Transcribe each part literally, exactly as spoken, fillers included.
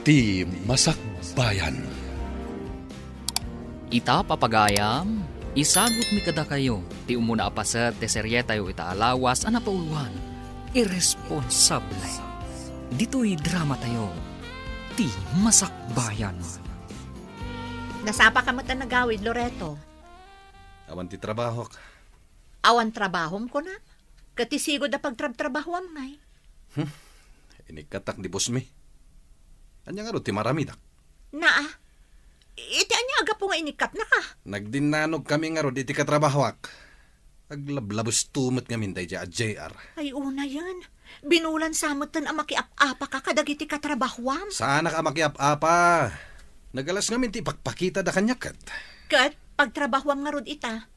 Ti Masakbayan. Ita, papagayam, isagutmi kadakayo ti umuna a paset ti serietayo ita a lawas a napauluan, Irresponsable. Ditoy dramatayo, Ti Masakbayan. Nasapaka met a nagawid, Loreto? Awan ti trabahok. Awan trabahom, kunam? Ket ti sigud a pagtrabtrabahoam ngay? Hmm. Inikkatak di boss mi. Ania ngarud ti maaramidak? Naa. Iti ania a gapu nga inikkatnaka? Nagdinnanogkami ngarud iti katrabahoak. Aglablabesto met ngamin daydiay a J R. Ay, unayen. Binulan sa metten a makiap-apaka kadagiti katrabahoam. Saanak a makiap-apa. Nagalas ngamin ti ipakpakitada kaniak ket. Ket pagtrabahoam ngarud ita,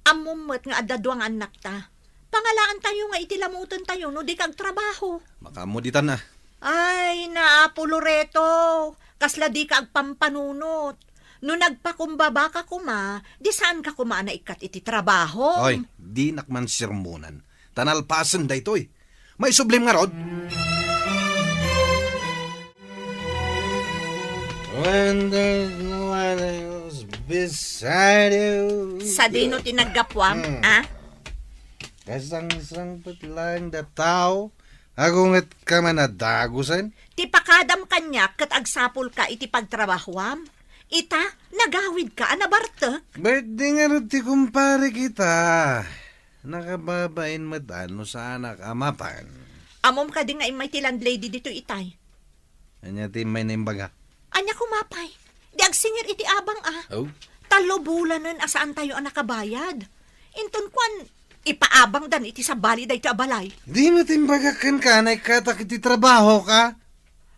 ammom met nga adda dua nga annakta. Pangalaantayo nga iti lamutentayo no dika agtrabaho. Makaammo ditan a. Ay, Naapo Loreto, kasla dika agpampanunot. No nagpakumbabaka koma, di saanka koma a naikkat iti trabaho. Oy, dinak man sermonan. Ta nalpasen daytoy. Maisublim ngarud. When there's no one else beside you. Sadino ti naggapuam, Hmm. a? Kasangsangpet laeng da tao, agungetka man a dagusen? Ti pakadam kaniak ket agsapulka iti pagtrabahoam. Ita, nagawidka a nabartek. Birthday ngarud ti kumparek ita. Nakababain met a no saanak a mapan. Ammom kadi nga immay ti landlady ditoy itay? Ania ti immay naimbagak? Ania koma pay? Di agsingir iti abang a. Oh? Tallo bulanen a saantayo a nakabayad. Inton kuan, ipaabangdan iti sabali daytoy a balay. Di met imbagak kenka a naikkatak iti trabahoka?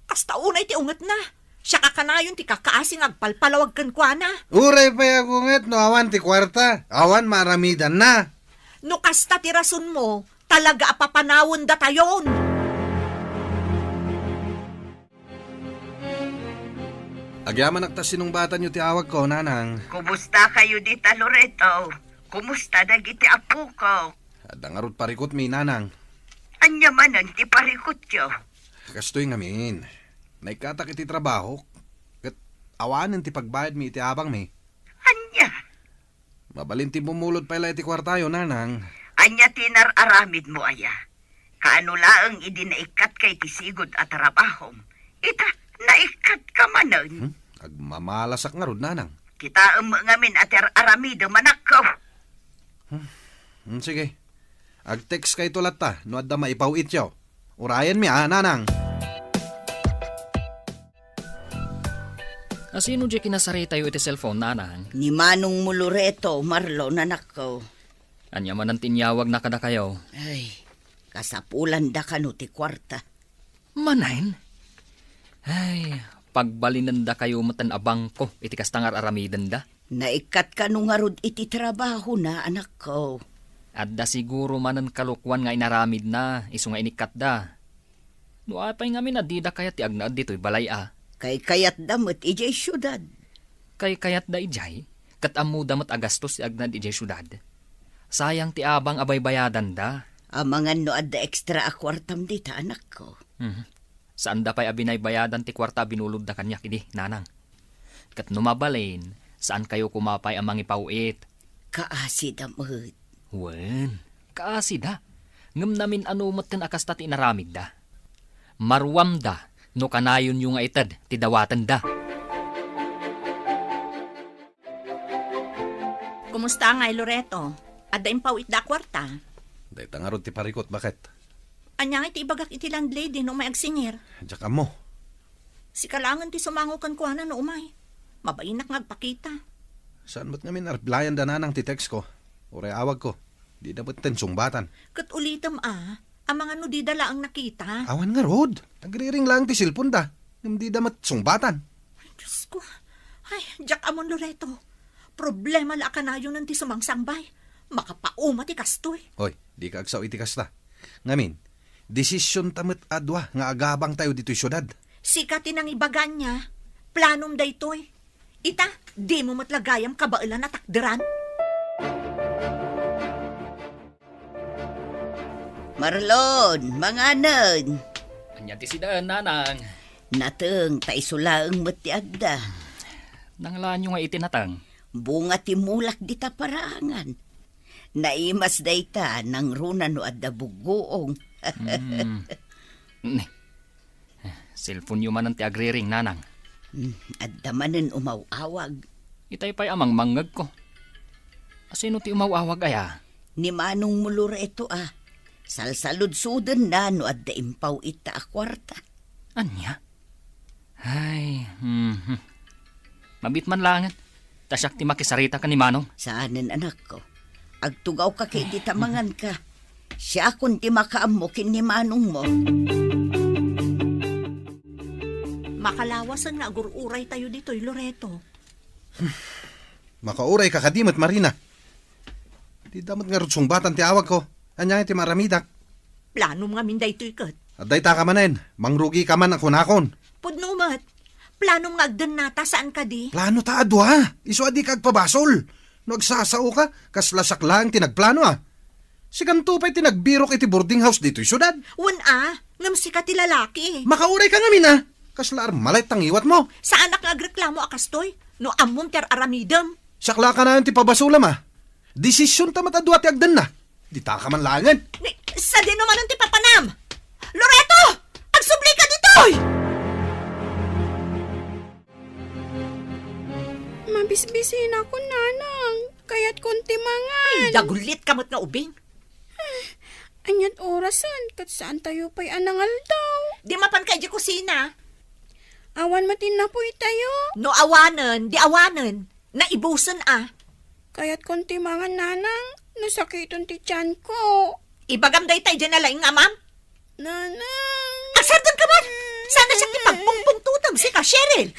Kasta unay ti ungetna. Siak a kanayon ti kakaasi nga agpalpalawag kenkuana. Uray pay agunget no awan ti kuarta, awan maaramidanna. No kasta ti rasonmo, talaga a papanawendatayon. Agyamanak ta sinungbatanyo ti awagko, Nanang. Kumustakayo dita, Loreto? Kumusta dagiti apoko? Adda ngarud parikutmi, Nanang. Ania manen ti parikutyo? Kastoy ngamin. Naikkatak iti trabahok, ket awanen ti pagbayadmi iti abangmi. Ania? Mabalin ti bumulod pay la iti kuartayo, Nanang. Ania ti inar-aramidmo aya? Kaano laeng idi naikkatka iti sigud a trabahom? Ita, naikkatka manen. Hmm? Agmamalasak ngarud, Nanang. Kitaem ngamin a ti ar-aramidem, anakko. Hmm, sige. Ag-text kayto latta no adda maipaw-ityo. Urayenmi, a, Nanang. Asino diay kinasaritayo iti cellphone, Nanang? Ni Manongmo Loreto, Marlon, anakko. Ania manen ti inyawagna kadakayo? Ay, kasapulanda kano ti kuarta. Manen? Ay, pagbalinendakayo metten a bangko iti kasta nga ar-aramidenda. Naikkat kano ngarud iti trabahona, anakko. Adda siguro manen kalokuan nga inaramidna, isu nga inikkatda. No apay ngamin a dida kayat ti agnaed ditoy balay a? Kaykayatda met idiay siudad. Kaykayatda idiay, ket ammoda met a gastos ti agnaed idiay siudad. Sayang ti abang a baybayadanda. Amangan no adda extra a kuartam dita, anakko. Mhm. Saanda pay a binaybayadan ti kuarta a binulodda kaniak idi, Nanang. Ket no mabalin, saankayo koma pay a mangipaw-it. Kaasida met. Wen, kaasida. Ngem namin-ano metten a kasta ti inaramidda. Maruamda no kanayonyo nga ited ti dawatenda. Kumusta ngay, Loreto? Adda impaw-itda a kuarta? Dayta ngarud ti parikut, baket. Ania ngay ti ibagak iti landlady no umay agsingir? Diak ammo. Sika laengen ti sumango kenkuana no umay. Mabainak nga agpakita. Saan met ngamin a replayanda, Nanang, ti text ko? Uray awagko. Dida metten sungbatan. Ket ulitem a, amangan no dida laeng nakita. Awan ngarud. Nagriring laeng ti cellphone da. Ngem dida met sungbatan. Ay, Diyos ko. Ay, diak ammon, Loreto. Problema la a kanayonen ti sumangsangbay. Makapauma ti kastoy. Hoy, dika agsao iti kasta. Ngamin, desisionta met a dua nga agabangtayo ditoy siudad. Sika ti nangibaga ania. Planom daytoy. Ita, dimo met la gayam kabaelan a takderan. Marlon, manganen. Ania ti sidaen, Nanang? Nateng ta isu laeng met ti adda. Nanglaanyo nga iti nateng? Bunga ti mulak dita paraangan. Naimas dayta nangruna no adda buggoong. Hmm. Ni, cellphone-yo manen ti agriring, nanang. Hmm, adda manen umaw-awag. Itay pay a mangmangngegko. Asino ti umaw-awag aya? Ni Manong Mulureto a. Salsaludsodenna no adda impaw ita a kuarta. Ania? Ay, mhm. Mabiit man laengen. Ta siak ti makisarita ken ni Manong. Saanen, anakko. Agtugawka ket iti tamanganka. Siakon ti makaammo ken ni Manongmo. Makalawasen nga agur-uraytayo ditoy, Loreto. Makaurayka kadi met, Marina. Dida met ngarud sungbatan ti awagko. Ania ti maaramidak? Planom ngamin daytoy ket. Adda ita ka manen, mangrugika man a kunakon. Pudno met. Planom nga agdennata, saan kadi? Plano ta a dua. Isu a dika agpabasol. No agsasaoka, kasla siak laeng ti nagplano a. Sikanto pay ti nagbirok iti boarding house ditoy siudad. Wen a, ngem sika ti lalaki. Makaurayka ngamin a. Kasla armalay ta ngiwatmo. Saanak nga agreklamo a kastoy. No ammom ti ar-aramidem. Siak la kanayon ti pabasolam a. Desisionta met a dua ti agdenna. Dita ka man laengen. Ni, sadino manen ti papanam? Loreto! Agsublika ditoy! Mabisbisinakon, nanang. Kayatkon ti mangan. Ay, dagullitka met nga ubing. Ania't orasen, ket saantayo pay a nangaldaw. Di mapanka idiay kusina. Awan met ti napoytayo. No awanen, di awanen. Naibusen a. Kayatkon ti mangan, nanang, no sakiten ti tianko. Ibagam dayta idiay nalaing nga amam. Nanang. Agsardengka man! Saan a siak ti pagpungpungtotem, sika, Cheryl?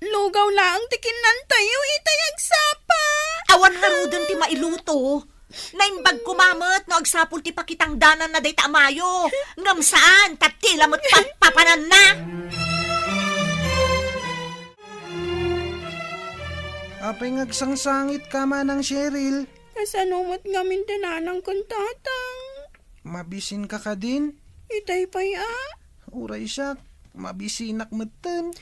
Lugaw laeng ti kinnantayo itay agsapa. Awan ngaruden ti mailuto. Naimbag koma met no agsapul ti pakitangdananna dayta a mayo. Ngem saan, ta ti la met patpapananna. Apay nga agsangsangitka, Manang Cheryl? Kasano met ngamin ti nanang ken tatang? Mabisinka kadin? Itay pay a. Uray siak, mabisinak metten.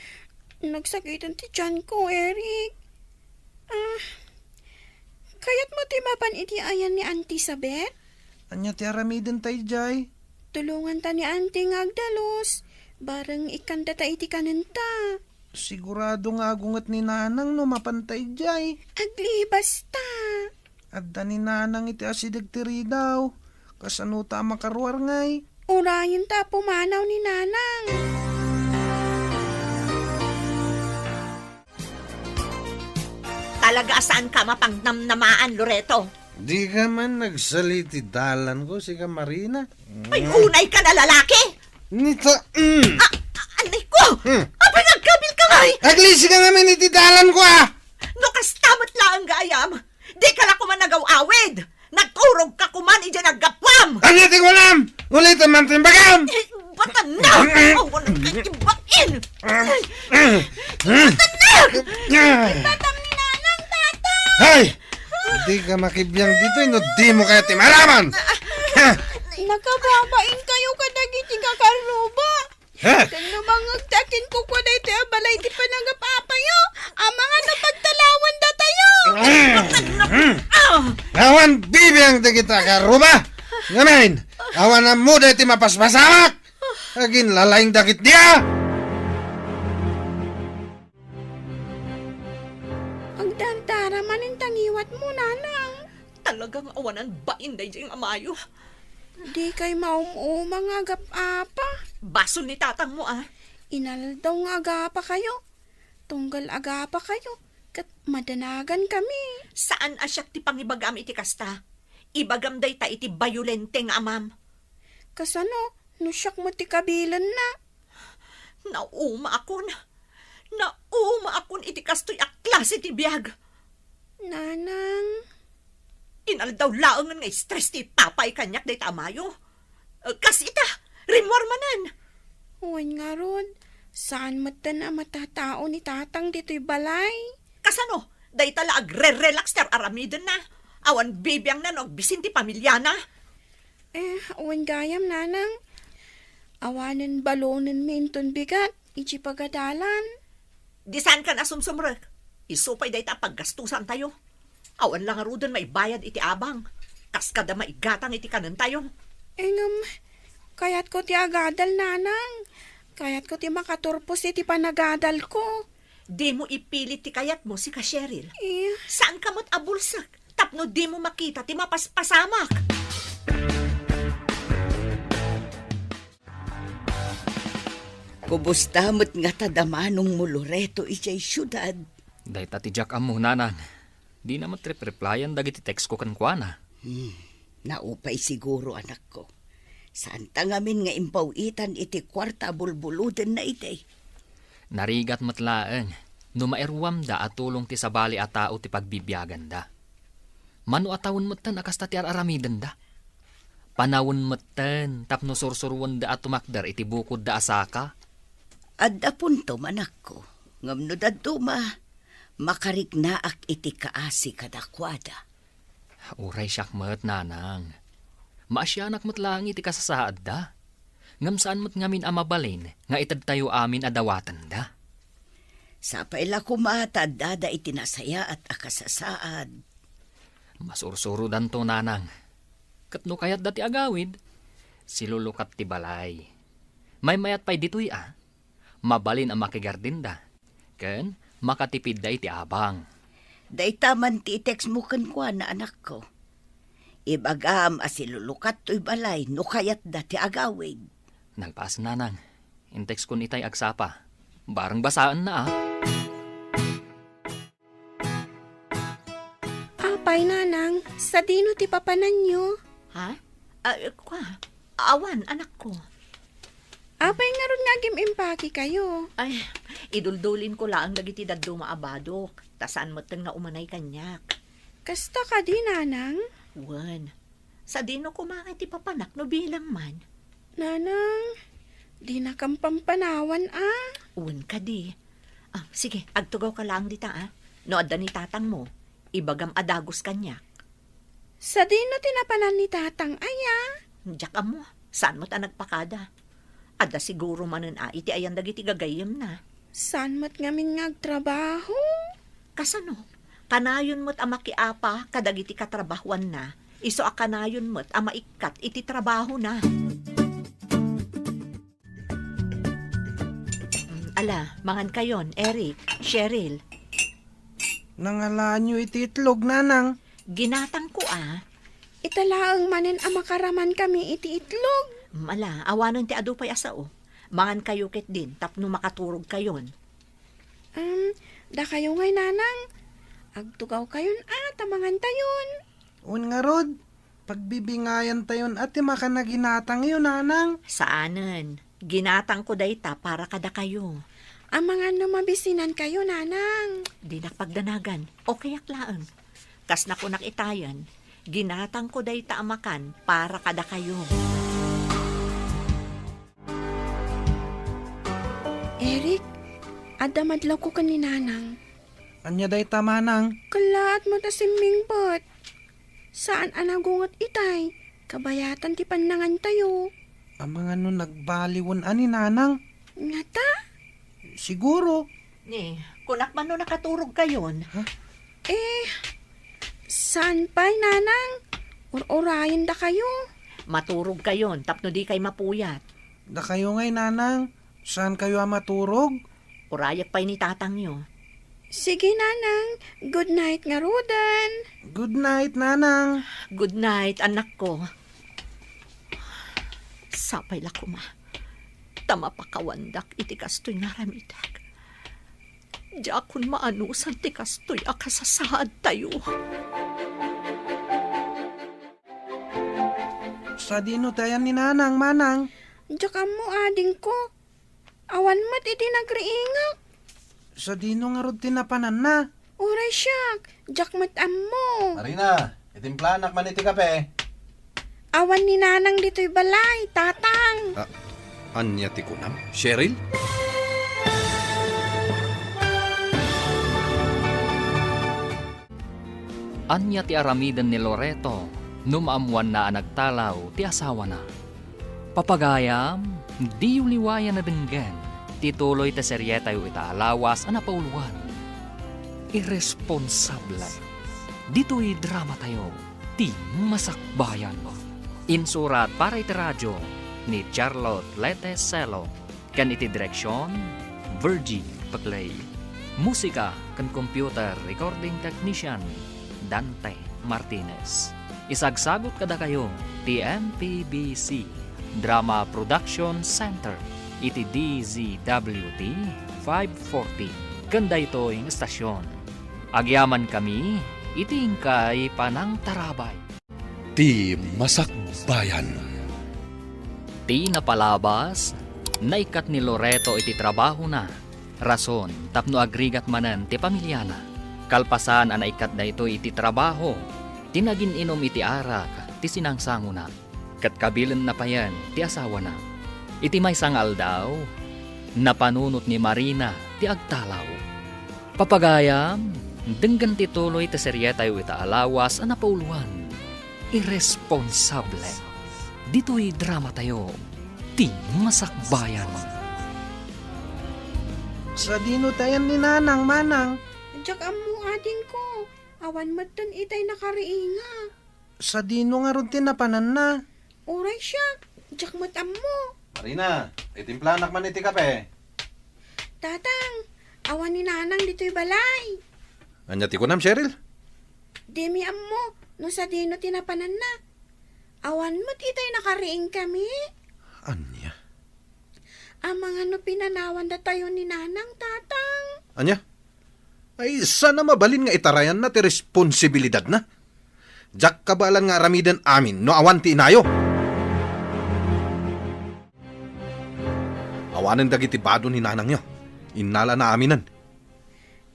Nagsakiten ti tianko, Eric. Ah, kayatmo ti mapan iti ayan ni Auntie Sabet? Ania ti aramidenta idiay? Tulonganta ni Auntie nga agdalus. Bareng ikkandata iti kanenta. Sigurado nga agunget ni Nanang no mapanta idiay. Aglibasta. Adda ni Nanang iti asideg ti ridaw. Kasano ta a makaruar ngay? Urayenta a pumanaw ni Nanang. Talaga a saanka a mapangnamnamaan, Loreto. Dika man nagsali ti dalanko, sika Marina. Ay, unayka a lalaki! Nita, mm. Ah, ah, anay ko! Hmm. Apay nga agkabilka ngay? Aglisi ka ngamin iti dalanko, ah! No kasta met laeng gayam, dika la koma nagaw-awid! Nagturogka koma idiay naggapuam! Ania ti kunam? Ulitem man ti imbagam! Eh, batan na! Mm. Awan kay ibain! Mm. Batan na! Mm. Batam ni Nanang, Tata! Hay! Dika makibiang ditoy no dimo kayat ti maaraman! Ha? Nakababain kayo kadagiti kakarruba. Ha? Ken no mangngegta a kinkukua daytoy a balay ti panagap-apayo, amangan a pagtalawandatayo. Mm. Ah! Awan bibiang dagita a karruba. Ngamin, awan ammo daytoy mapaspasamak. Aginlalaing dagiti a. Agdardara manen ta ngiwatmo, Nanang. Talaga nga awanan bain daydiay nga amayo. Dikay maum-uma nga agap-apa. Basol ni tatangmo, ah. Inaldaw nga agapakayo. Tunggal agapakayo, ket madanagankami. Saan a siak ti pangibagam iti kasta. Ibagam dayta iti bayolente nga amam. Kasano no siak met ti kabilenna? Naumaakon. Naumaakon iti kastoy a klase ti biag. Nanang. Inaldaw laengen nga stress ti ipapay kaniak dayta a mayo. Eh, kas ita, rimmuar manen. Wen ngarud, saan metten a matatao ni Tatang ditoy balay. Kasano? Dayta la agre-relax ti ar-aramidenna. Awan bibiangna no agbisin ti pamiliana. Eh, wen gayam, Nanang. Awanen balonenmi inton bigat iti pagadalan. Di saankan a sumsumrek. Isu pay dayta a paggastusantayo. Awan la ngaruden maibayad iti abang. Kas kada maigatang iti kanentayo. Ngem, kayatko ti agadal, Nanang. Kayatko ti makaturpos iti panagadalko. Dimo ipilit ti kayatmo, sika Cheryl. Eh. Saanka met a bulsek tapno dimo makita ti mapaspasamak. Kubusta met ngata da manongmo Loreto idiay siudad? Dayta ti diak ammo, Nanang. Dina met rep-replyan dagiti textko kenkuana. Hmm, naupay siguro, anakko. Saanta ngamin nga impaw-itan iti kuarta a bulbulodenna idi. Narigat met laeng no mairuamda a tulong ti sabali a tao ti pagbibiaganda. Mano a tawen metten a kasta ti ar-aramidenda. Panawen metten tapno sursuroenda a tumakder iti bukodda a saka. Adda puntom, anakko. Ngem no dadduma, makariknaak iti kaasi kadakuada. Uray siak met, Nanang. Maasianak met laeng iti kasasaadda. Ngem saan met ngamin a mabalin nga itedtayo amin a dawatenda. Sapay la koma ta addada iti nasayaat a kasasaad. Masursurodanto, Nanang. Ket no kayatda ti agawid, silulukat ti balay. Maymayat pay ditoy a. Mabalin a makigardinda. Ken makatipidda iti abang. Dayta man ti i-textmo kenkuana, anakko. Ibagam a silulukat toy balay no kayatda ti agawid. Nagpaas, Nanang. Intextkon itay agsapa. Bareng basaenna, a. Apay, Nanang, sadino ti papananyo? Ha? Ah, kua, awan, anakko. Apay ngarud nga agim-impakekayo? Ay, iduldulinko laeng dagiti dadduma a badok, ta saan metten nga umanay kaniak. Kasta kadi, Nanang? Wen. Sadino koma nga ti papanak no bilang man? Nanang, dinakam pampanawan, a? Wen kadi. Ah, sige, agtugawka laeng dita, a. No adda ni tatangmo, ibagam a dagus kaniak. Sadino ti napanan ni tatang, aya? Diak ammo. Saan met a nagpakada? Adda siguro manen a iti ayan dagiti gagayyemna. Saan met ngamin nga agtrabaho? Kasano? Kanayon met a makiapa kadagiti katrabahoanna, isu a kanayon met a maikkat iti trabahona. Mm, ala, mangankayon, Eric, Cheryl. Nangalaanyo iti itlog, Nanang? Ginatangko, a. Ita laeng manen a makaramankami iti itlog. Mm, ala, awanen ti adu pay a sao. Mangankayo ketdin tapno makaturogkayon. Um, dakayo ngay, Nanang. Agtugawkayon a ta mangantayon. Wen ngarud, pagbibingayantayon a ti makan a ginatangyo, Nanang. Saanen. Ginatangko dayta para kadakayo. Amangan no mabisinankayo, Nanang. Dinak pagdanagan. Okayak laeng. Kas nakunak itayen, ginatangko dayta a makan para kadakayo. Eric, adda madlawko ken ni Nanang. Ania dayta, Manang? Kellaat met a simmingbet. Saan a nagunget itay, kabayatan ti pannangantayo. Amangan no nagbaliwen a ni Nanang? Ngata? Siguro. Ni, kunak man no nakaturogkayon. Ha? Eh, saan pay, Nanang? Ur-urayendakayo. Maturogkayon tapno dikay mapuyat. Dakayo ngay, Nanang. Saankayo a maturog? Urayak pay ni tatangyo. Sige, Nanang. Good night ngaruden. Good night, Nanang. Good night, anakko. Sapay la koma ta mapakawandak iti kastoy nga aramidek. Diakon maanusan ti kastoy a kasasaadtayo. Sadino ti ayan ni Nanang, Manang? Diak ammo, adingko. Awan met idi nagriingak. Sadino ngarud ti napananna? Uray siak, diak met ammo. Marina, itimplanak man iti kape. Awan ni Nanang ditoy balay, Tatang. Ah, ania ti kunam, Cheryl? Ania ti aramiden ni Loreto no maammoanna a nagtalaw ti asawana? Papagayam, diyo liwayan a denggen ti tuloy ti serietayo ita a lawas a napauluan, Irresponsable. Ditoy dramatayo, Ti Masakbayan. Insurat para iti radio ni Charlotte Lete Celo. Ken iti direksion, Virgie Peclay. Musika ken computer recording technician, Dante Martinez. Isagsagut kadakayo ti M P B C Drama Production Center iti D Z W T five forty ken daytoy nga estasion. Agyamankami iti inkay panangtarabay. Ti Masakbayan. Ti napalabas, naikkat ni Loreto iti trabahona, rason tapno agrigat manen ti pamiliana. Kalpasan a naikkat daytoy iti trabaho, ti nagin-inum iti arak ti sinangsangona, ket kabilenna payen ti asawana. Iti maysa nga aldaw, napanunot ni Marina ti agtalaw. Papagayam, denggen ti tuloy ti serietayo ita a lawas a napauluan, Irresponsable. Ditoy dramatayo, Ti Masakbayan. Sadino ti ayan ni Nanang, Manang? Diak ammo, adingko. Awan metten itay nakariinga. Sadino ngarud ti napananna? Uray siak, diak met ammo. Marina, itimplanak man iti kape. Tatang, awan ni Nanang ditoy balay. Ania ti kunam, Cheryl? Dimi ammo no sadino ti napananna. Awan met itay nakariingkami. Ania? Amangan no pinanawan datayo ni Nanang, Tatang. Ania? Ay, saan a mabalin nga itarayanna ti responsibilidadna? Diak kabaelan nga aramiden amin no awan ti inayo. Awanen dagiti bado ni nanangyo. Innalana aminen.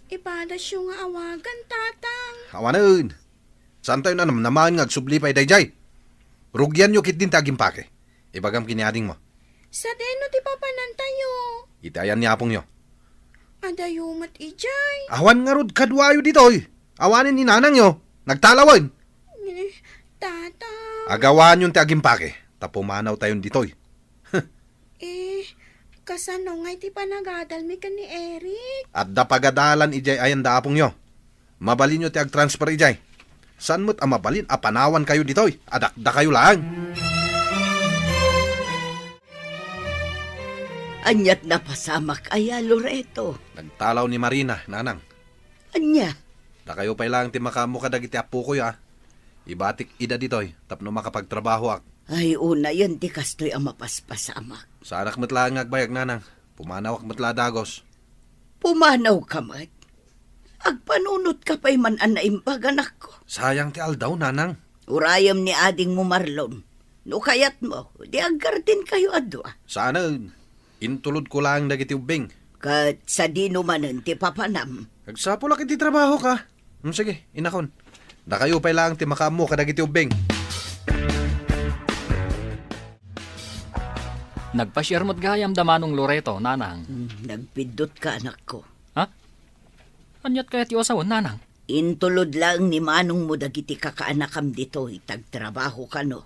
Ipadasyo nga awagan, Tatang. Awanen. Saantayo a namnamaen nga agsubli pay daydiay. Rugianyo ketdin ti agimpake. Ibagam ken ni adingmo. Sadino ti papanantayo? Iti ayan ni apongyo. Adayo met idiay. Awan ngarud kaduayo ditoy. Awanen ni nanangyo. Nagtalawen. Eh, Tatang. Agawanyon ti agimpake, ta pumanawtayon ditoy. Eh, kasano ngay ti panagadalmi ken ni Eric? Adda pagadalan idiay ayan da apongyo. Mabalinyo ti agtransfer idiay. Saan met a mabalin a panawankayo ditoy a dakdakayo laeng? Aniat napasamak aya, Loreto? Nagtalaw ni Marina, Nanang. Ania? Dakayo pay laeng ti makaammo kadagiti appokoy, a. Ibatik ida ditoy tapno makapagtrabahoak. Ay, unayen ti kastoy a mapaspasamak. Saanak met laeng nga agbayag, Nanang. Pumanawak met la a dagus. Pumanawka met? Agpanunotka pay man a naimbag, anakko. Sayang ti aldaw, Nanang. Urayem ni adingmo, Marlon. No kayatmo, di aggardenkayo a dua. Saanen. Intulodko laeng dagiti ubbing. Ket sadino manen ti papanam? Agsapulak iti trabahok. Hmm, sige, inakon. Dakayo pay laeng ti makaammo kadagiti ubbing. Nagpasiar met gayam da Manong Loreto, Nanang. Hmm, nagpiddotka, anakko. Ha? Aniat kayat ti usawen, Nanang? Intulod laeng ni manongmo dagiti kakaanakam ditoy, ta agtrabaho kano.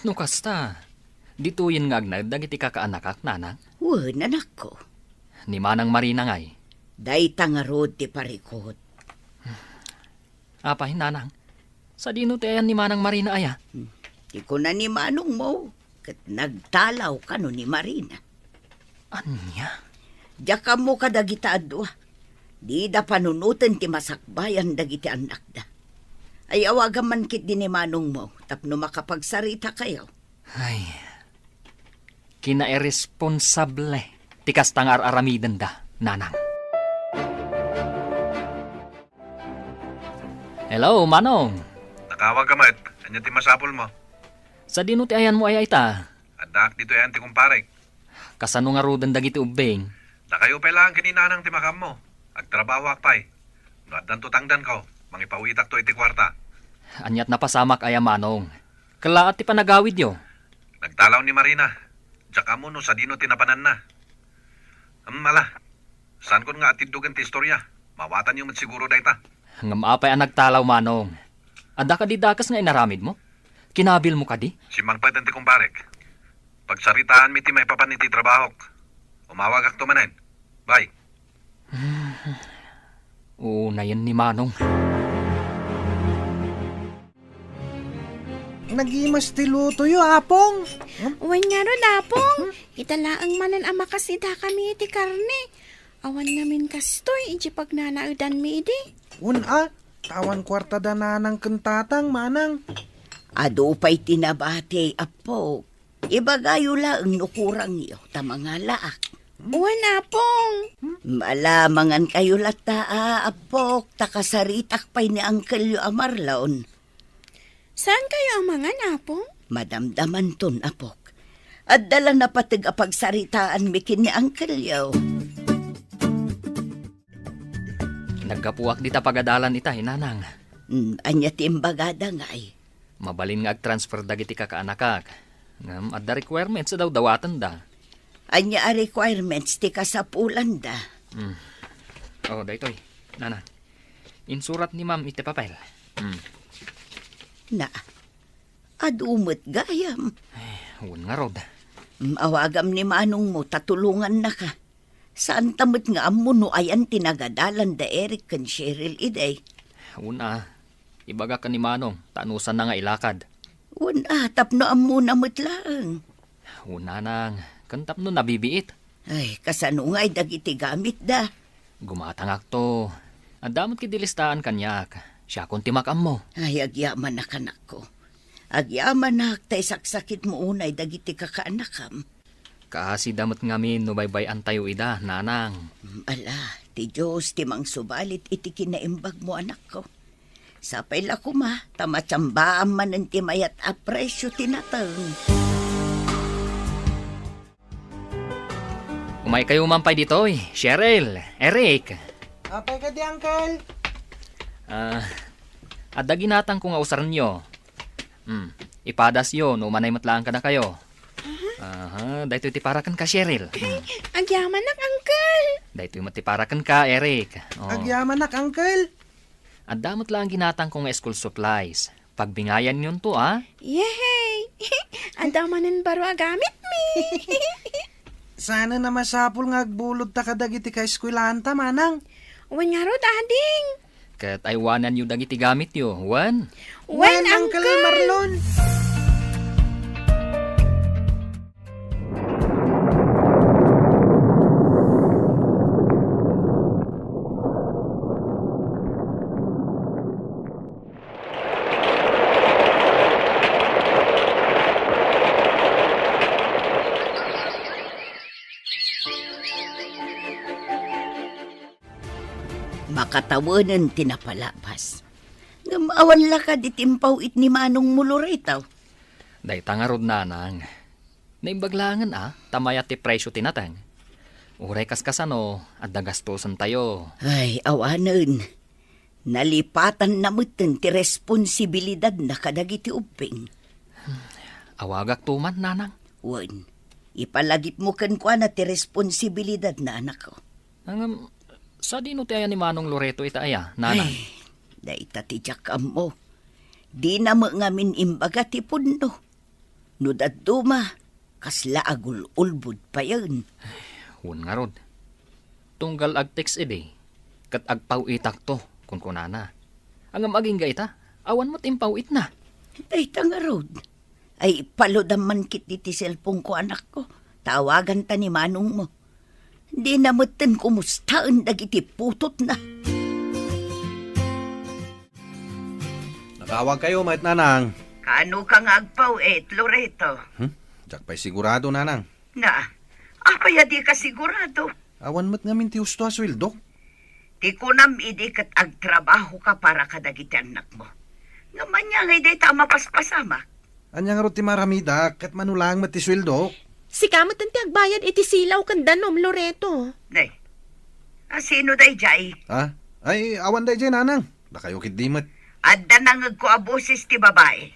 No kasta, ditoyen nga agnaed dagiti kakaanakak, Nanang? Wen, anakko. Ni Manang Marina ngay? Dayta ngarud ti parikut. Apay, Nanang? Sadino ti ayan ni Manang Marina aya? Hmm. Ti kuna ni manongmo, ket nagtalaw kano ni Marina. Ania? Diak ammo kadagita a dua. Dida panunoten ti masakbayan dagiti annakda. Ay, awagam man ketdi ni manongmo tapno makapagsarita kayo. Ay, kinairresponsable ti kasta nga ar-aramidenda, Nanang. Hello, Manong. Nakawag ka met. Ania ti masapulmo? Sadino ti ayanmo aya ita? Addaak ditoy ayan ti kumparek. Kasano ngaruden dagiti ubbing? Dakayo pay laeng ken ni Nanang ti makaammo. Agtrabahoak pay. No addanto tangdanko, mangipawitakto iti kuarta. Aniat napasamak aya, Manong? Kellaat ti panagawidyo. Nagtalaw ni Marina. Diak ammo no sadino ti napananna. Em, ala. Saankon nga atiddogen ti istoria. Maawatanyo met siguro dayta. Ngem apay a nagtalaw, Manong? Adda kadi dakes nga inaramidmo? Kinabilmo kadi? Simmangpet ti kumparek. Pagsaritaanmi ti maipapan iti trabahok. Umawagakto manen. Bye. Unayen ni Manong. Nagimas ti lutoyo, Apong. Wen ngarud, Apong. Ita laeng manen a makasida kami iti karne. Awan ngamin kastoy iti pagnanaedanmi idi. Wen a, ta awan kuarta da nanang ken tatang, manang. Adu pay ti nabati, Apok. Ibagayo laeng no kurangyo, ta mangalaak. Wen, Apong. Malamangan kayo latta, a, Apok, ta kasaritak pay ni angkelyo a Marlon. Saan kayo a mangan, Apong? Madamdamanton, Apok. Adda la napateg a pagsaritaanmi ken ni angkelyo. Naggapuak dita pagadalan ita, Nanang. Hmm, ania ti imbagada ngay? Mabalin nga ag-transfer dagiti kakaanakak. Ngem adda requirements a dawdawatenda. Ania a requirements ti kasapulanda? Hmm. Oh, daytoy, Nanang. Insurat ni Ma'am iti papel. Hmm. Na, adu met gayam. Eh, wen ngarud. Hmm, awagam ni manongmo ta tulongannaka. Saanta met nga ammo no ayan ti nagadalan da Eric ken Cheryl idi. Wen a, ibagak ken ni Manong, ta anusanna nga ilakad. Wen a, tapno ammona met laeng. Wen, Nanang, ken tapno nabibiit. Ay, kasano ngay dagiti gamitda? Gumatangakto. Adda met ketdi listaan kaniak. Siakon ti makaammo. Ay, agyamanak, anakko. Agyamanak ta isaksakitmo unay dagiti kakaanakam. Kaasida met ngamin no baybay-antayo ida, Nanang. Mm, ala, ti Dios ti mangsubalit iti kinaimbagmo, anakko. Sapay la koma, ta matsamba manen ti mayat a presio ti nateng. Umaykayo man pay ditoy, Cheryl, Eric. Apay kadi, Uncle? Ah, adda ginatangko nga usarenyo. Hmm, ipadasyo no umanay met laeng kadakayo. Aha, daytoy ti para kenka, Cheryl. Hmm. Agyamanak, Uncle. Daytoy met ti para kenka, Eric. Oh. Agyamanak, Uncle. Adda met laeng ginatangko nga school supplies. Pagbingayanyonto, a? Yehey! Adda manen baro a gamitmi. Saan a masapul nga agbulodta kadagiti kaeskuelaanta, manang? Wen ngarud, ading. Ket aywananyo dagiti gamityo, wen? Wen, Uncle Marlon. Makatawenen ti napalabas. Ngem awan la kadi ti impaw-it ni manongmo, Loreto? Dayta ngarud, nanang. Naimbag laengen a, ta mayat ti presio ti nateng. Uray kaskasano, adda gastosentayo. Ay, awanen. Nalipatanna metten ti responsibilidadna kadagiti ubbing. Awagakto man, nanang. Wen, ipalagipmo kenkuana ti responsibilidadna, anakko. Ngem, sadino ti aya ni Manong Loreto ita aya, nanang? Ay, dayta ti diak ammo. Dina met ngamin imbaga ti pudno. No dadduma, kasla agul-ulbod payen. Wen ngarud. Tunggal agtext idi, ket agpaw-itakto, kunkunana. Ngem agingga ita, awan met impaw-itna. Dayta ngarud. Ay, ipaludam man ketdi ti cellphone-ko, anakko. Tawaganta ni manongmo. Dina metten kumustaen dagiti putotna. Nakawagkayo met, nanang. Kaano ka nga agpaw-it, Loreto? Hmm? Diak pay sigurado, nanang. Na, apay a di ka sigurado? Awan met ngamin ti husto a sueldo. Ti kunam idi ket agtrabaho ka para kadagiti annakmo. Ngem ania ngay dayta a mapaspasamak? Ania ngarud ti maaramidak ket mano laeng met ti sueldo? Sika met ti agbayad iti silaw ken danum, Loreto. Nay, a sino dayjay? Ha? Ay, awan dayjay, nanang. Dakayo ketdi met. Adda nangegko a boses ti babai.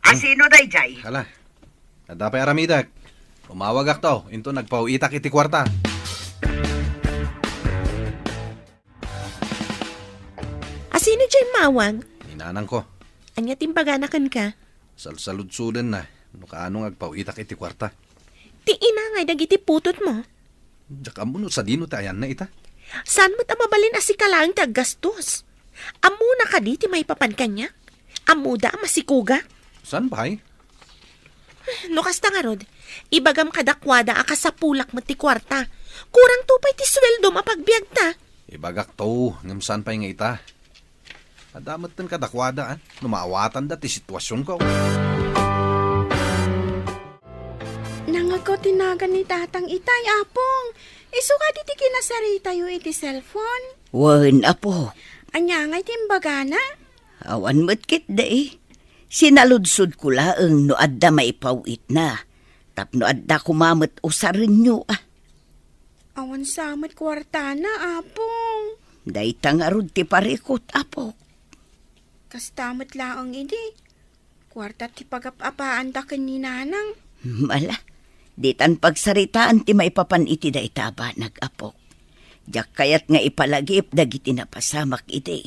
A sino dayjay? Hala. Adda pay aramidek. Umawagakto, inton agpaw-itak iti kuarta. A sino jay mawag? Ni nanangko. Ania ti imbagana kenka? Salsaludsodenna no kaano nga agpaw-itak iti kuarta. Ti ina ngay dagiti putotmo. Diak ammo no sadino ti ayanna ita. Saan met a mabalin a sika laeng ti aggastos? Ammona kadi ti maipapan kaniak? Ammoda a masikuga? Saan pay? No kasta ngarud, ibagam kadakuada a kasapulak met ti kuarta. Kurangto pay ti sueldom a pagbiagta. Ibagakto, ngem saan pay nga ita? Adda metten kadakuada, ah, no maawatanda ti situasionko. Nangngegko ti nagan ni Tatang itay, Apong. Isu kadi ti kinasaritayo iti cellphone? Wen, Apo. Ania ngay ti imbagana? Awan met ketdi. Sinaludsodko laeng no adda maipaw-itna. Tapno adda koma met usarenyo, ah. Awan sa met kuartana, Apong. Dayta ngarud ti parikut, Apok. Kasta met laeng idi. Kuarta ti pagap-apaanda ken ni Nanang. Ala, ditan pagsaritaan ti maipapan iti dayta a banag, Apok. Diak kayat nga ipalagip dagiti napasamak idi.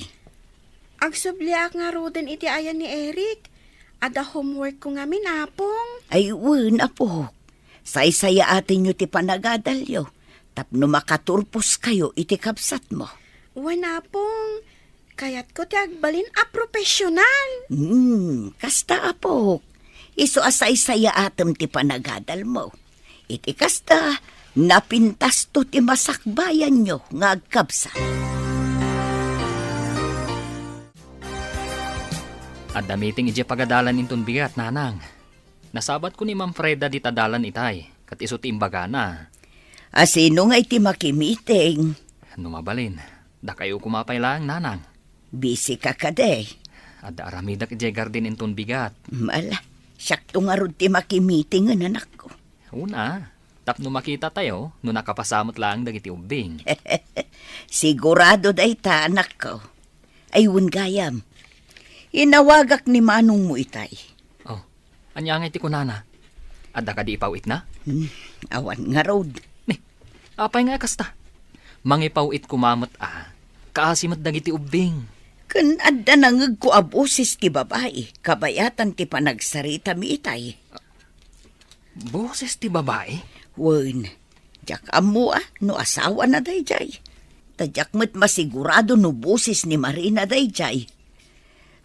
Agsubliak ngaruden iti ayan ni Eric. Adda homeworkko ngamin, Apong. Ay, wen, Apok. Saysayaatenyo ti panagadalyo tapno makaturposkayo iti kabsatmo. Wen, Apong. Kayatko ti agbalin a profesional. Hmm, kasta, Apok. Isu a saysayaatem ti panagadalmo. Iti kasta, napintasto ti masakbayanyo nga agkabsat. Adda meeting idiay pagadalan inton bigat, Nanang. Nasabatko ni Ma'am Freda dita dalan itay, ket isu ti imbagana. A sino ngay ti makimiting? No mabalin, dakayo koma pay laeng, Nanang. Busy ka kadi? Adda aramidek idiay garden inton bigat. Ala, siakto ngarud ti makimiting, anakko. Una, tapno makitatayo no nakapasamak laeng dagiti ubbing. Sigurado dayta, anakko. Ay, wen gayam. Inawagak ni manongmo itay. Oh, ania ngay ti kunana? Adda kadi ipaw-itna? Hmm, awan ngarud. Ni, apay nga kasta? Mangipaw-it koma met a. Kaasi met dagiti ubbing. Ken adda nangngegko a boses ti babai, kabayatan ti panagsaritami itay. Boses ti babai? Wen, diak ammo a no asawana daydiay. Ta diak met masigurado no boses ni Marina daydiay.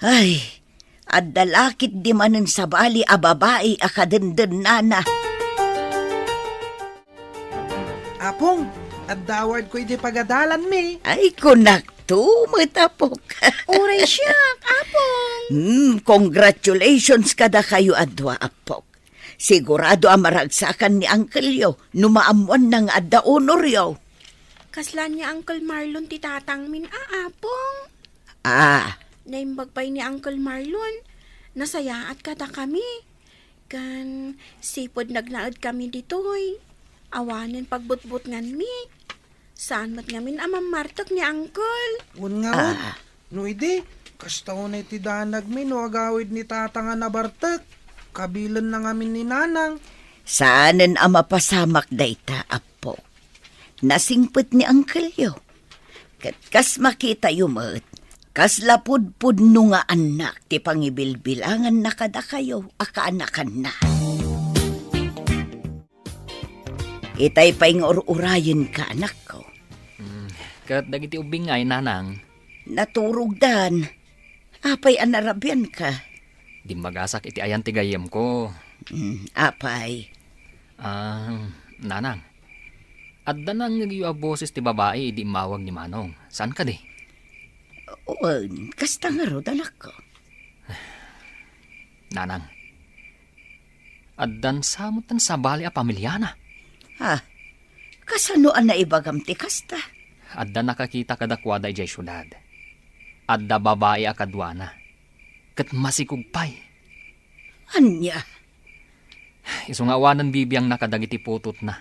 Ay, adda la ketdi manen sabali a babai a kadendennana. Apong, adda awardko idiay pagadalanmi. Ay, kunakto met, Apok. Uray siak, Apong. Hmm, congratulations kadakayo a dua, Apok. Sigurado a maragsakan ni Uncle-yo no maammoanna nga adda honoryo. Kasla ni Uncle Marlon ti tatangmin a, Apong. Ah. Naimbag pay ni Uncle Marlon. Nasayaat kadakami. Ken sipud nagnaed kami ditoy, awanen pagbutbutnganmi. Saan met ngamin a mammartek ni Uncle. Wen ngarud, ah, no idi, kasta unay ti danagmi no agawid ni Tata nga nabartek. Kabilenna ngamin ni Nanang. Saanen a mapasamak dayta, Apo. Nasingpet ni Uncle-yo. Ket kas makitayo met, kasla pudpudno nga annak ti pangibilbilanganna kadakayo a kaanakanna. Itay pay nga ur-urayenka, anakko. Hmm, ket dagiti ubbing ngay, Nanang? Naturogdan. Apay a narabianka? Dimmagasak iti ayan ti gayyemko. Hmm, apay? Ah, Nanang, adda nangngegyo a boses ti babai idi immawag ni Manong. Saan kadi? Wen, kasta ngarud, anakko. Nanang, addan sa met ti sabali a pamiliana. Ah, kasano a naibagam ti kasta? Adda nakakita kadakuada idiay siudad. Adda babai a kaduana. Ket masikog pay. Ania? Isu nga awanen bibiangna kadagiti putotna,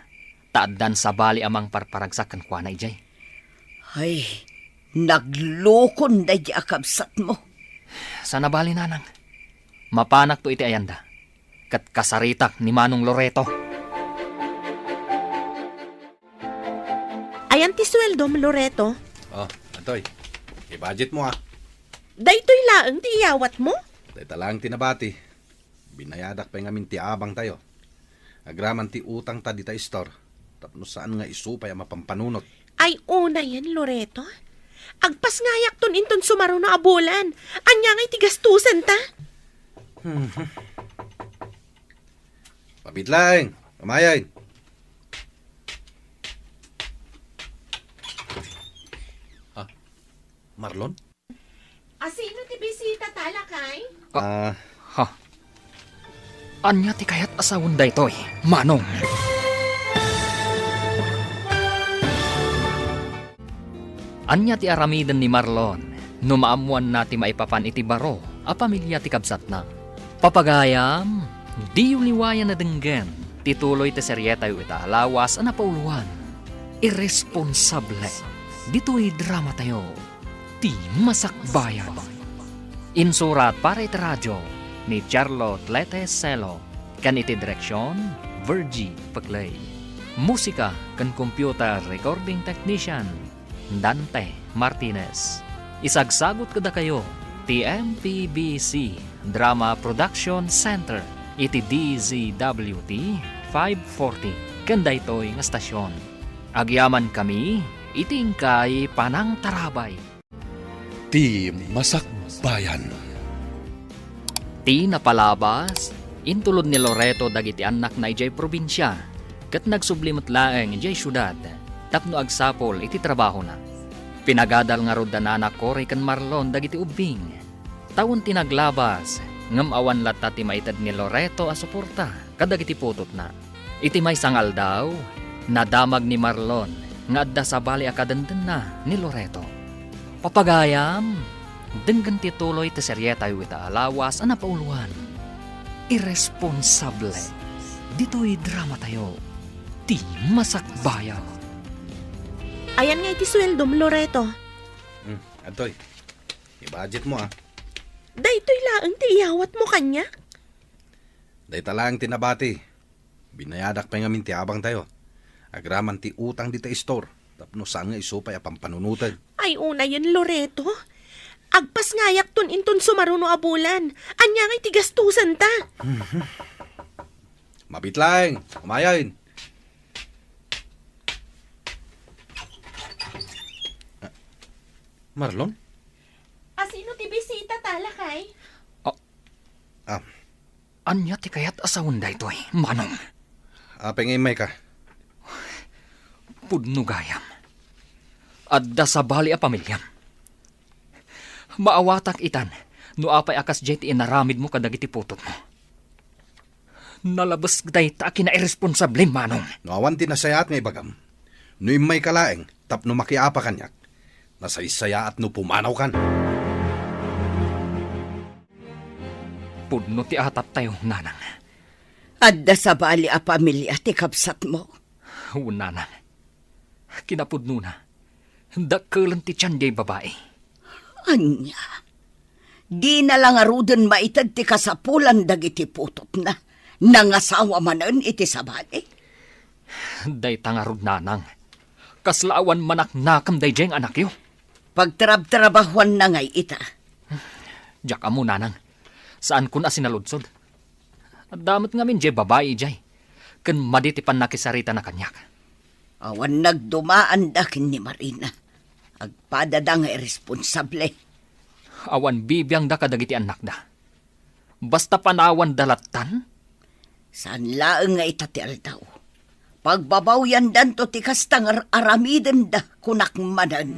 ta addan sabali a mangparparagsak kenkuana idiay. Ay, naglukon daydi a kabsatmo. Saan a bali, Nanang. Mapanakto iti ayanda, ket kasaritak ni Manong Loreto. Ayan ti sueldom, Loreto. Oh, atoy. I-budget mo, ah. Daytoy laeng ti iyawatmo? Dayta laeng ti nabati. Binayadak pay ngamin ti abangtayo. Agraman ti utangta dita istor, tapno saan nga isu pay a mapampanunot. Ay, unayen, Loreto. Agpasngayakton inton sumaruno a bulan. Ania ngay ti gastusenta? Hmm. Mabit laeng, umayen. Ah, Marlon? Asino ti bisitata, lakay? Ah. Ha? Ania ti kayat a sawen daytoy, Manong? Ania ti aramiden ni Marlon no maammoanna ti maipapan iti baro a pamilia ti kabsatna? Papagayam, diyo liwayan a denggen ti tuloy ti serietayo ita a lawas a napauloan. Irresponsable ditoy dramatayo, Ti Masakbayan. Insurat para iti radio ni Charlotte Lete Celo, ken iti direksion, Virgie Peclay. Musika ken computer recording technician, Dante Martinez. Isagsagut kadakayo ti M P B C Drama Production Center iti D Z W T five forty ken daytoy nga stasyon. Agyamankami iti inkay panangtarabay. Ti Masakbayan. Ti napalabas, intulod ni Loreto dagiti annakna idiay probinsia, ket nagsubli met laeng idiay siudad tapno agsapul iti trabahona. Pinagadal ngarud da Nana Cory ken Marlon dagiti ubbing. Tawen ti naglabas, ngem awan latta ti maited ni Loreto a suporta kadagiti putotna. Iti maysa nga aldaw, nadamag ni Marlon nga adda sabali a kadendenna ni Loreto. Papagayam, denggen ti tuloy ti serietayo ita a lawas a napauloan. Irresponsable ditoy dramatayo, Ti Masakbayan. Ayan nga iti sueldom, Loreto. Hmm, adtoy. I-budget mo, ah. Daytoy laeng ti iyawat mo kaniak? Dayta laeng ti nabati. Binayadak pay ngamin ti abangtayo. Agraman ti utang dita istor, tapno saan nga isu pay a pampanunoten. Ay, unayen, Loreto. Agpasngayakton inton sumaruno a bulan. Ania ngay ti gastusenta? Mabit laeng. Umayen. Ah, Marlon? Asino ti bisitata, lakay? Ah. Ah. Ania ti kayat a sawen daytoy, Manong? Apay nga immayka? Pudno gayam. Adda sabali a pamiliam. Maawatak itan no apay a kasdiay ti inaramidmo kadagiti putotmo. Nalabes dayta a kinairresponsable, Manong. No awan ti nasayaat nga ibagam, no immayka laeng tapno makiapa kaniak, nasaysayaat no pumanawkan. Pudno ti ataptayo, Nanang. Adda sabali a pamilia ti kabsatmo? Wen, Nanang. Kinapudnona, dakkelen ti tian diay babai. Ania? Dina la ngaruden maited ti kasapulan dagiti putotna? Nangasawa manen iti sabali? Dayta ngarud, Nanang. Kasla awan manaknakam daydiay nga anakyo. Pagtrabtrabahuanna ngay ita. Diak ammo, Nanang. Saankon a sinaludsod. Adda met ngamin diay babai idiay, ken madi ti pannakisaritana kaniak. Awan nagdumaanda ken ni Marina. Agpadada nga irresponsable. Awan bibiangda kadagiti annakda. Basta panawanda lattan? Saan laeng nga ita ti aldaw. Pagbabawyandanto ti kasta nga ar-, aramidenda, kunak manen.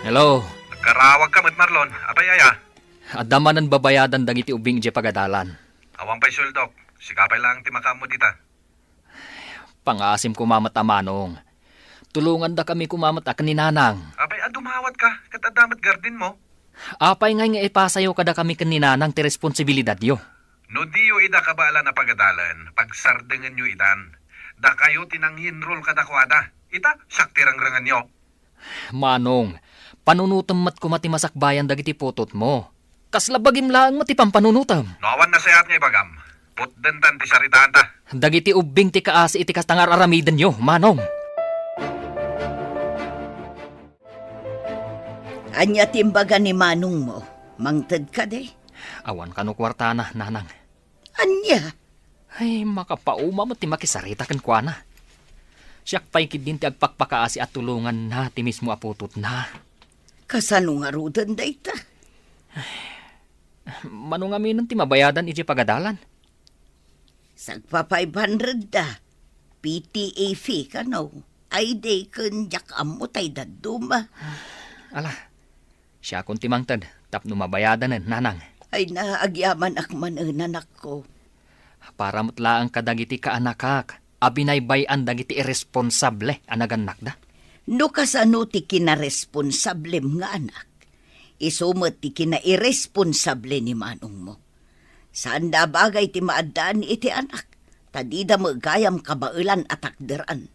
Hello? Nagkarawagka met, Marlon. Apay aya? Adda manen babayadan dagiti ubbing idiay pagadalan. Awan pay sueldok. Sika pay laeng ti makaammo dita. Pangasim koma met a, Manong. Tulongandakami koma met a ken ni Nanang. Apay a dumawatka, ket adda met gardenmo? Apay ngay nga ipasayo kadakami ken ni Nanang ti responsibilidadyo? No diyo ida kabaelan a pagadalen, pagsardengenyo itan. Dakayo ti nanginrol kadakuada. Ita, siak ti rengrengenyo. Manong, panunotem met koma ti masakbayan dagiti putotmo. Kasla bagim laeng met ti pampanunotem. No awan nasayaat nga ibagam, putdentan ti saritaanta. Dagiti ubbing ti kaasi iti kasta nga ar-aramidenyo, Manong. Ania ti imbaga ni manongmo? Mangted kadi? Awan kano kuartana, Nanang. Ania? Ay, makapauma met ti makisarita kenkuana. Siak pay ketdin ti agpakpakaasi a tulonganna ti mismo a putotna. Kasano ngaruden dayta? Mano ngaminen ti mabayadan idiay pagadalan? Sagpa five hundred da. P T A fee kano? Ay, di ken diak ammo tay dadduma. Ala, siakon ti mangted tapno mabayadanen, nanang. Ay na, agyamanak manen, anakko. Para met laeng kadagiti kaanakak a binaybay-an dagiti irresponsable a nagannakda. No kasano ti kinaresponsablem nga anak, isu met ti kinairresponsable ni manongmo. Saanda a bagay ti maaddaan iti anak, ta dida met gayam kabaelan a takderan.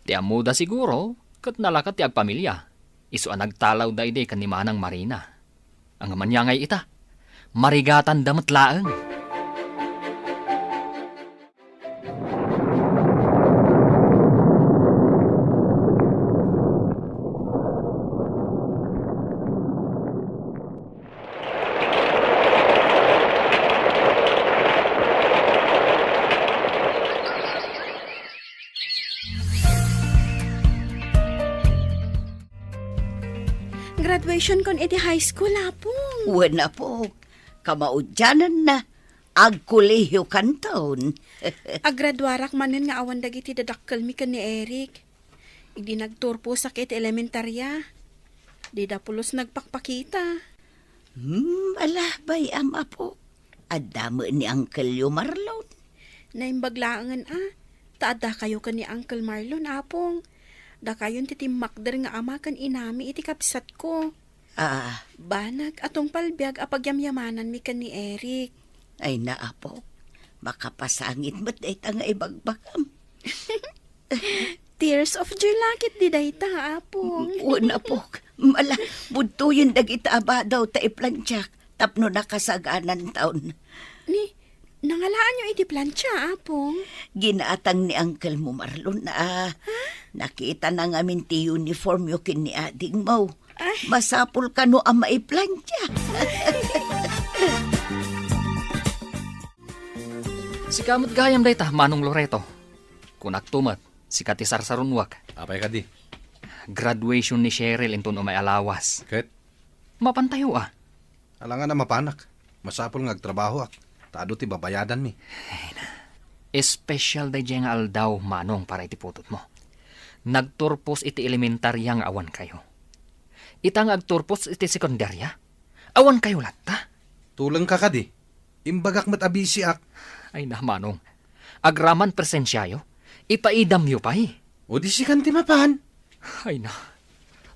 Ti ammoda siguro, ket nalaka ti agpamilia. Isu a nagtalawda idi ken ni Manang Marina. Ngem ania ngay ita? Marigatanda met laeng. Graduation kon iti high school, Apong. Wen, Apok. Kamaudiananna, agkolehiyo kanton. Agraduarak manen nga awan dagiti dadakkelmi ken ni Eric. Idi nagturposak iti elementaria, dida pulos nagpakpakita. Hmm, ala, bay-am, Apo. Adda met ni Uncle-yo Marlon. Naimbag laengen a, ta addakayo ken ni Uncle Marlon, Apong. Dakayon ti timmakder nga ama ken inami iti kabsatko. Ah. Banag a tungpal biag a pagyamyamananmi ken ni Eric. Ay na, Apo. Makapasangit met dayta nga ibagbagam. Tears of joy la ketdi dayta, Apong. Wen, Apok. Mala, budtoyen dagita a badaw ta iplantiak tapno nakasagananton. Ni, nangalaanyo iti plantia, Apong? Ginatang ni Uncle-mo Marlon a. Ha? Nakitana ngamin ti uniformyo ken ni adingmo. Ay. Masapul kano a maiplantia. Sika met gayam dayta, Manong Loreto. Kunakto met, sika ti sarsarunoak. Apay kadi? Graduation ni Cheryl inton umay a lawas. Ket? Mapantayo a. Alangan a mapanak. Masapul nga agtrabahoak, ta adu ti babayadanmi. Ay na. Espesyal daydiay nga aldaw, Manong, para iti putotmo. Nagturpos iti elementaria nga awankayo. Ita nga agturpos iti sekundaria, awankayo latta. Tulengka kadi? Imbagak met a bisiak. Ay na, Manong. Agraman presensiayo, ipaidamyo pay. O di sikan ti mapan? Ay na.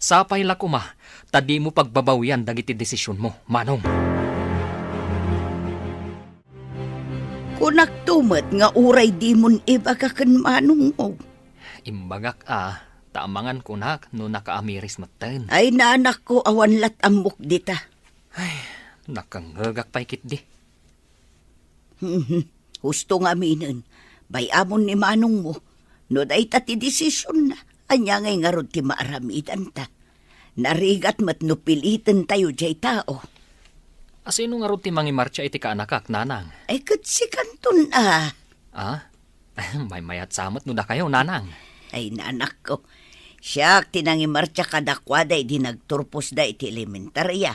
Sapay la koma, ta dimo pagbabawian dagiti desisionmo, Manong. Kunakto met nga uray dimon ibaga ken manongmo. Imbagak a, ta amangan kunak no nakaamiris metten. Ay, nanakko, awan lat ammok dita. Ay, nakangngegak pay ketdi. Mhm. Husto nga aminen, bay-amon ni manongmo. No dayta ti desisionna, ania ngay ngarud ti maaramidanta? Narigat met no pilitentayo diay tao. Asino ngarud ti mangimartsia iti kaanakak, nanang? Ay, ket sikanton a. Ah? Maymayat sa met no dakayo, nanang. Ay, nanakko. Siak ti nangimartsia kadakuada idi nagturposda iti elementaria.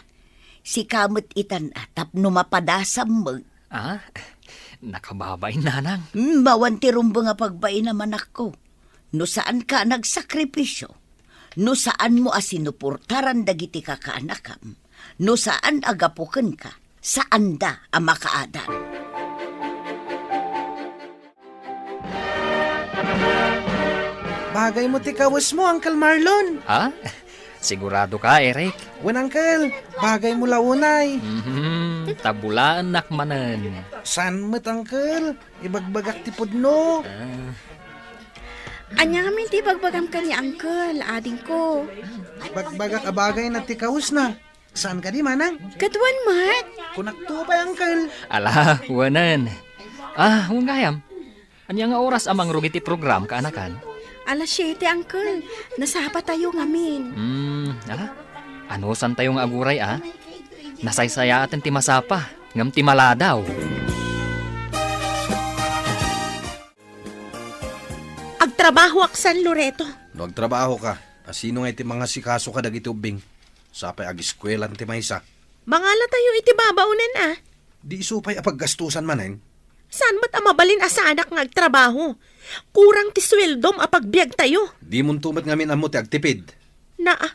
Sika met itan a tapno mapadasam met. Ah? Nakababain, nanang. Hmm, awan ti rumbeng a pagbainam, anakko. No saanka a nagsakripisio, no saanmo a sinuportaran dagiti kakaanakam, no saan a gapu kenka, saanda a makaadal. Bagaymo ti kawesmo, Uncle Marlon. Ha? Sigurado ka, Eric? Wen, Uncle. Bagaymo la unay. Mhm. Tabulaennak manen. Saan met, Uncle? Ibagbagak ti pudno. Ah. Ania ngamin ti ibagbagam ken ni Uncle, adingko? Ibagbagak a bagayna ti kawesna. Saan kadi, manang? Ket wen met. Kunakto pay, Uncle. Ala, wenen. Ah, wen gayam. Ania nga oras a mangrugi ti program, kaanakan? Alas siete, Uncle. Nasapatayo ngamin. Hmm, ala. Anusantayo nga aguray, a? Nasaysayaaten ti masapa, ngem ti maladaw. Agtrabahoak san, Loreto. No agtrabahoka, a sino ngay ti mangasikaso kadagiti ubbing? Sapay agiskuelan ti maysa. Mangalatayo iti babaonan, a. Di isu pay a paggastusan manen? Saan met a mabalin a saanak nga agtrabaho? Kurang ti sueldom a pagbiagtayo. Dimonto met ngamin ammo ti agtipid. Naa,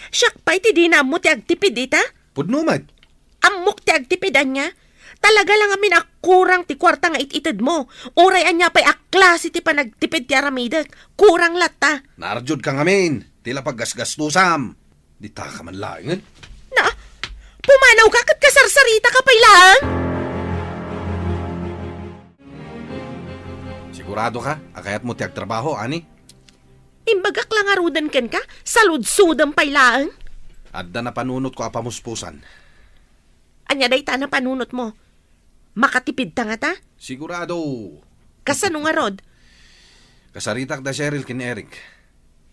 siak pay ti dina ammo ti agtipid ita? Pudno met. Ammok ti agtipid, ania? Talaga la ngamin a kurang ti kuarta nga it-itedmo. Uray ania pay a klase ti panagtipid ti aramidek, kurang latta. Naarjudka ngamin, ti la paggasgastusam. Ditaka man laengen. Na, pumanawka ket kasarsarita ka pay laeng? Sigurado ka a kayatmo ti agtrabaho, ani? Imbagak la ngaruden kenka, saludsodem pay laeng. Adda napanunotko a pamuspusan. Ania dayta a napanunotmo? Makatipidta ngata? Sigurado. Kasano ngarud? Kasaritak da Cheryl ken Eric.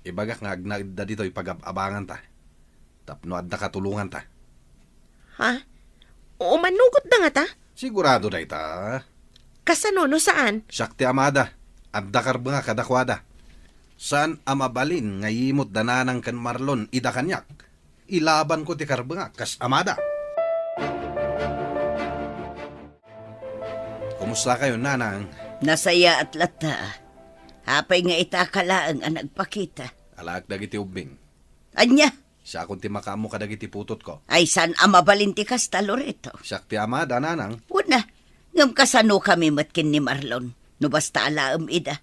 Ibagak nga agnaedda ditoy pagab-abanganta. Tapno adda katulonganta. Ha? Umannogotda ngata? Sigurado dayta. Kasano no saan? Siak ti amada. Adda karbengak kadakuada. Saan a mabalin nga yimot da Nanang ken Marlon ida kaniak. Ilabanko ti karbengak kas amada. Kumusta kayo, Nanang? Nasayaat latta. Apay nga ita ka laeng a nagpakita? Alaek dagiti ubbing. Ania? Siakon ti makaammo kadagiti putotko. Ay, saan a mabalin ti kasta, Loreto? Siak ti amada, Nanang. Wen a, ngem kasano kami met ken ni Marlon, no basta alaem ida?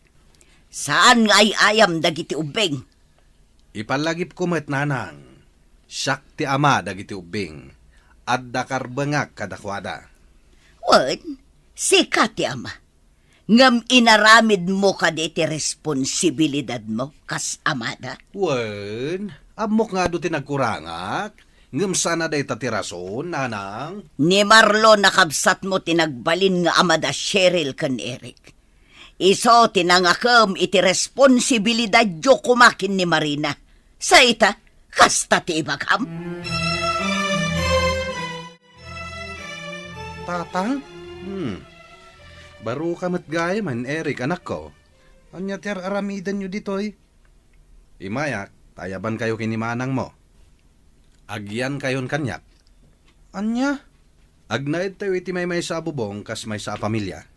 Saan nga ay-ayam dagiti ubbing. Ipallagipko met, Nanang. Siak ti ama dagiti ubbing. Adda karbengak kadakuada. Wen, sika ti ama. Ngem inaramidmo kadi ti responsibilidadmo kas amada? Wen, ammok nga adu ti nagkurangak. Ngem saan a dayta ti rason, Nanang. Ni Marlon a kabsatmo ti nagbalin nga ama da Cheryl ken Eric. Isu ti nangakem iti responsibilidadyo koma ken ni Marina. Sa ita, kasta ti ibagam? Tatang? Hmm. Baro ka met gayam, Eric, anakko. Ania ti ar-aramidenyo ditoy? Imayak, ta ayabankayo ken ni manangmo. Agyankayon kaniak. Ania? Agnaedtayo iti maymaysa a bubong kas maysa a pamilia.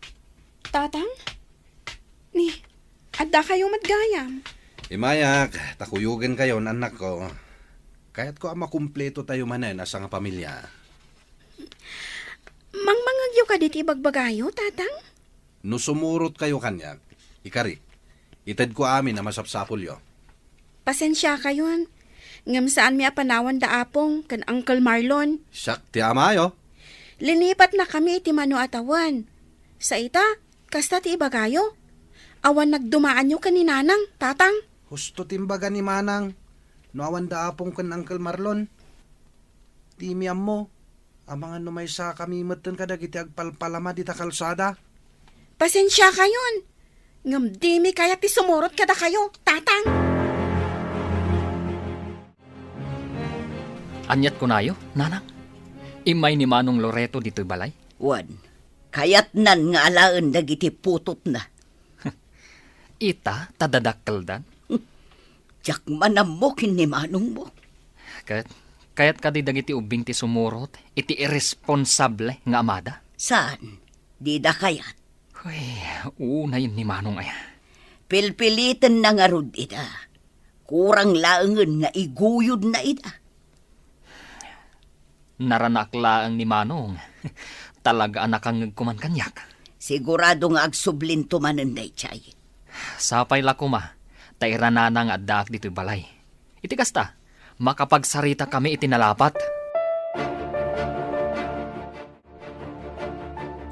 Tatang? Ni, addakayo met gayam? Imayak, ta kuyogenkayon, annakko. Kayatko a makumpletotayo manen a sangapamilia. Mangmangngegyo kadi ti ibagbagayo, Tatang? No sumurotkayo kaniak, ikari, itedko amin a masapsapulyo. Pasensiakayon, ngem saanmi a panawan da Apong ken Uncle Marlon. Siak ti amayo. Linipatnakami iti mano a tawen. Sa ita, kasta ti ibagayo. Awan nagdumaanyo ken ni Nanang, Tatang. Husto ti imbaga ni Manang. No awan da Apong ken Uncle Marlon, dimi ammo. Amangan no maysakami metten kadagiti agpalpalama dita kalsada. Pasensiakayon, ngem dimi kayat ti sumurot kadakayo, Tatang. Aniat kunayo, Nanang? Immay ni Manong Loreto ditoy balay? Wen, kayatnan nga alaen dagiti putotna. Ita, ta dadakkeldan? Diak man ammo ken ni manongmo. Ket, kayat kadi dagiti ubbing ti sumurot iti irresponsable nga amada? Saan? Dida kayat? Uy, unayen ni manong aya. Pilpilitenna ngarud ida. Kurang laengen nga iguyodna ida. Naranak laeng ni Manong. Talaga a nakangngeg koman kaniak. Sigurado nga agsublinto manen daydiay. Sapay la koma, ta iranana nga addaak ditoy balay. Iti kasta, makapagsaritakami iti nalapat.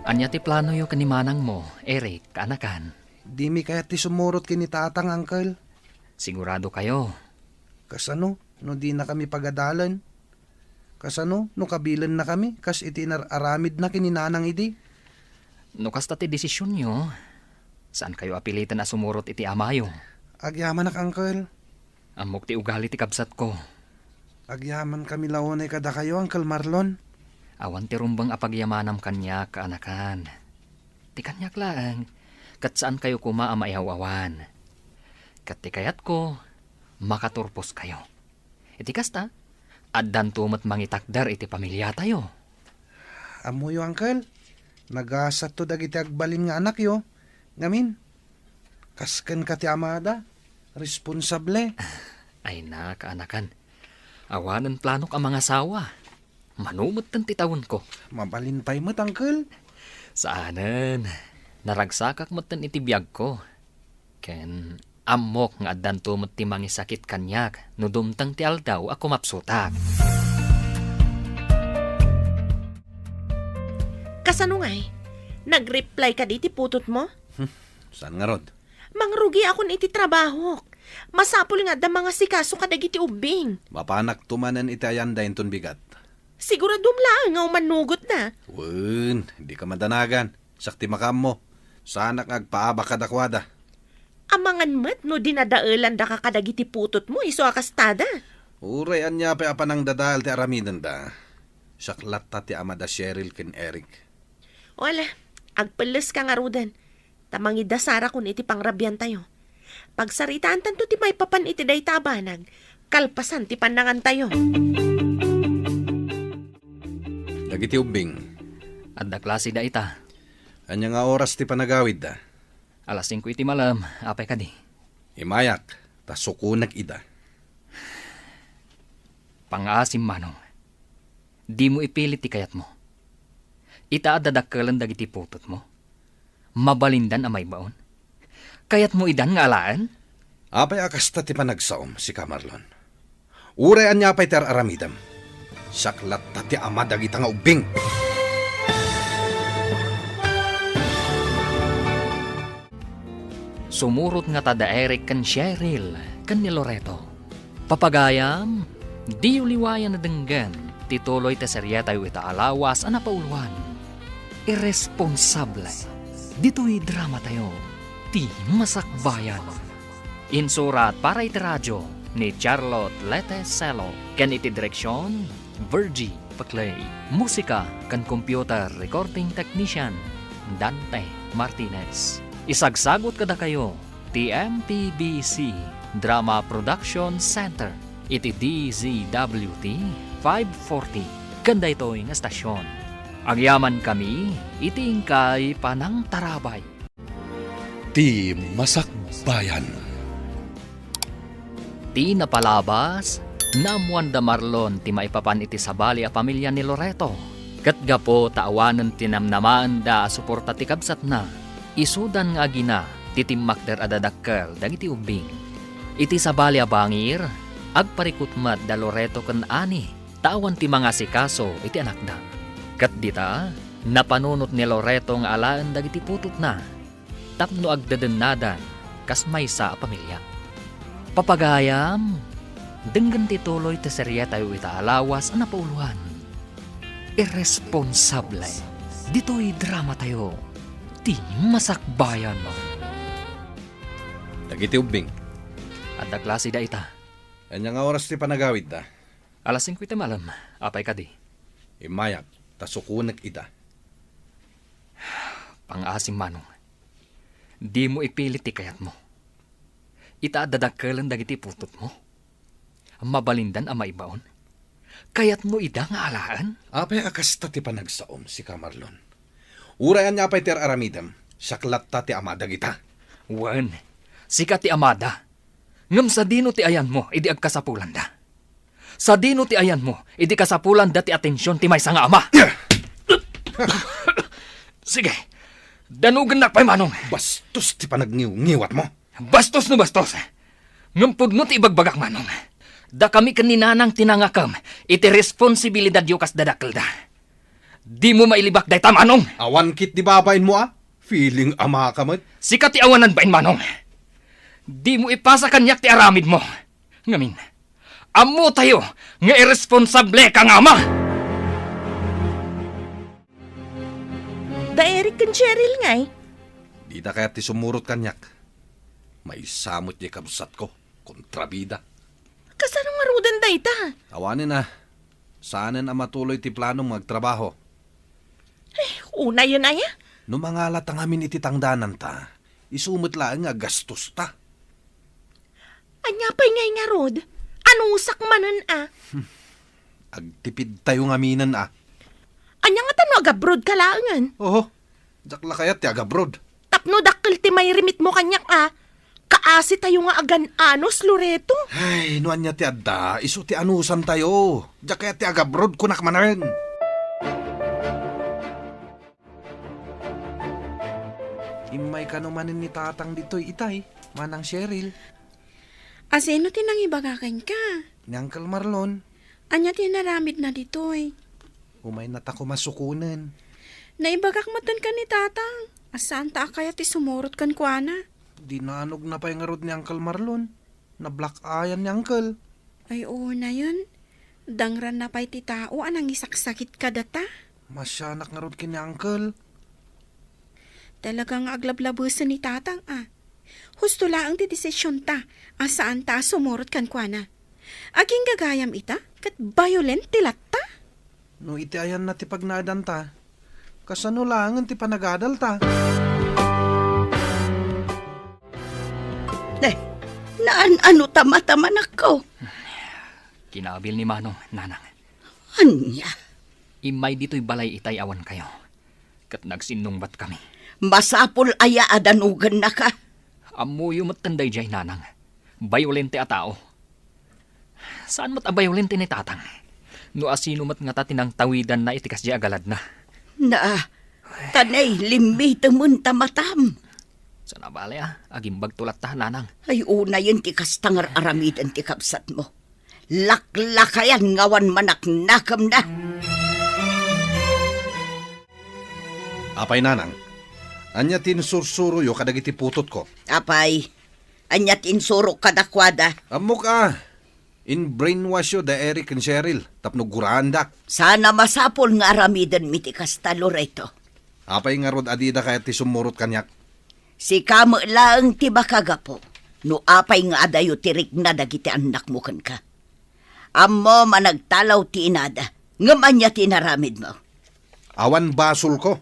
Ania ti planoyo ken ni manangmo, Eric, kaanakan? Dimi kayat ti sumurot ken ni tatang, uncle. Sigurado kayo? Kasano no dinakami pagadalen? Kasano no kabilennakami kas iti inar-aramidna ken ni nanang idi? No kasta ti desisionyo, saan kayo a piliten a sumurot iti amayo. Agyamanak, uncle. Ammok ti ugali ti kabsatko. Agyamankami la unay kadakayo, Uncle Marlon. Awan ti rumbeng a pagyamanam kaniak, kaanakan. Ti kaniak laeng, ket saan kayo koma a maiaw-awan. Ket ti kayatko, makaturposkayo. Iti kasta, addanto met mangitakder iti pamiliatayo. Ammoyo, Uncle, nagasatto dagiti agbalin nga anakyo. Ngamin, kas kenka ti amada, responsable. Ay na, kaanakan. Awanen planok a mangasawa. Mano metten ti tawenko. Mabalin pay met, Uncle. Saanen. Naragsakak metten iti biagko. Ken ammok nga addanto met ti mangisakit kaniak no dumteng ti aldaw a kumapsutak. Kasano ngay? Nag-reply kadi ti putotmo? Hmm, saan ngarud? Mangrugiakon iti trabahok. Masapul nga adda mangasikaso kadagiti ubbing. Mapanakto manen iti ayanda inton bigat. Siguradom laeng nga umannugotda. Wen, dika madanagan. Siak ti makaammo. Saanak nga agpaabak kadakuada. Amangan met no dinadaelandaka kadagiti putotmo isu a kastada. Uray ania pay a panangdadael ti aramidenda. Siak latta ti ama da Cheryl ken Eric. Wala, agpelleska ngaruden. Ta mangidasarakon iti pangrabiantayo. Pagsaritaantanto ti maipapan iti dayta a banag, kalpasan ti pannangantayo. Dagiti ubbing. Adda klase da ita. Ania nga oras ti panagawidda? Alas singko iti malem, apay kadi? Imayak, ta sukonek ida. Pangaasim, Manong. Dimo ipilit ti kayatmo. Ita a dadakkelen dagiti putotmo. Mabalindan a maibaon. Kayatmo idan nga alaen? Apay a kasta ti panagsaom, sika Marlon? Uray ania pay ti ar-aramidem, siak latta ti ama dagita nga ubbing. Sumurot ngata da Eric ken Cheryl ken ni Loreto. Papagayam, diyo liwayan a denggen ti tuloy ti serietayo ita a lawas a napauloan. Irresponsable. Ditoy dramatayo, ti Masakbayan. Insurat para iti radio ni Charlotte Lete Celo ken iti direksion, Virgie Paclay. Musika ken computer recording technician, Dante Martinez. Isagsagut kadakayo ti M P B C Drama Production Center iti D Z W T five forty ken daytoy nga estasion. Agyamankami iti inkay panangtarabay. Ti Masakbayan. Ti napalabas, naammoan da Marlon ti maipapan iti sabali a pamilia ni Loreto. Ket gapu ta awanen ti namnamaenda a suporta ti kabsatna, isudan nga agina ti timmakder a dadakkel dagiti ubbing. Iti sabali a bangir, agparikut met da Loreto ken Ani, ta awan ti mangasikaso iti anakda. Ket dita, napanunot ni Loreto nga alaen dagiti putotna tapno agdedennadan kas maysa a pamilia. Papagayam, denggen ti tuloy ti serietayo ita a lawas a napauloan. Irresponsable. Ditoy dramatayo, ti Masakbayan. Dagiti ubbing. Adda klase da ita. Ania nga oras ti panagawidda? Alas singko iti malem, apay kadi? Immayak, ta sukonek ida. Pangaasim, Manong. Dimo ipilit ti kayatmo. Ita a dadakkelen dagiti putotmo. Mabalindan a maibaon. Kayatmo ida nga alaen? Apay a kasta ti panagsaom, sika Marlon? Uray ania pay ti ar-aramidem, siak latta ti ama dagita. Wen, sika ti amada. Ngem sadino ti ayanmo idi agkasapulanda? Sadino ti ayanmo idi kasapulanda ti atension ti maysa nga ama? Sige, danugennak pay, Manong. Bastos ti panagniwngiwatmo. Bastos no bastos. Ngem pudno ti ibagbagak, Manong. Dakami ken ni Nanang ti nangakem iti responsibilidadyo kas dadakkelda. Dimo mailibak dayta, Manong. Awan ketdi babainmo a? Feeling ama ka met. Sika ti awanan bain, Manong. Dimo ipasa kaniak ti aramidmo. Ngamin, ammotayo nga irresponsable ka nga ama. Da Eric ken Cheryl ngay? Dida kayat ti sumurot kaniak? Maysa met diay kabsatko, kontrabida. Kasano ngaruden dayta? Awanen a. Saanen a matuloy ti planom nga agtrabaho. Eh, unayen aya? No mangalata ngamin iti tangdananta, isu met laeng nga gastosta. Apay ngay ngarud? Anusak manen a? Agtipidtayo ngaminen a. Ania ngata no agabroad ka laengen? Oho, diak la kayat ti agabroad. Tapno dakkel ti mairimitmo kaniak a. Kaasitayo nga agan-anos, Loreto. Ay, no ania ti adda, isu ti anusantayo. Diak kayat ti agabroad, kunak manen. Immay kano manen ni Tatang ditoy itay, Manang Cheryl. Asino ti nangibaga kenka? Ni Uncle Marlon. Ania ti inaramidna ditoy? Umaynata koma sukonen. Naibagak metten ken ni Tatang a saanta a kayat ti sumurot kenkuana. Dinanogna pay ngarud ni Uncle Marlon. Nablack-eyan ni Uncle. Ay, unayen. Dangranna pay ti tao a nangisaksakit kadata. Masianak ngarud ken ni Uncle. Talaga nga aglablabesen ni Tatang a. Husto laeng ti desisionta a saanta a sumurot kenkuana. Aginggagayam ita ket violent ti latta. No iti ayanna ti pagnaedanta, kasano laengen ti panagadalta? Eh, naan-ano ta mata, manakko? Kinabil ni Manong, Nanang. Ania? Immay ditoy balay itay awan kayo. Ket nagsinnungbatkami. Masapul aya a danogennaka? Ammoyo metten daydiay, Nanang. Bayolente a tao. Saan met a bayolente ni Tatang? No asino met ngata ti nangtawidanna iti kasdiay a galadna? Naa, tanay, limmitemen ta matam. Sana bale a, agimbagto latta, Nanang. Ay, unayen ti kasta nga ar-aramiden ti kabsatmo. Laklakayan nga awan manaknakemna. Apay, Nanang, ania ti insursuroyo kadagiti putotko? Apay, ania ti insurok kadakuada? Ammok a, in-brainwashyo da Eric ken Cheryl tapno guraandak. Sana masapul nga aramidenmi ti kasta, Loreto. Apay ngarud a dida kayat ti sumurot kaniak? Sika met laeng ti makagapu no apay nga adayo ti rikna dagiti annakmo kenka. Ammom a nagtalaw ti inada, ngem ania ti inaramidmo? Awan basolko.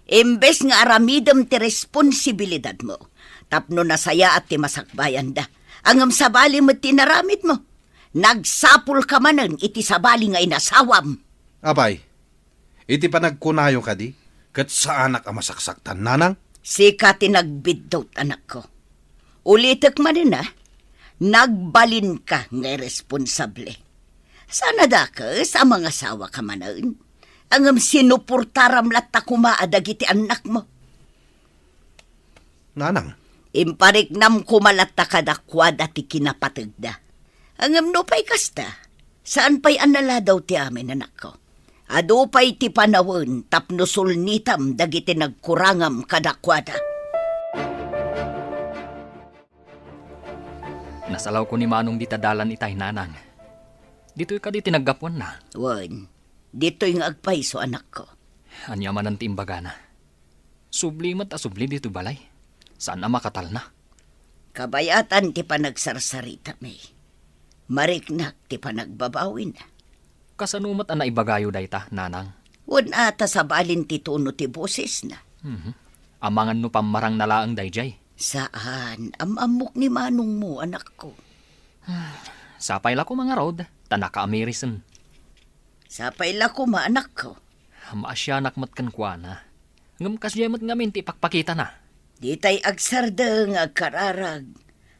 Imbes nga aramidem ti responsibilidadmo, tapno nasayaat ti masakbayanda, ngem sabali met ti inaramidmo. Nagsapulka manen iti sabali nga inasawam. Apay, iti panagkunayo kadi, ket saanak a masaksaktan, Nanang? Sika ti nagbiddut, anakko. Ulitek manen a, nagbalinka nga irresponsable. Saan a dakes a mangasawaka manen, ngem sinuportaram latta koma a dagiti annakmo. Nanang. Impariknam koma latta kadakuada ti kinapategda. Ngem nupay kasta, saan pay a naladaw ti amin, anakko. Adu pay ti panawen tapno sulnitam dagiti nagkurangam kadakuada. Nasalawko ni Manong dita dalan itay, Nanang. Ditoy kadi ti naggapuanna? Wen, ditoy nga agpayso, anakko. Ania manen ti imbagana? Subli met a subli ditoy balay. Saan a makatalna. Kabayatan ti panagsarsarita, May. Mariknak ti panagbabawina. Kasano met a naibagayo dayta, Nanang? Wen a ta sabalin ti tono ti bosesna. Mhm. Amangan no pammarangna laeng daydiay. Saan, am-ammok ni manongmo, anakko. Sapay la koma ngarud, ta nakaamirisan. Sapay la koma, anakko. Maasianak met kenkuana. Ngem kasdiay met ngamin ti ipakpakitana. Ditay agsardeng nga agkararag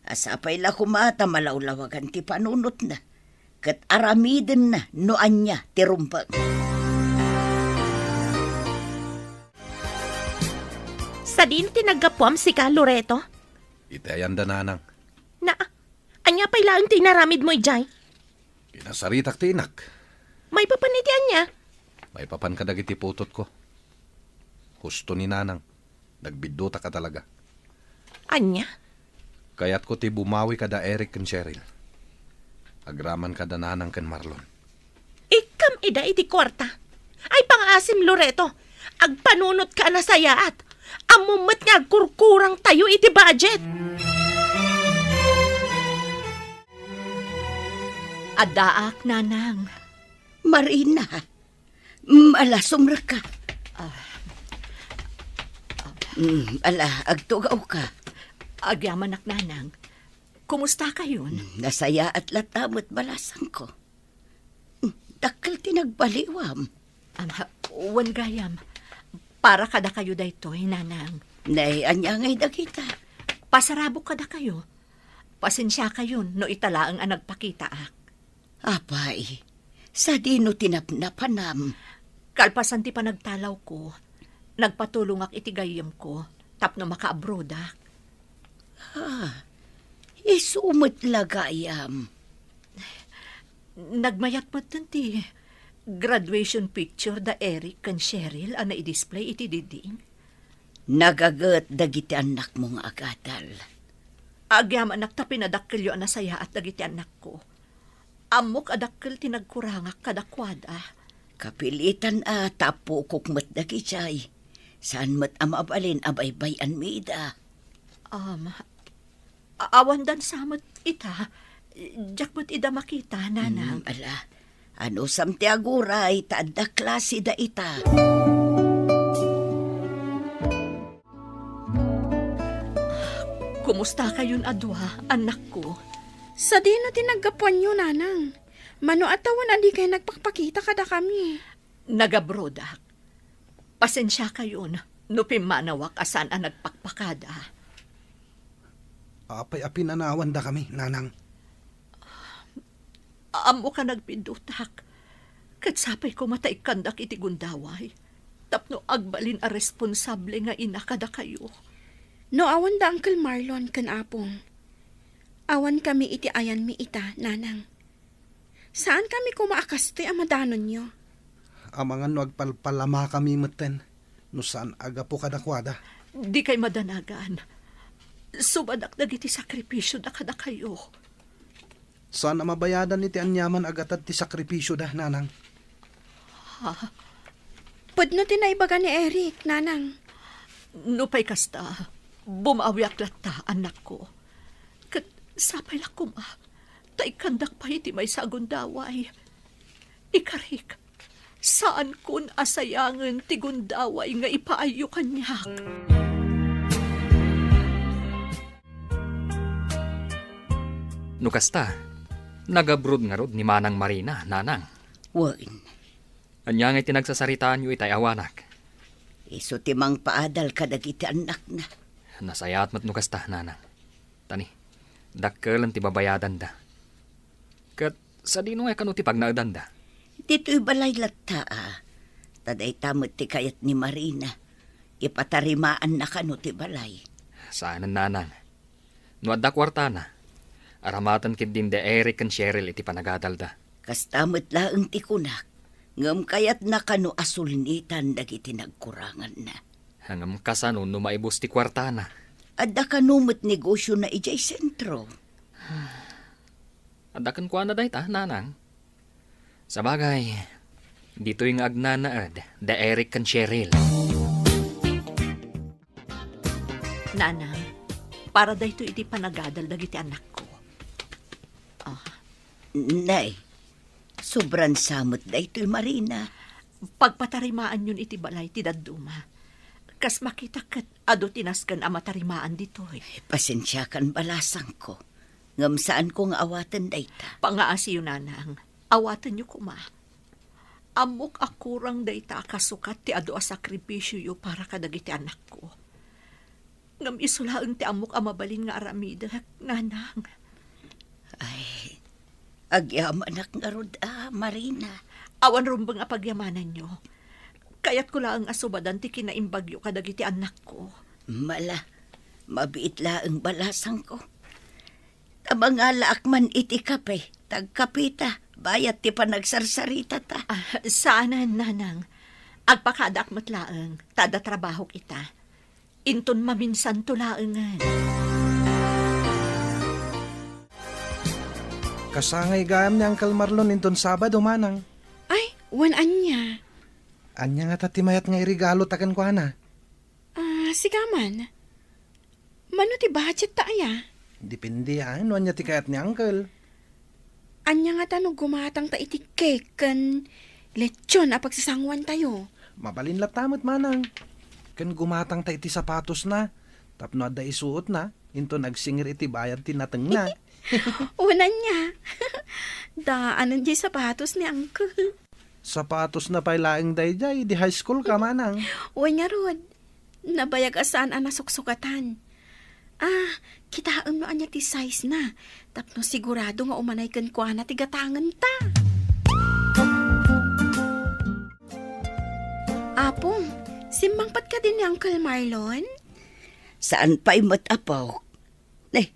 a sapay la koma ta malawlawagan ti panunotna, ket aramidenna no ania ti rumbeng. Sadino ti naggapuam sika, Loreto? Iti ayanda, Nanang. Na, ania pay laeng ti inaramidmo idiay? Pinasaritak ti inak. Maipapan iti ania? Maipapan kadagiti putotko. Husto ni Nanang. Nagbiddutak a talaga. Ania? Kayatko ti bumawi kada Eric ken Cheryl. Agraman kada Nanang ken Marlon. Ikkam ida iti kuarta. Ay, pangaasim, Loreto. Agpanunotka a nasayaat. Ammom met nga agkurkurangtayo iti budget. Addaak, Nanang. Marina, mm, ala, sumrekka. Ah. Mm, ala, agtugawka. Agyamanak, Nanang. Kumustakayon? Hmm, nasayaat latta met balasangko. Hmm, dakkel ti nagbaliwam. Ama, wen gayam. Para kadakayo daytoy, nanang. Nay, ania ngay dagita? Pasarabok kadakayo. Pasensiakayon no ita laeng a nagpakitaak. Apay, sadino ti napnapanam? Kalpasan ti panagtalawko, nagpatulongak iti gayyemko tapno makaabrodak. Ah, isu met la gayam. Nagmayat met ti graduation picture da Eric ken Cheryl a naidisplay iti diding. Nagaget dagiti annakmo nga agadal. Agyamanak ta pinadakkelyo a nasayaat dagiti annakko. Ammok a dakkel ti nagkurangak kadakuada. Kapilitan a tapukok met dagijay. Saan met a mabalin a baybay-anmi ida. Um, a-, awan dansa met ita. Diak met ida makita, nanang. Hmm, ala. Anusam ti aguray, ta adda klase da ita. Kumustakayon a dua, annakko? Sadino ti naggapuanyo, nanang? Mano a tawen a dikay nagpakpakita kadakami? Nagabrodak. Pasensiakayon no pimmanawak a saan a nagpakpakada. Apay a pinanawandakami, nanang? Ammok a nagpiddutak, ket sapay koma ta ikkandak iti gundaway tapno agbalin a responsable nga ina kadakayo. No awan da Uncle Marlon ken Apong, awankami iti ayanmi ita, nanang. Saankami koma a kastoy a madanonyo. Amangan no agpalpalamakami metten no saan a gapu kadakuada. Dikay madanagan. Subadak dagiti sakripisioda kadakayo. Saan a mabayadan iti aniaman a gatad ti sakripisioda, nanang. Ha? Pudno ti naibaga ni Eric, nanang. Nupay kasta, bumawiak latta, annakko. Ket sapay la koma ta ikkandak pay iti maysa a gundaway. Ikarik, saankon a sayangen ti gundaway nga ipaayyo kaniak. No kasta, nagabrod ngarud ni Manang Marina, nanang. Wen. Ania ngay ti nagsasaritaanyo itay awanak? Isu ti mangpaadal kadagiti annakna. Nasayaat met no kasta, nanang. Tani, dakkelen ti babayadanda. Ket sadino ngay kano ti pagnaedanda? Ditoy balay latta, a. Ta dayta met ti kayat ni Marina. Ipatarimaanna kano ti balay. Saanen, nanang. No adda kuartana, aramaten ketdin da Eric ken Cheryl iti panagadalda. Kasta met laeng ti kunak, ngem kayatna kano a sulnitan dagiti nagkuranganna. Ngem kasano no maibus ti kuartana? Adda kano met negosiona idiay sentro. Adda kenkuana dayta, nanang. Sabagay, ditoy nga agnanaed da Eric ken Cheryl. Nanang, para daytoy iti panagadal dagiti anakko. Ah. Nay, sobran sa met daytoy, Marina. Pagpatarimaanyon iti balay ti dadduma. Kas makita ket adu ti nasken a matarimaan ditoy. Pasensiakan, balasangko. Ngem saanko nga awaten dayta. Pangaasiyo, nanang. Awatenyo koma. Ammok a kurang dayta a kasukat ti adu a sakripisioyo para kadagiti anakko. Ngem isu laeng ti ammok a mabalin nga aramidek, nanang. Ay, agyamanak ngarud a, Marina. Awan rumbeng a pagyamananyo. Kayatko laeng a subadan ti kinaimbagyo kadagiti annakko. Mala, mabiit laeng, balasangko. Ta mangalaak man iti kape, ta agkapeta, bayat ti panagsarsaritata. Ah, saanen, nanang. Agpakadaak met laeng, ta adda trabahok ita. Inton maminsanto laengen. Kasangay gayam ni Uncle Marlon inton Sabado, manang. Ay, wen ania? Ania ngata ti mayat nga iregalo ta kenkuana? Ah, sika man. Mano ti budget ta aya? Depende, ah, no ania ti kayat ni Uncle. Ania ngata no gumatang ta iti cake ken lechon a pagsasanguan tayo? Mabalin latta met, manang. Ken gumatang ta iti sapatos na, tapno adda isuot na, Inton agsingir iti bayad ti natengna. Unan niya. Daanen diay sapatos ni Uncle. Sapatosna pay laeng daydiay, idi high school ka, manang. Wen ngarud, nabayag a saan a nasuksukatan. Ah, kitaem no ania ti size na, tapno sigurado nga umanay kenkuana ti gatangenta. Apong, simmangpet kadi ni Uncle Marlon? Saan pay met, Apo. Eh,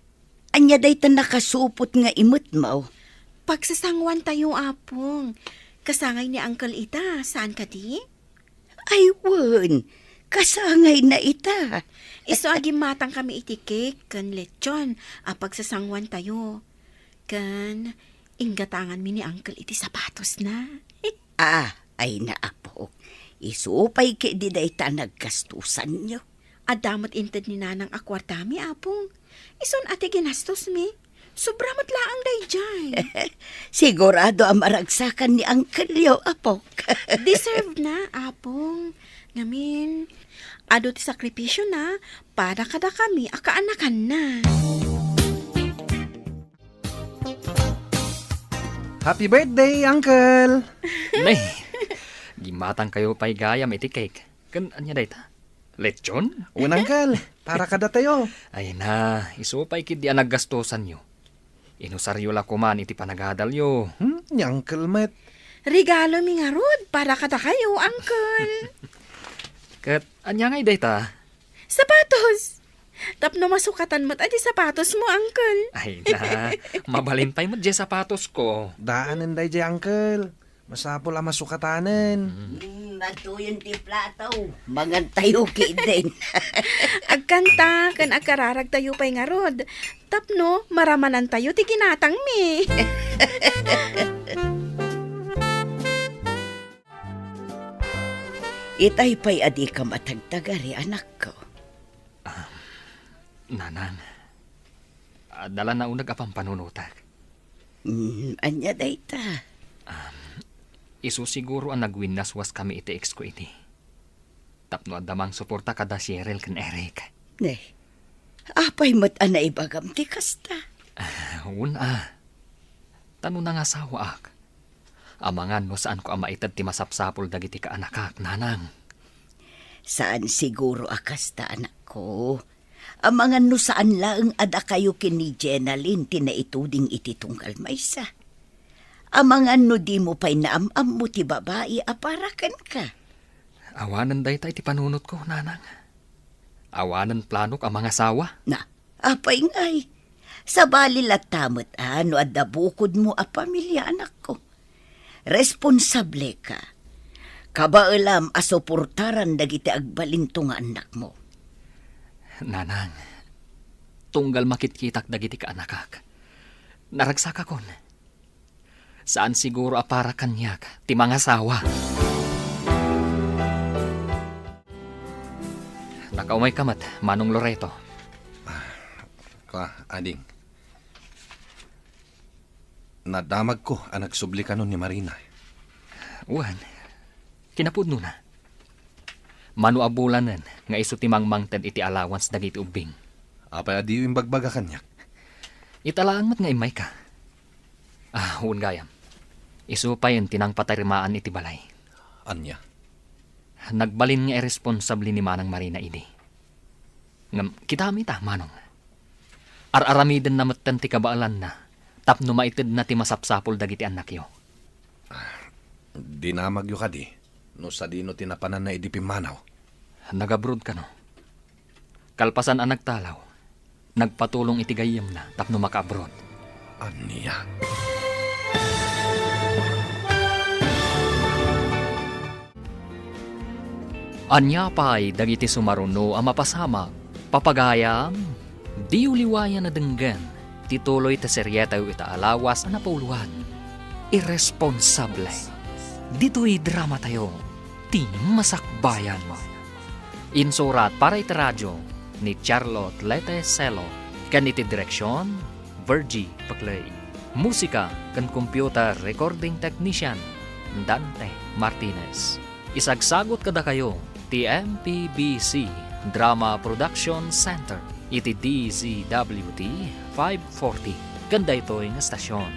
ania dayta nakasupot nga imetmo? Pagsasanguan tayo, Apong. Kasangay ni Uncle ita, saan kadi? Ay, wen. Kasangay na ita. Isu a gimmatang kami iti cake ken lechon a pagsasanguan tayo. Ken inggatanganmi ni Uncle iti sapatos na. Ah, ay na, Apo. Isu pay ketdi dayta a naggastusanyo. Adda met inted ni Nanang a kuartami, Apong. Isun a ti ginastosmi. Sobra met laeng daydiay. Sigurado a maragsakan ni Uncle-yo, Apok. Deserve na, Apong. Ngamin, adu ti sakripisio na para kadakami a kaanakanna. Happy birthday, Uncle! Nay, gimmatangkayo pay gayam iti cake. Ken ania dayta? Lechon? Wen, Uncle, para kadatayo. Ay na, isu pay ketdi a naggastosanyo. Inusaryo la koman iti panagadalyo. Hmm, ni Uncle met. Regalomi ngarud para kadakayo, Uncle. Ket ania ngay dayta? Sapatos! Tapno masukatan met a di sapatosmo, Uncle. Ay na, mabalin pay met diay sapatosko. Daanen daydiay, Uncle. Masapul a masukatanen. Mm. Mm, adtoyen ti plato. Mangantayo ketdin. Agkanta ken agkararagtayo pay ngarud. Tapno maramanantayo ti ginatangmi. Itay pay a dikam a tagtagari, anakko. Ah, Nanang, adda la nauneg a pampanunotek. Mm, ania dayta? Um, isu siguro a nagwinnaswaskami iti exko idi. Tapno adda mangsuporta kada Cheryl ken Eric. Ne, apay met a naibagam ti kasta? Ah, wen a. Ta no nangasawaak, amangan no saanko a maited ti masapsapul dagiti kaanakak, Nanang. Saan siguro a kasta, anakko. Amangan no saan laeng a dakayo ken ni Jenalyn ti naituding iti tunggal maysa. Amangan no dimo pay naam-ammo ti babai a para kenka. Awanen dayta iti panunotko, Nanang. Awanen planok a mangasawa. Na, apay ngay? Sabali latta met a no adda bukodmo a pamilia, anakko. Responsable ka. Kabaelam a suportaran dagiti agbalinto nga annakmo. Nanang, tunggal makitkitak dagiti kaanakak, naragsakakon. Saan siguro a para kaniak ti mangasawa. Nakaumayka met, Manong Loreto. Ah, kua, ading. Nadamagko a nagsubli kanon ni Marina. Wen, kinapudnona. Mano a bulanen nga isu ti mangmangted iti allowance dagiti ubbing. Apay a diyo imbagbaga kaniak? Ita laeng met nga immayka. Ah, wen gayam. Isu payen ti nangpatarimaan iti balay. Ania? Nagbalin nga irresponsable ni Manang Marina idi. Ngem, kitaem ita, Manong. Ar-aramidenna metten ti kabaelanna tapno maitedna ti masapsapul dagiti annakyo. Dinamagyo kadi no sadino ti napananna idi pimmanaw? Nag-abroad kano. Kalpasan a nagtalaw, nagpatulong iti gayyemna tapno makaabroad. Ania? Ania pay dagiti sumaruno a mapasamak, papagayam? Diyo liwayan a denggen ti tuloy ti serietayo ita a lawas a napauluan, Irresponsable. Ditoy dramatayo, ti masakbayan. Insurat para iti radio ni Charlotte Lete Celo, ken iti direksion, Virgie Paclay. Musika ken computer recording technician, Dante Martinez. Isagsagut kadakayo ti M P B C Drama Production Center. iti D Z W T five forty ken daytoy nga stasyon.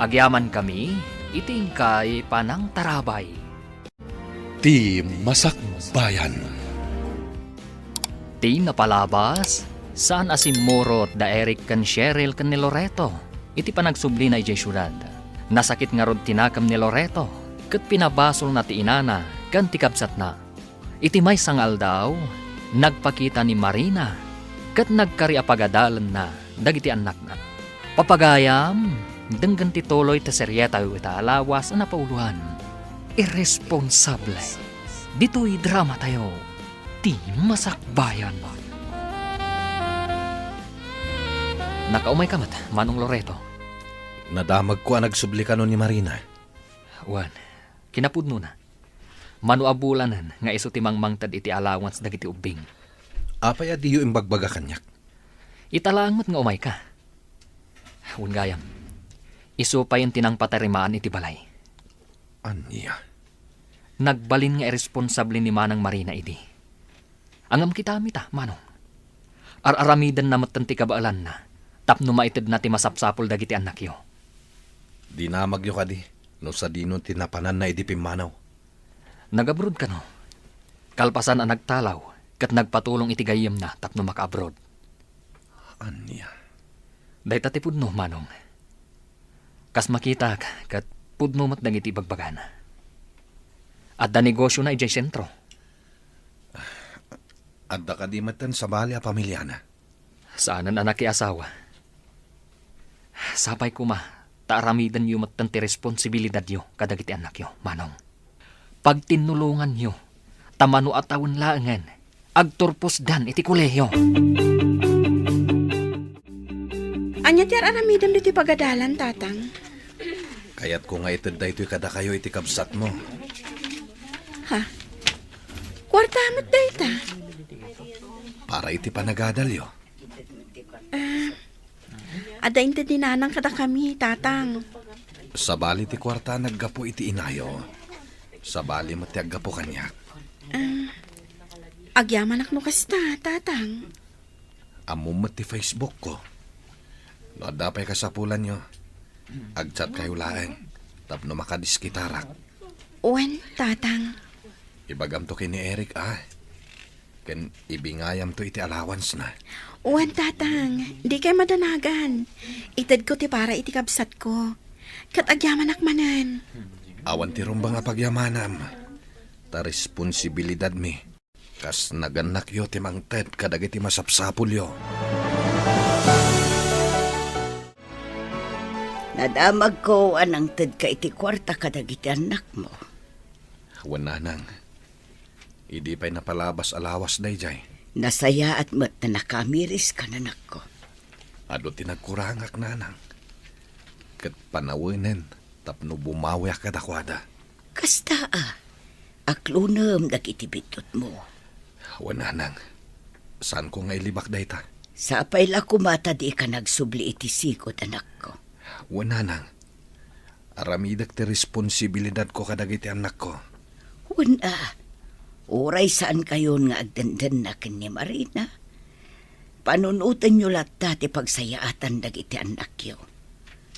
Agyamankami iti inkay panangtarabay. Ti Masakbayan. Ti napalabas, saan a simmurot da Eric ken Cheryl ken ni Loreto iti panagsublina idiay siudad. Nasakit ngarud ti nakemna ni Loreto ket pinabasolna ti inana ken ti kabsatna. Iti maysa nga aldaw, nagpakita ni Marina ket nagkari a pagadalenna dagiti annakna. Papagayam, denggen ti tuloy ti serietayo ita a lawas a napauloan. Irresponsable. Ditoy dramatayo, Ti Masakbayan. Nakaumayka met, Manong Loreto. Nadamagko a nagsubli kano ni Marina. Wen, kinapudnona. Mano a bulanen nga isu ti mangmangted iti allowance dagiti ubbing. Apay a diyo imbagbaga kaniak? Ita laeng met nga umayka. Wen gayam, isu payen ti nangpatarimaan iti balay. Ania? Nagbalin nga irresponsable ni Manang Marina idi. Ngem kitami ta, Manong. Ar-aramidenna metten ti kabaelanna tapno maitedna ti masapsapul dagiti annakyo. Dinamagyo kadi no sadino ti napananna idi pimmanaw? Nag-abroad kano. Kalpasan a nagtalaw ket nagpatulong iti gayyemna tapno maka-abroad. Ania? Dayta ti pudno, Manong. Kas makitak, ket pudno met dagiti ibagbagana. Adda negosiona idiay sentro. Adda kadi metten sabali a pamiliana? Saanen a nakiasawa. Sapay koma ta aramidenyo metten ti responsibilidadyo kadagiti annakyo, Manong. Pagtinnulonganyo, ta mano a tawen laengen, agturposdan iti kolehio. Ania ti ar-aramidem ditoy pagadalan, Tatang? Kayatko nga ited daytoy kadakayo iti kabsatmo. Ha? Kuarta met dayta? Para iti panagadalyo. Ah, adda inted ni Nanang kadakami, Tatang. Sabali ti kuarta naggapu iti inayo. Sabali met ti aggapu kaniak. Ah, agyamanak no kasta, Tatang. Ammom met ti Facebook ko. No adda pay kasapulanyo, agchat kayo laeng tapno makadiskitarak. Wen, Tatang. Ibagamto ken ni Eric, a. Ken ibingayamto iti allowance na. Wen, Tatang, dikay madanagan. Itedko ti para iti kabsatko. Ket agyamanak manen. Awan ti rumbeng a pagyamanam. Ta responsibilidadmi. Kas nagannakyo ti mangted kadagiti masapsapulyo. Nadamagko a nangtedka iti kuarta kadagiti annakmo. Wen, Nanang. Idi pay napalabas a lawas daydiay. Nasayaat met ta nakaamiriska, anakko. Adu ti nagkurangak, Nanang. Ket panawenen tapno bumawiak kadakuada. Kasta a, aklonem dagiti biddutmo. Wen, Nanang, saanko nga ilibak dayta. Sapay la koma ta dika nagsubli iti sigud, anakko. Wen, Nanang, aramidek ti responsibilidadko kadagiti annakko. Wen a, uray saankayon nga agdendenna ken ni Marina, panunotenyo latta ti pagsayaatan dagiti annakyo.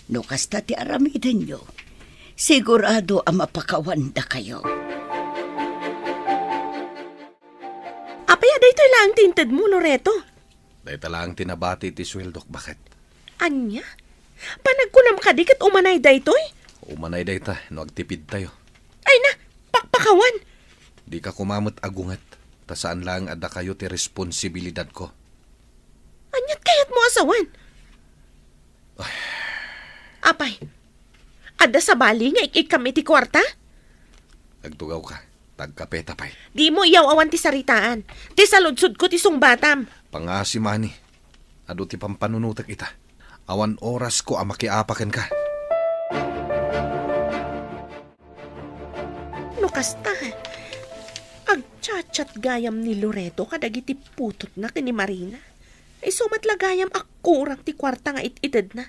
No kasta ti aramidenyo, sigurado a mapakawandakayo. Apay a daytoy laeng ti intedmo, Loreto? Dayta laeng ti nabati iti sueldok, baket. Ania? Panagkunam kadi ket umanay daytoy? Umanay dayta no agtipidtayo. Ay na, pakpakawan! Dika koma met agunget, ta saan laeng a dakayo ti responsibilidadko. Aniat kayatmo a sawen? Ay. Apay, adda sabali nga ik-ikkam iti kuarta? Agtugawka, ta agkapeta pay. Dimo iyaw-awan ti saritaan. Ti saludsodko ti sungbatam. Pangaasim, Ani. Adu ti pampanunotek ita. Awan orasko a makiapa kenka. No kasta, agchat-chat gayam ni Loreto kadagiti putotna ken ni Marina. Isu met la gayam a kurang ti kuarta nga it-itedna.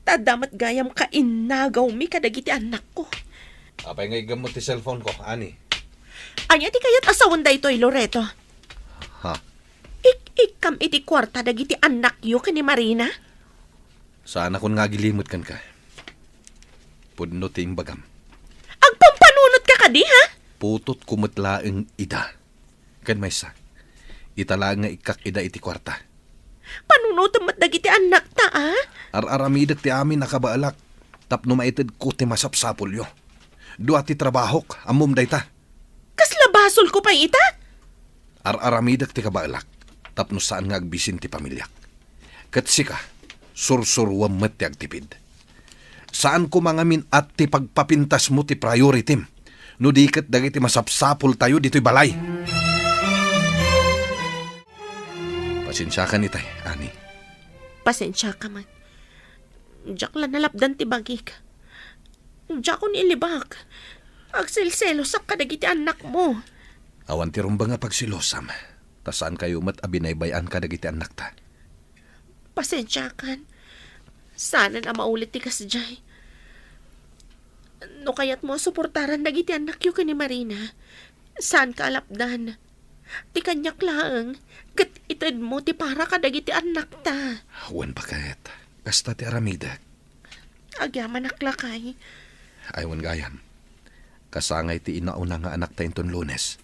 Ta adda met gayam kainnagawmi kadagiti annakko. Apay nga iggammo ti cellphone ko, Ani? Ania ti kayat a sawen daytoy, Loreto? Ha? Ik-ikkam iti kuarta dagiti annakyo ken ni Marina? Saanakon nga agilimut kenka. Pudno ti imbagam. Agpampanunotka kadi, ha? Putotko met laeng ida. Ken maysa, ita laeng nga ikkak ida iti kuarta. Panunotem met dagiti annakta, a? Ar-aramidek ti amin a kabaelak tapno maitedko ti masapsapulyo. Dua ti trabahok, ammom dayta. Kasla basolko pay ita? Ar-aramidek ti kabaelak tapno saan nga agbisin ti pamiliak. Ket sika, sursuruem met ti agtipid. Saan koma ngamin a ti pagpapintasmo ti prioritim no di ket dagiti masapsapultayo ditoy balay. Pasensiakan itay, Ani. Pasensiaka met. Diak la nalapdan ti bagik. Diakon ilibak. Agselselosak kadagiti annakmo. Awan ti rumbeng a pagselosam, ta saankayo met a binaybay-an kadagiti annakta. Pasensiakan. Saanen a maulit ti kasdiay. No kayatmo a suportaran dagiti annakyo ken ni Marina, saanka a lapdan. Ti kaniak laeng, ket itedmo ti para kadagiti annakta. Wen, baket. Kasta ti aramidek. Agyamanak lakay. Ay, wen gayam. Kasangay ti inauna nga anakta inton Lunes.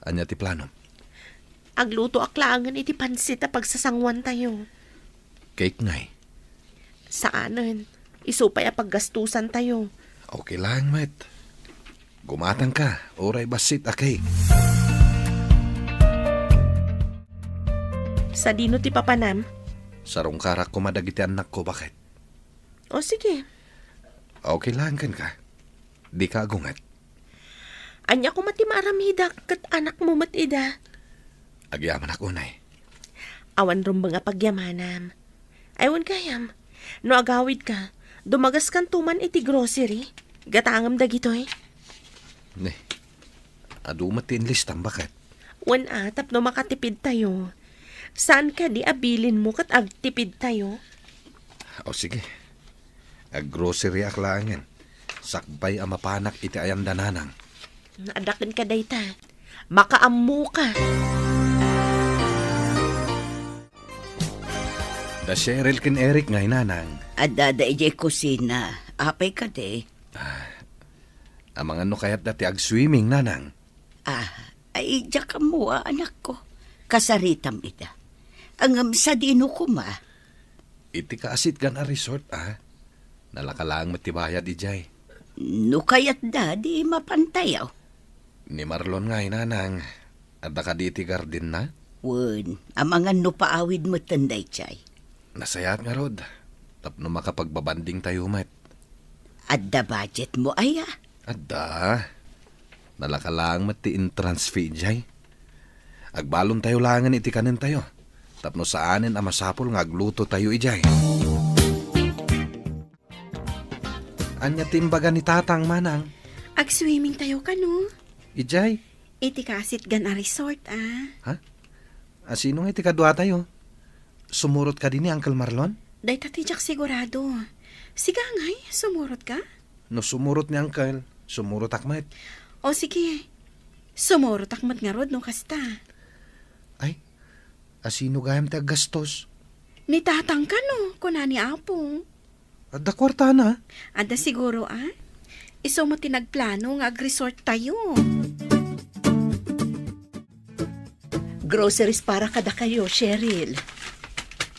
Ania ti planom? Aglutoak laengen iti pansit a pagsasanguantayo. Cake ngay? Saanen. Isu pay a paggastusantayo. Okay lang, met. Gumatang ka, uray bassit a cake. Sadino ti papanam? Sarungkarak koma dagiti annakko, baket. O, sige. Okay lang kenka. Dika agunget. Ania koma ti maaramidak ket anakmo met ida? Agyamanak unay. Awan rumbeng a pagyamanam. Ay, wen gayam, no agawidka, dumagaskanto man iti grocery. Gatangem dagitoy. Ne, adu met ti inlistam, baket. Wen a, tapno makatipidtayo. Saan kadi a bilinmo ket agtipidtayo? O, sige. Aggroceryak laengen. Sakbay a mapanak iti ayan da Nanang. Adda kenka dayta. Makaammoka. Da Cheryl ken Eric ngay, Nanang. Adda da idiay kusina. Apay kadi? Ah, amangan no kayatda ti agswimming, Nanang. Ah, ay, diak ammo a, anakko. Kasaritam ida. Ngem sadino koma? Iti kaasitgan a resort, a. Nalaka laeng met ti bayad idiay. No kayatda, di mapantayo. Ni Marlon ngay, Nanang. Adda kadi iti gardenna? Wen, amangan no paawid metten daydiay. Nasayaat ngarud, tapno makapagbabandingtayo met. Adda budgetmo aya? Adda. Nalaka laeng met ti entrance fee idiay. Agbalontayo laengen iti kanentayo, tapno saanen a masapul nga aglutotayo idiay. Ania ti imbaga ni Tatang, Manang? Agswimmingtayo kano? Idiay? Iti kaasitgan a resort, a. Ha? A, sino nga iti kaduatayo? Sumurot kadi ni Uncle Marlon? Dayta ti diak sigurado. Sika ngay, sumurotka? No sumurot ni Uncle, sumurotak met. O sige, sumurotak met ngarud no kasta. Ay, a, sino gayam ti aggastos? Ni Tatang kano, kuna ni Apong. Adda kuartana? Adda siguro, a. Isu met ti nagplano nga agresorttayo. Groceries para kadakayo, Cheryl.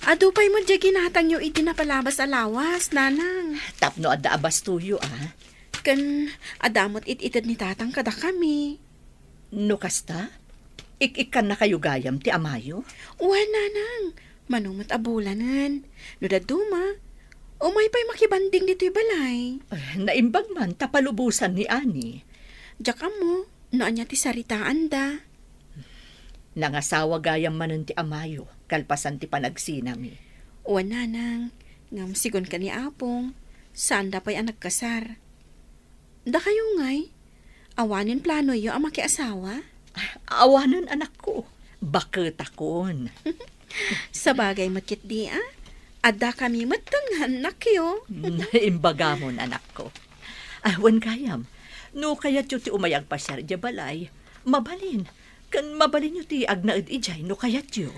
Adu pay met diay ginatangyo iti napalabas a lawas, Nanang. Tapno adda a bastoyo, a. Ken adda met it-ited ni Tatang kadakami. No kasta, ik-ikkannakayo gayam ti amayo? Wen, Nanang. Mano met a bulanen. No dadduma, umay pay makibanding ditoy balay. Ah, naimbag man ta palubosan ni Ani. Diak ammo no ania ti saritaanda. Nangasawa gayam manen ti amayo, kalpasan ti panagsinami. Wen, Nanang, ngem sigun ken ni Apong, saanda pay a nagkasar. Dakayo ngay, awanen planoyo a makiasawa? Awanen, anakko. Baketakon. Sabagay met ketdi, a. Addakami met nga annakyo. Naimbagam, anakko. A, wen gayam, no kayatyo ti umay agpasiar idiay balay, mabalin, Ken mabalinyo ti agnaed idiay no kayatyo.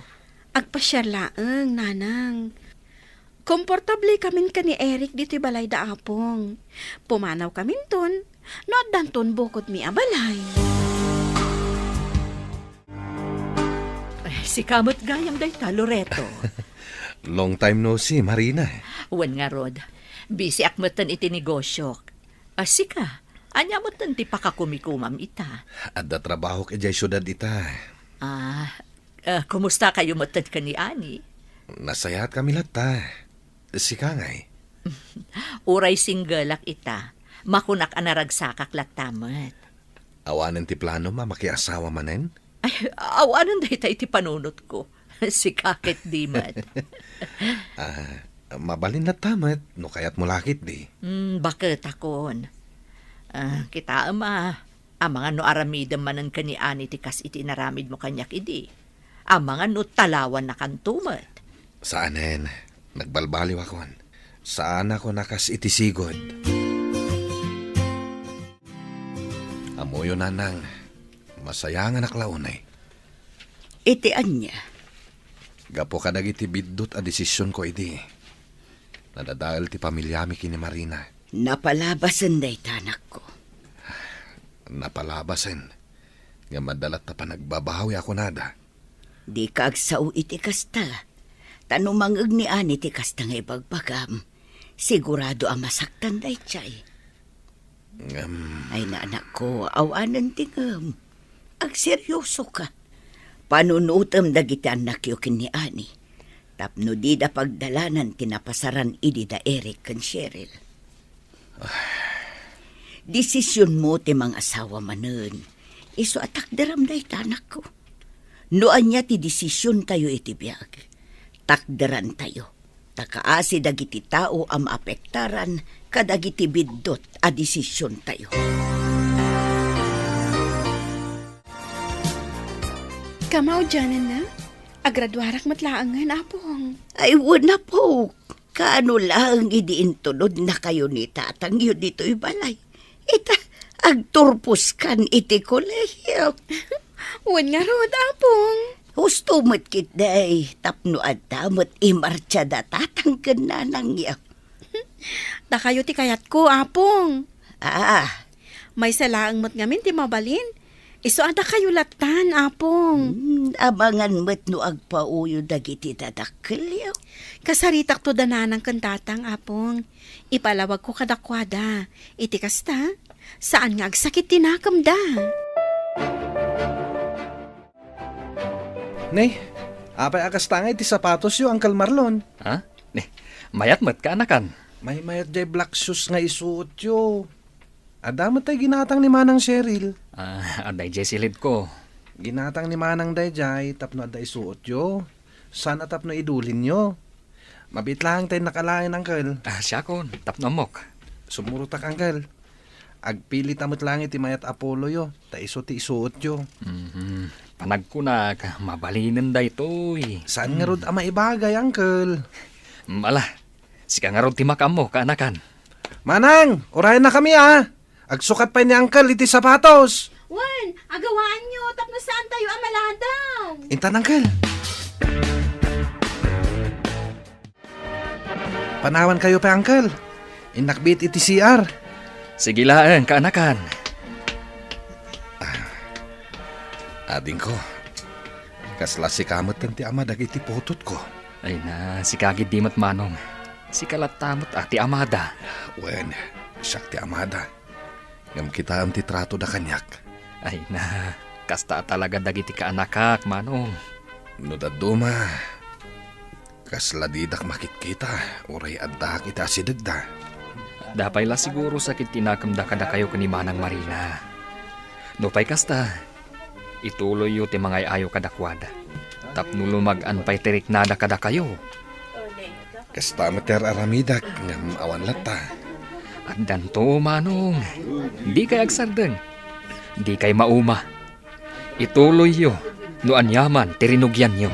Agpasiar laeng, Nanang. Komportablekamin ken ni Eric ditoy balayda, Apong. Pumanawkaminton, no addanton bukodmi a balay. Ay, sika met gayam dayta, Loreto. Long time no see, Marina. Wen ngarud, bisiak metten iti negosiok. A, sika, ania metten ti pakakumikumam ita? Adda trabahok idiay siudad ita. Ah, ah, kumusta kayo metten ken ni Ani? Nasayaat kami latta. Sika ngay? Uray singgelak ita, makunak a naragsakak latta met. Awanen ti planom a makiasawa manen? Ay, awanen dayta iti panunotko. Sika ket di met. Ah, mabalin latta met no kayatmo la ketdi. Hmm, baketakon. Ah, kitaem a, amangan no aramidem manen ken ni Ani ti kas iti inaramidmo kaniak idi. Amangan no talawannakanto met. Saanen, nagbalbaliwakon. Saanakon a kas iti sigud. Ammoyo, Nanang, masayanganak la unay. Iti ania? Gapu kadagiti biddut a desisionko idi, nadadael ti pamiliami ken ni Marina. Napalabasen dayta, anakko. Napalabasen. Ngem adda latta panagbabawi a kunada. Dika agsao iti kasta. Ta no mangngeg ni Ani ti kasta nga ibagbagam, sigurado a masaktan daydiay. Ngem... Ay, anakko, awanen ti ngem. Agseriosoka. Panunotem dagiti annakyo ken ni Ani tapno dida pagdalanan ti napasaran idi da Eric ken Cheryl. Desisionmo ti mangasawa manen. Isu a takderam dayta, anakko. No ania ti desisiontayo iti biag, takderantayo. Ta kaasi dagiti tao a maapektaran kadagiti biddut a desisiontayo. Kamaudianenna, agraduarak met laengen, Apong. Ay, wen, Apok. Kaano laeng idi intulodnakayo ni tatangyo ditoy balay? Ita, agturposkan iti kolehiyo. Wen ngarud, Apong. Husto met ketdi, tapno adda met imartsa da tatang ken nanangyo. Dakayo ti kayatko, Apong. Ah. Maysa laeng met ngamin ti mabalin. Isu a dakayo lattan, Apong. Hmm, amangan met no agpaoyo dagiti dadakkelyo. Kasaritakto da nanang ken tatang, Apong. Ipalawagko kadakuada. Iti kasta, saan nga agsakit ti nakemda. Ne, apay a kasta nga iti sapatosyo, Uncle Marlon? Ha? Ne, mayat met, kaanakan. Maymayat jay black shoes nga isuotyo. Adda met tay ginatang ni Manang Cheryl. Ah, adda idiay silidko. Ginatang ni Manang daydiay tapno adda isuotyo. Saan a tapno idulinyo. Mabiit laeng tay nakalaen, Uncle. Ah, siakon, tapno ammok. Sumurotak, Uncle. Agpilita met laeng iti mayat a poloyo, ta isu ti isuotyo. Mhm. Panagkunak, mabalinen daytoy. Saan ngarud a maibagay, Uncle? Mm, ala, sika ngarud ti makaammo, kaanakan. Manang, urayennakami, a. Agsukat pay ni Uncle iti sapatos. Wen, agawaanyo tapno saantayo a maladaw. Intan, Uncle. Panawankayo pay, Uncle. Innak biit iti C R. Sige laeng, kaanakan. Adingko, kasla sika met ti ama dagiti putotko. Ay na, sika gid di met, Manong. Sika latta met a ti amada. Wen, siak ti amada. Ngem kitaem ti tratoda kaniak. Ay na, kasta a talaga dagiti kaanakak, Manong. No dadduma, kasla didak makitkita, uray addaak iti asidegda. Apay la siguro sakit ti nakemda kadakayo ken ni Manang Marina. Nupay kasta, ituloyyo ti mangay-ayo kadakuada, tapno lumag-an pay ti riknada kadakayo. Kasta met ti ar-aramidek, ngem awan latta. Addanto, Manong. Dikay agsardeng. Dikay mauma. Ituloyyo no aniaman ti rinugianyo.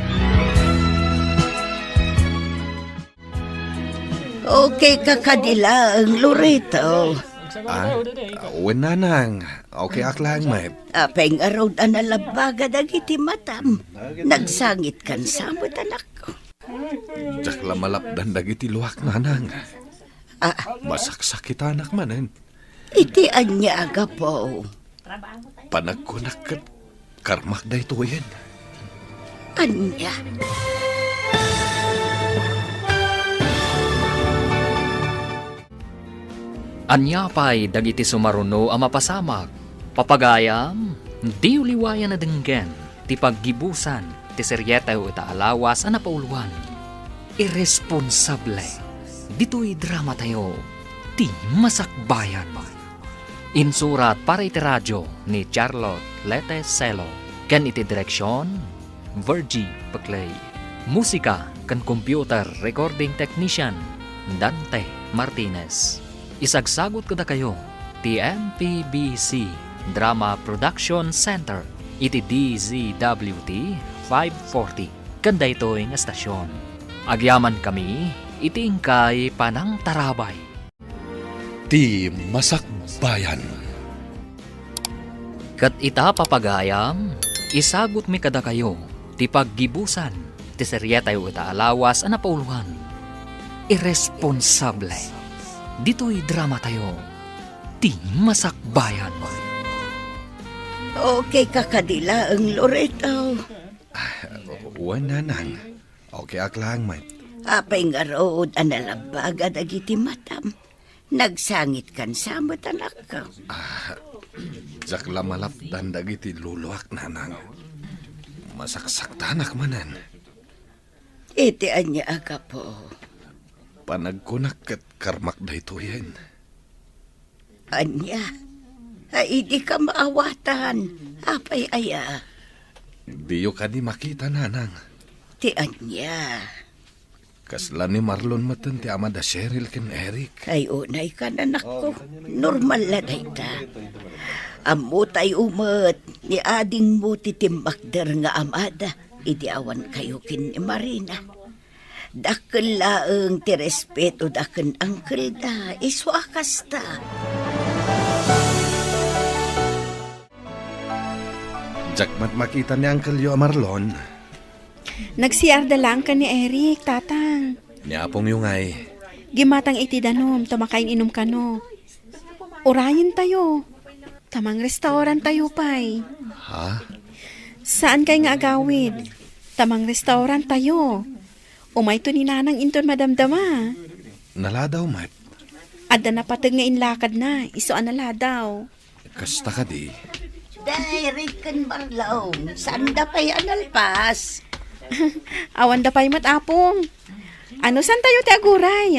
Okay ka kadi laeng, Loreto. Ah, wen, nanang. Okay ak lang met. Apay ngarud a nalabbaga dagiti matam? Nagsangitkan sa met, anakko. Diak la malapdan dagiti luak, nanang. Ah, masaksakitanak manen. Iti ania a gapu? Panagkunak ket karmak daytoyen. Ania? Ania pay dagiti sumaruno a mapasamak? Papagayam, diyo liwayan a denggen ti paggibusan ti serietayo ita a lawas a napauloan. Irresponsable. Ditoy dramatayo, ti Masakbayan. Insurat para iti radio ni Charlotte Lete Celo, ken iti direksion, Virgie Peclay. Musika ken computer recording technician, Dante Martinez. Isagsagut kadakayo ti M P B C Drama Production Center iti D Z W T five forty ken daytoy nga estasion. Agyamankami iti inkay panangtarabay. Ti Masakbayan. Ket ita, papagayam, isagutmi kadakayo ti paggibusan ti serietayo ita a lawas a napauloan. Irresponsable. Ditoy dramatayo, ti Masakbayan. Okay ka kadi laeng, Loreto? Ah, wen, nanang. Okay ak lang met. Apay ngarud a nalabbaga dagiti matam? Nagsangitkan sa met, anakko. Ah, diak la malapdan dagiti luluak, nanang. Masaksaktanak manen. Iti ania a gapu? Panagkunak ket karmak daytoyen. Ania? Ay, idi ka maawatan. Apay aya? Diyo kadi makita, nanang. Ti ania? Kasla ni Marlon metten ti ama da Cheryl ken Eric. Ay, unay ka, anakko. Normal la dayta. Ammotayo met ni adingmo ti timmakder nga amada idi awan kayo ken ni Marina. Dakkel laeng ti respetoda ken angkelda, isu a kasta. Diak met makita ni angkelyo a Marlon. Nag-C R da laeng ken ni Eric, Tatang. Ni apongyo ngay? Gimmatang iti danum, ta makain-inum kano. Urayentayo. Ta mangrestaurantayo pay. Ha? Saankay nga agawid. Ta mangrestaurantayo. Umayto ni Nanang inton madamdama. Naladaw met. Adda napateg nga inlakadna, isu a naladaw. Kasta kadi? Derek ken Marlon, saanda pay a nalpas? Awanda pay met, Apong. Ano, saantayo ti aguray?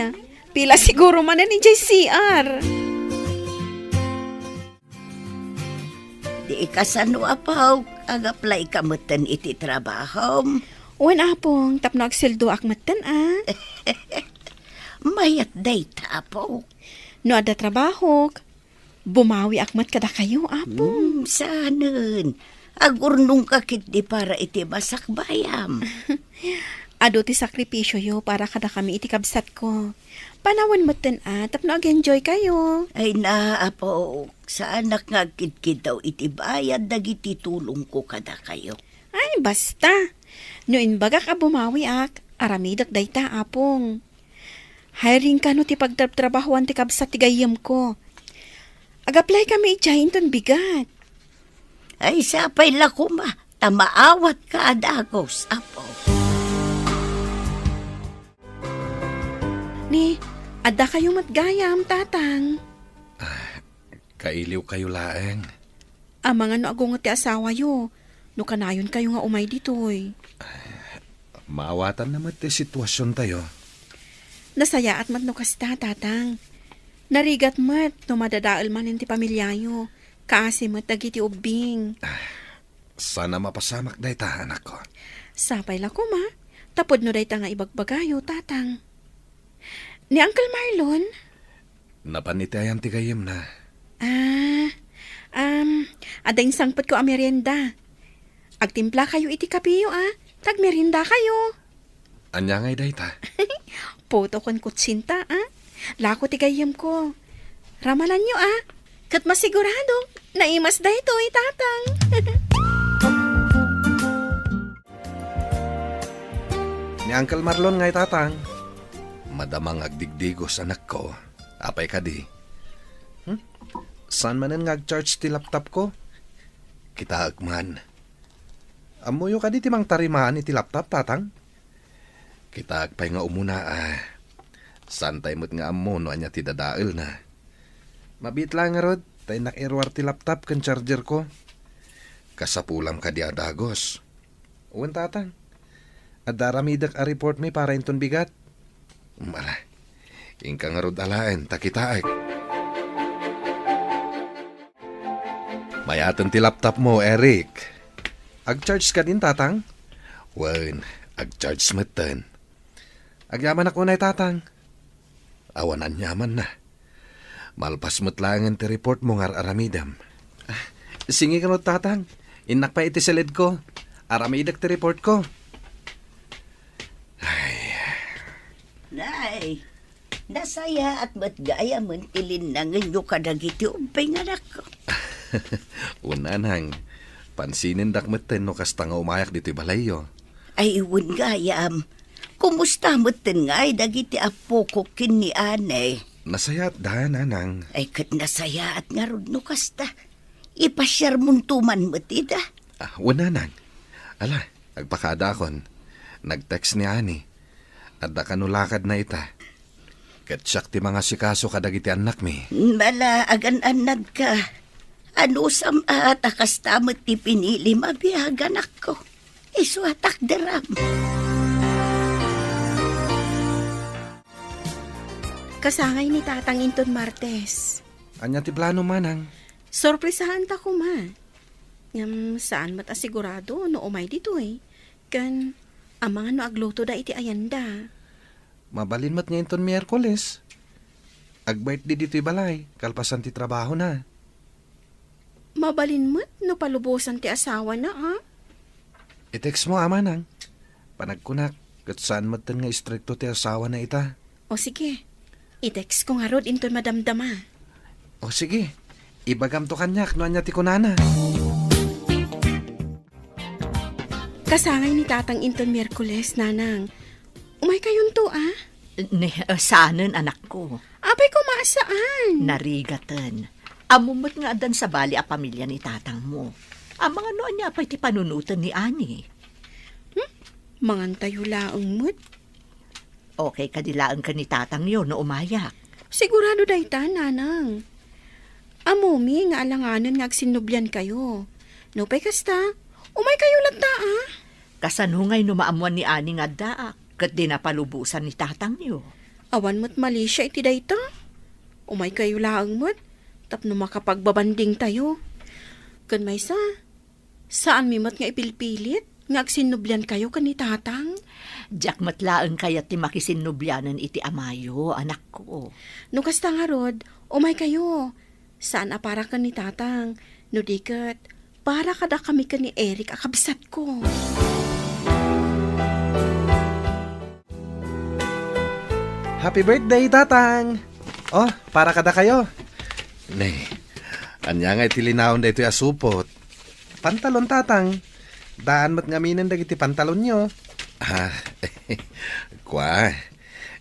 Pila siguro manen idiay C R? Di kasano, Apok? Ag-apply ka metten iti trabahom? Wen, Apong, tapno agsueldoak metten, a. Mayat dayta, Apok. No adda trabahok, bumawiak met kadakayo, Apong. Hmm, saanen. Agurnongka ketdi para iti masakbayam. Adu ti sakripisioyo para kadakami iti kabsatko. Panawen metten a, tapno ag-enjoy kayo. Ay na, Apok, saanak nga agkidkiddaw iti bayad dagiti tulongko kadakayo. Ay, basta. No imbagak a bumawiak, aramidek dayta, Apong. Hiring kano ti pagtrabtrabahoan ti kabsat ti gayyemko. Ag-apply kami idiay inton bigat. Ay, sapay la koma, ta maawatka a dagus, Apo. Ni, adda kayo met gayam, Tatang. Ah, kailiw kayo laeng. Amangan no agunget ti asawayo, no kanayon kayo nga umay ditoy. Maawatanna met ti situasiontayo. Nasayaat met no kasta, Tatang. Narigat met no madadael manen ti pamiliayo. Kaasi met dagiti ubbing. Saan a mapasamak dayta, anakko. Sapay la koma, ta pudno dayta nga ibagbagayo, Tatang. Ni Uncle Marlon? Napan iti ayan ti gayyemna. Ah, um, adda insangpetko a merienda. Agtimpla kayo iti kapeyo, a. Ta agmerienda kayo. Ania ngay dayta? Puto ken kutsinta, a. Lako ti gayyemko. Ramalanyo, a. Ket masigurado, naimas daytoy, Tatang. Ni Uncle Marlon ngay, Tatang. Madama nga agdigdigos, anakko. Apay kadi? Hmm? Saan manen nga ag-charge ti laptop ko? Kitaek man. Ammoyo kadi ti mangtarimaan iti laptop, Tatang? Kitaek pay nga umuna, a. Saantay met nga ammo no ania ti dadaelna. Mabiit laeng ngarud, ta innak iruar ti laptop ken charger ko. Kasapulam kadi a dagus. Wen, Tatang. Adda aramidek a report mi para inton bigat. Mala. Inka ngarud alaen, ta kitaek. Mayaten ti laptop mo, Eric. Ag-charge kadin, Tatang? Wen, ag-charge metten. Agyamanak unay, Tatang. Awan aniamanna. Malpas met laengen ti report mo nga ar-aramidem. Ah, sige kano, Tatang. Innak pay iti siled ko. Aramidek ti report ko. Ay. Nay, nasayaat met gayamen ti linnangenyo kadagiti ubbing, anakko. Wen, Nanang, pansinendak metten no kasta nga umayak ditoy balayyo. Ay, wen gayam. Kumusta metten ngay dagiti appoko ken ni Anay? Nasayaatda, Nanang. Ay, ket nasayaat ngarud no kasta. Ipasiarmonto man met ida. Ah, wen, Nanang. Ala, agpakadaakon. Nag-text ni Ani. Adda kano lakadna ita. Ket siak ti mangasikaso kadagiti annakmi. Mala, agan-annadka. Anusam a ta kasta met ti pinilim a biag, anakko. Isu a takderam. Kasangay ni Tatang inton Martes. Ania ti plano, Manang? Sorpresaanta koma. Ngem saan met a sigurado no umay ditoy. Ken, amangan no aglutoda iti ayanda. Mabalin met nga inton Miyerkules. Ag-birthday ditoy balay, kalpasan ti trabahona. Mabalin met no palubosan ti asawana, a? I-text mo, a, Manang. Panagkunak, ket saan metten nga istrikto ti asawana ita. O sige, i-text ko ngarud inton madamdama. O sige, ibagamto kaniak no ania ti kunana. Kasangay ni Tatang inton Miyerkules, Nanang. Umaykayonto, a? Ne, eh, saanen, anakko. Apay koma a saan? Narigaten. Ammom met nga addan sabali a pamilia ni tatangmo. Amangan no ania pay ti panunoten ni Ani. Hmm? Mangantayo laeng met. Okay kadi laeng ken ni tatangyo no umayak? Sigurado dayta, Nanang. Ammomi nga alanganen nga agsinnubliankayo. Nupay kasta, umaykayo latta, a? Kasano ngay no maammoan ni Ani nga addaak, ket dina palubosan ni tatangyo? Awan met malisia iti dayta. Umaykayo laeng met, tapno makapagbabandingtayo. Ken maysa, saanmi met nga ipilpilit nga agsinnubliankayo ken ni Tatang? Diak met laeng kayat ti makisinnublianen iti amayo, anakko. No kasta ngarud, umaykayo. Saan a para ken ni Tatang, no di ket, para kadakami ken ni Eric a kabsatko. Happy birthday, Tatang! Oh, para kadakayo. Ne, ania ngay ti linaon daytoy a supot? Pantalon, Tatang. Daan met ngaminen dagiti pantalonyo. Ah, kua,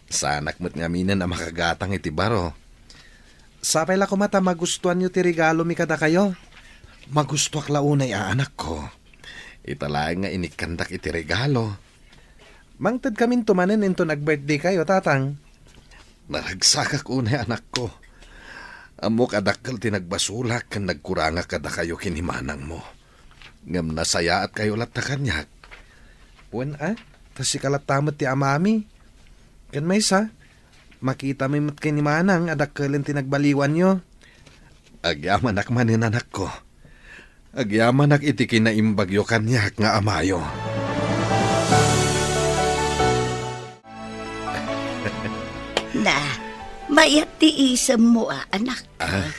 saanak met ngaminen a makagatang iti baro. Sapay la koma ta magustuanyo ti regalomi kadakayo. Magustuak la unay a anakko. Ita laeng nga inikkandak iti regalo. Mangtedkaminto manen inton ag-birthday kayo, Tatang. Naragsakak unay, anakko. Ammok a dakkel ti nagbasolak ken nagkurangak kadakayo ken ni manangmo. Ngem nasayaatkayo latta kaniak. Wen a, ta sika latta met ti amami. Ken maysa, makitami met ken ni manang a dakkelen ti nagbaliwanyo. Agyamanak manen, anakko. Agyamanak iti kinaimbagyo kaniak nga amayo. Na, mayat ti isemmo a, anak. Ah,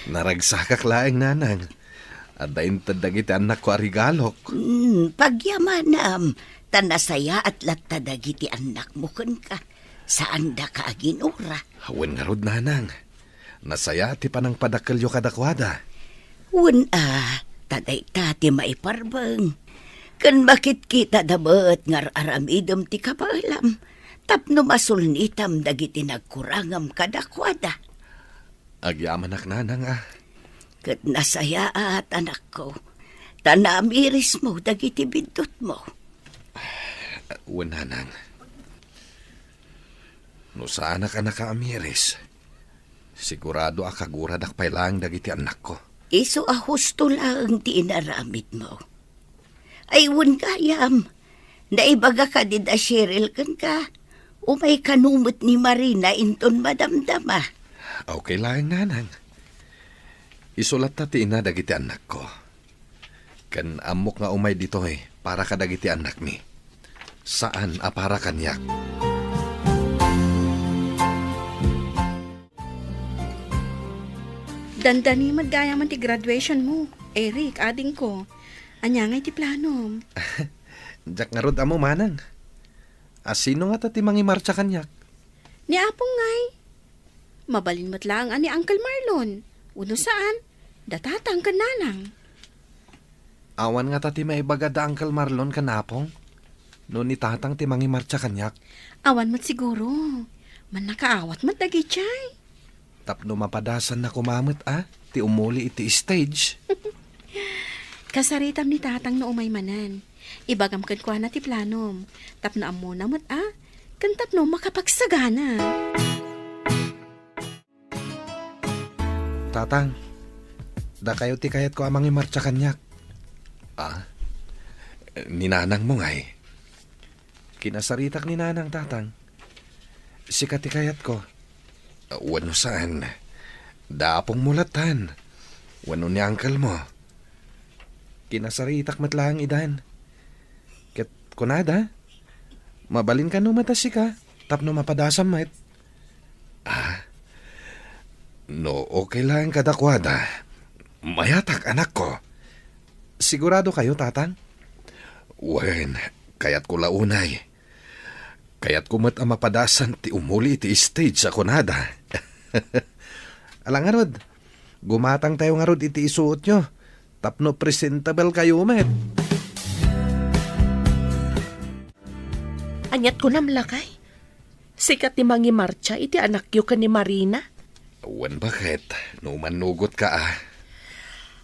naragsakak laeng, nanang. Adda inted dagiti annakko a regalok. Hmm, pagyamanam, ta nasayaat latta dagiti annakmo kenka. Saandaka a ginura. Wen ngarud, nanang. Nasaya ti panangpadakkelyo kadakuada. Wen a, ta dayta ti maiparbeng. Ken makitkitada met nga ar-aramidem ti kabaelam tapno masulnitam dagiti nagkurangam kadakuada. Agyamanak, nanang, a. Ket nasayaat, anakko, ta naamirismo dagiti biddutmo. Wen, nanang. No saanak a nakaamiris, sigurado a kaguradak pay laeng dagiti annakko. Isu a husto laeng ti inaramidmo. Ay, wen gayam, naibaga kadi da Cheryl kenka, umay kano met ni Marina inton madamdama. Okay laeng, nanang. Isu latta ti ina dagiti annakko. Ken ammok nga umay ditoy para kadagiti annakmi. Saan a para kaniak. Dandani met gayamen ti graduation mo, Eric, adingko. Ania ngay ti planom? Diak ngarud ammo, manang. A, sino ngata ti mangimartsa kaniak? Ni Apong ngay. Mabalin met laeng a ni Uncle Marlon. Wenno saan, da Tatang ken Nanang. Awan ngata ti maibaga da Uncle Marlon ken Apong? No ni Tatang ti mangimartsa kaniak? Awan met siguro. Mannakaawat met dagiti ay. Tapno mapadasanna koma met a ti umuli iti stage. Kasaritam ni Tatang no umay manen. Ibagam kenkuana ti planom. Tapno ammona met a, ken tapno makapagsagana. Tatang, dakayo ti kayatko a mangimartsa kaniak. Ah? Ni nanangmo ngay? Kinasaritak ni nanang, Tatang. Sika ti kayatko. Wenno saan, da apongmo lattan. Wenno ni uncle mo. Kinasaritak met laeng idan. Ket kunada, mabalin kano met a sika, tapno mapadasam met. Ah, no okay laeng kadakuada, mayatak, anakko. Sigurado kayo, Tatang? Wen, kayatko la unay. Kayatko met a mapadasan ti umuli iti stage a kunada. Ala ngarud, gumatang tayo ngarud iti isuotyo, tapno presentable kayo met. Aniat kunam, lakay? Sika ti mangimartsa iti anakyo ken ni Marina? Wen, baket, no mannugot ka, a.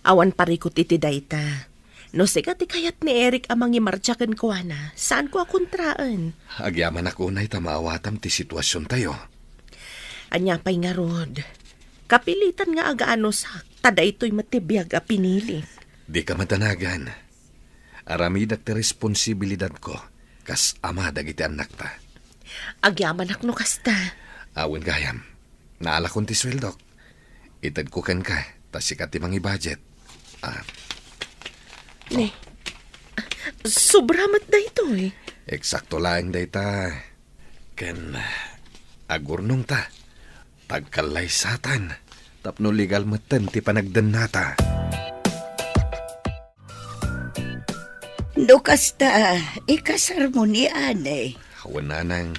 Awan parikut iti dayta. No sika ti kayat ni Eric a mangimartsa kenkuana, saanko a kontraen. Agyamanak unay ta maawatam ti situasiontayo. Ania pay ngarud? Kapilitan nga aganusak, ta daytoy met ti biag a pinili. Dika madanagan. Aramidak ti responsibilidadko kas ama dagiti annakta. Agyamanak no kasta. Awan gayam. Naalakon ti sueldok. Itedko kenka, ta sika ti mangi-budget. Ah. Ne. Sobra met daytoy. Eksakto laeng dayta. Ken agurnongta. Tagkallaysatan. Tapno legal metten ti panagdennata. No kasta, ikasarmo ni Ani. Wen, nanang,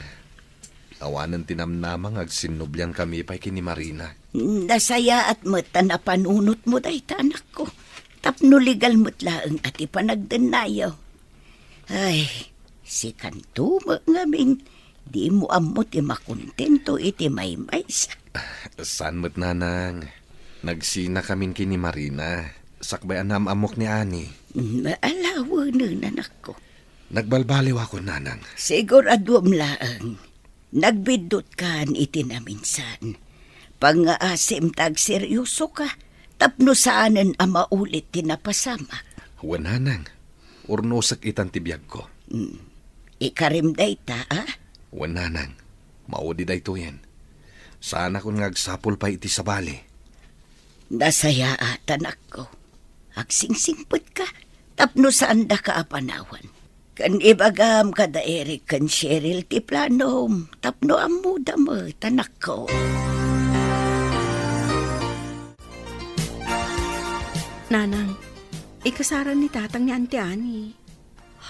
awanen ti namnama nga agsinnublian kami pay ken ni Marina. Nasayaat met ta napanunotmo dayta, anakko. Tapno legal met laeng a ti panagdennayo. Ay, sikanto met ngamin, dimo ammo ti makontento iti maymaysa. Saan met, nanang. Nagsinakamin ken ni Marina, sakbay a naam-ammok ni Ani. Mm, alawenen, anakko. Nagbalbaliwakon, nanang. Siguraduem laeng. Nagbiddutka iti naminsan. Pangngaasim ta agseryosoka, tapno saanen a maulit ti napasamak. Wen, nanang. Urnosek itan ti biagko. Mm. Ikarim dayta, a? Wen, nanang. Maudi daytoyen. Saanakon nga agsapul pay iti sabali. Nasayaat, anakko. Agsingsingpetka, tapno saandaka a panawan. Ken ibagam kada Eric ken Cheryl ti planom, tapno ammoda met, anakko. Nanang, ikasaran ni Tatang ni Auntie Annie.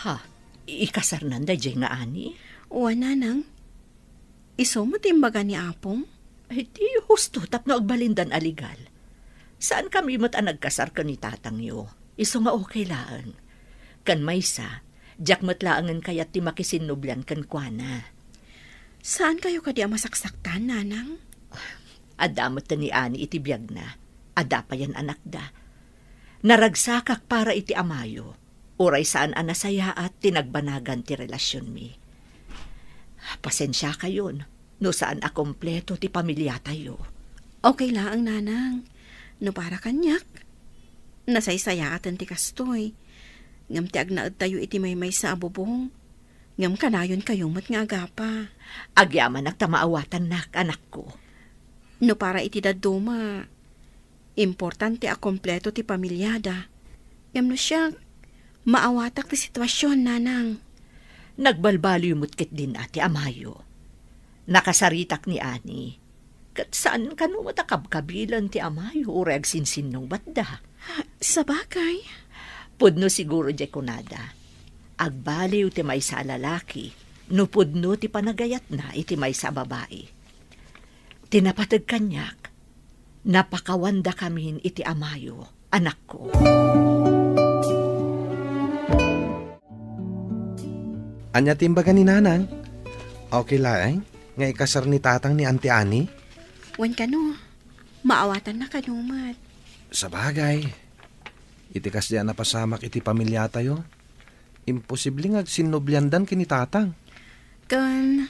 Ha? Ikasarnan daydiay nga Ani? Wen, nanang. Isu met ti imbaga ni Apong. Ay, ti husto tapno agbalindan a legal. Saankami met a nagkasar ken ni tatangyo. Isu nga okay laeng. Ken maysa, diak met laengen kayat ti makisinnublian kenkuana. Saankayo kadi a masaksaktan, Nanang? Adda met ni Ani iti biagna. Adda payen anakda. Naragsakak para iti amayo. Uray saan a nasayaat ti nagbanagan ti relasionmi. Pasensiakayon no saan a kompleto ti pamiliatayo. Okay laeng, Nanang. No para kaniak, nasaysayaaten ti kastoy. Ngem ti agnaedtayo iti maymaysa a bubong, ngem kanayonkayo met nga agapa. Agyamanak ta maawatannak, anakko. No para iti dadduma, importante a kompleto ti pamiliada. Ngem no siak, maawatak ti situasion, Nanang. Nagbalbaliw met ketdin a ti amayo. Nakasaritak ni Ani, ket saan kano met a kabkabilan ti amayo uray agsinsinnungbatda. Sabagay. Pudno siguro diay kunada. Agbaliw ti maysa a lalaki no pudno ti panagayatna iti maysa a babai. Ti napateg kaniak, napakawandakamin iti amayo, anakko. Ania ti imbaga ni Nanang? Okay laeng nga ikasar ni Tatang ni Auntie Annie? Wen kano, maawatanna kano met. Sabagay, iti kasdi a napasamak iti pamiliatayo, imposible nga agsinnubliandan ken ni Tatang. Ken,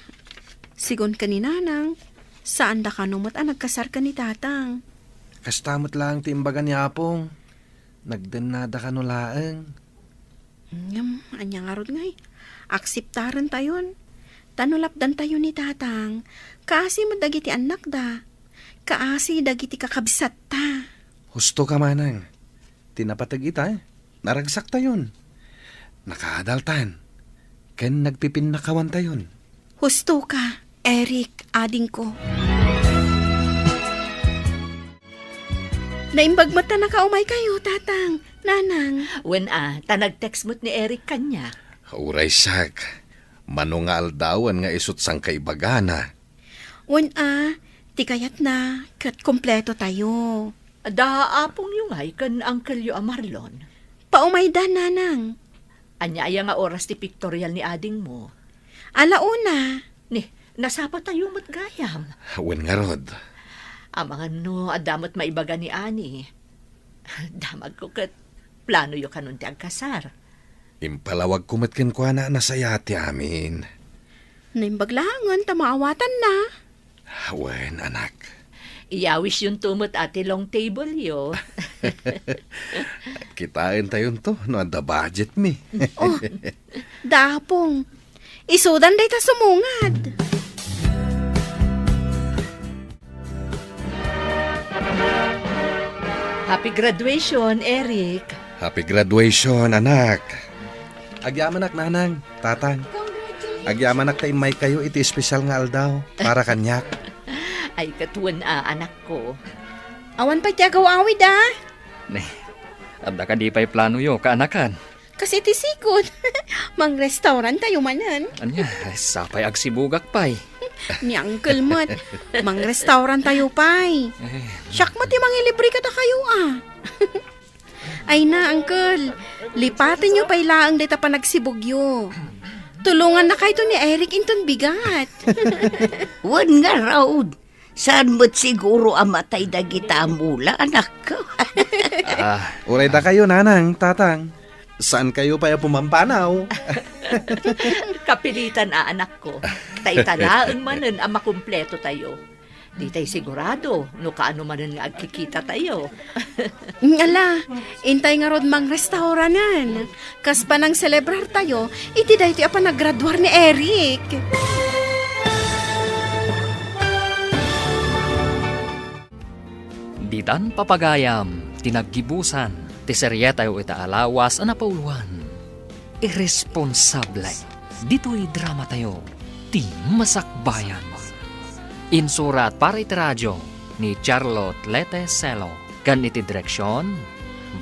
sigun ken ni Nanang, saanda kano met a nagkasar ken ni Tatang. Kasta met laeng ti imbaga ni Apong. Nagdennada kano laeng. Ngem, ania ngarud ngay? Akseptarentayon. Ta no lapdantayo ni Tatang, kaasi met dagiti annakda. Kaasi dagiti kakabsatta. Husto ka, Manang. Ti napateg ita, naragsaktayon. Nakaadaltan. Ken nagpipinnakawantayon. Husto ka, Eric, adingko. Naimbag met ta nakaumaykayo, Tatang, Nanang. Wen a, ta nag-text met ni Eric kaniak. Uray siak, mano nga aldawen nga isut' sangkaibagana. Wen a, ti kayatna, ket kompleto tayo. Da apongyo ngay ken angkelyo a Marlon? Paumayda, Nanang. Ania aya nga oras ti pictorial ni adingmo? Ala una. Ni, nasapatayo met gayam. Wen ngarud. Amangan no adda met maibaga ni Ani. Damagko ket planoyo kanon ti agkasar. Impalawagko met kenkuana a nasayaat ti amin. Naimbag laengen ta maawatanna. Wen, anak. Iyawisyonto met a ti long table-yo. Kitaentayonto no adda budget mi. Oh, da Apong. Isudan dayta sumungad. Happy graduation, Eric. Happy graduation, anak. Agyamanak, Nanang, Tatang. Agyamanak ta immaykayo iti espesyal nga aldaw para kaniak. Ay, ket wen a, anakko. Awan pay ti agaw-awid, a? Ne, adda kadi pay planoyo, kaanakan? Kas iti sigud, mangrestaurantayo manen. Ania, sapay agsibugak pay. Ni uncle met, mangrestaurantayo pay. Eh. Siak met ti mangilibre kadakayo, a. Ay na, uncle, lipatenyo pay laeng dayta panagsibugyo. Tulongannakayto ni Eric inton bigat. Wen ngarud, saan met siguro a matay dagita a mula, anakko? Ah. Uray dakayo, Nanang, Tatang. Saankayo pay a pumampanaw? Kapilitan a, anakko. Ta ita laeng manen a makumpletotayo. Ditay sigurado no kaano manen nga agkikitatayo. Ala, intay ngarud mangrestauranen. Kas panangselebrar tayo iti daytoy a panagraduar ni Eric. Ditan papagayam ti naggibusan ti serietayo ita a lawas a napauluan, Irresponsable. Ditoy dramatayo, Ti Masakbayan. Insurat para iti radio ni Charlotte Lete Celo, ken iti direksion,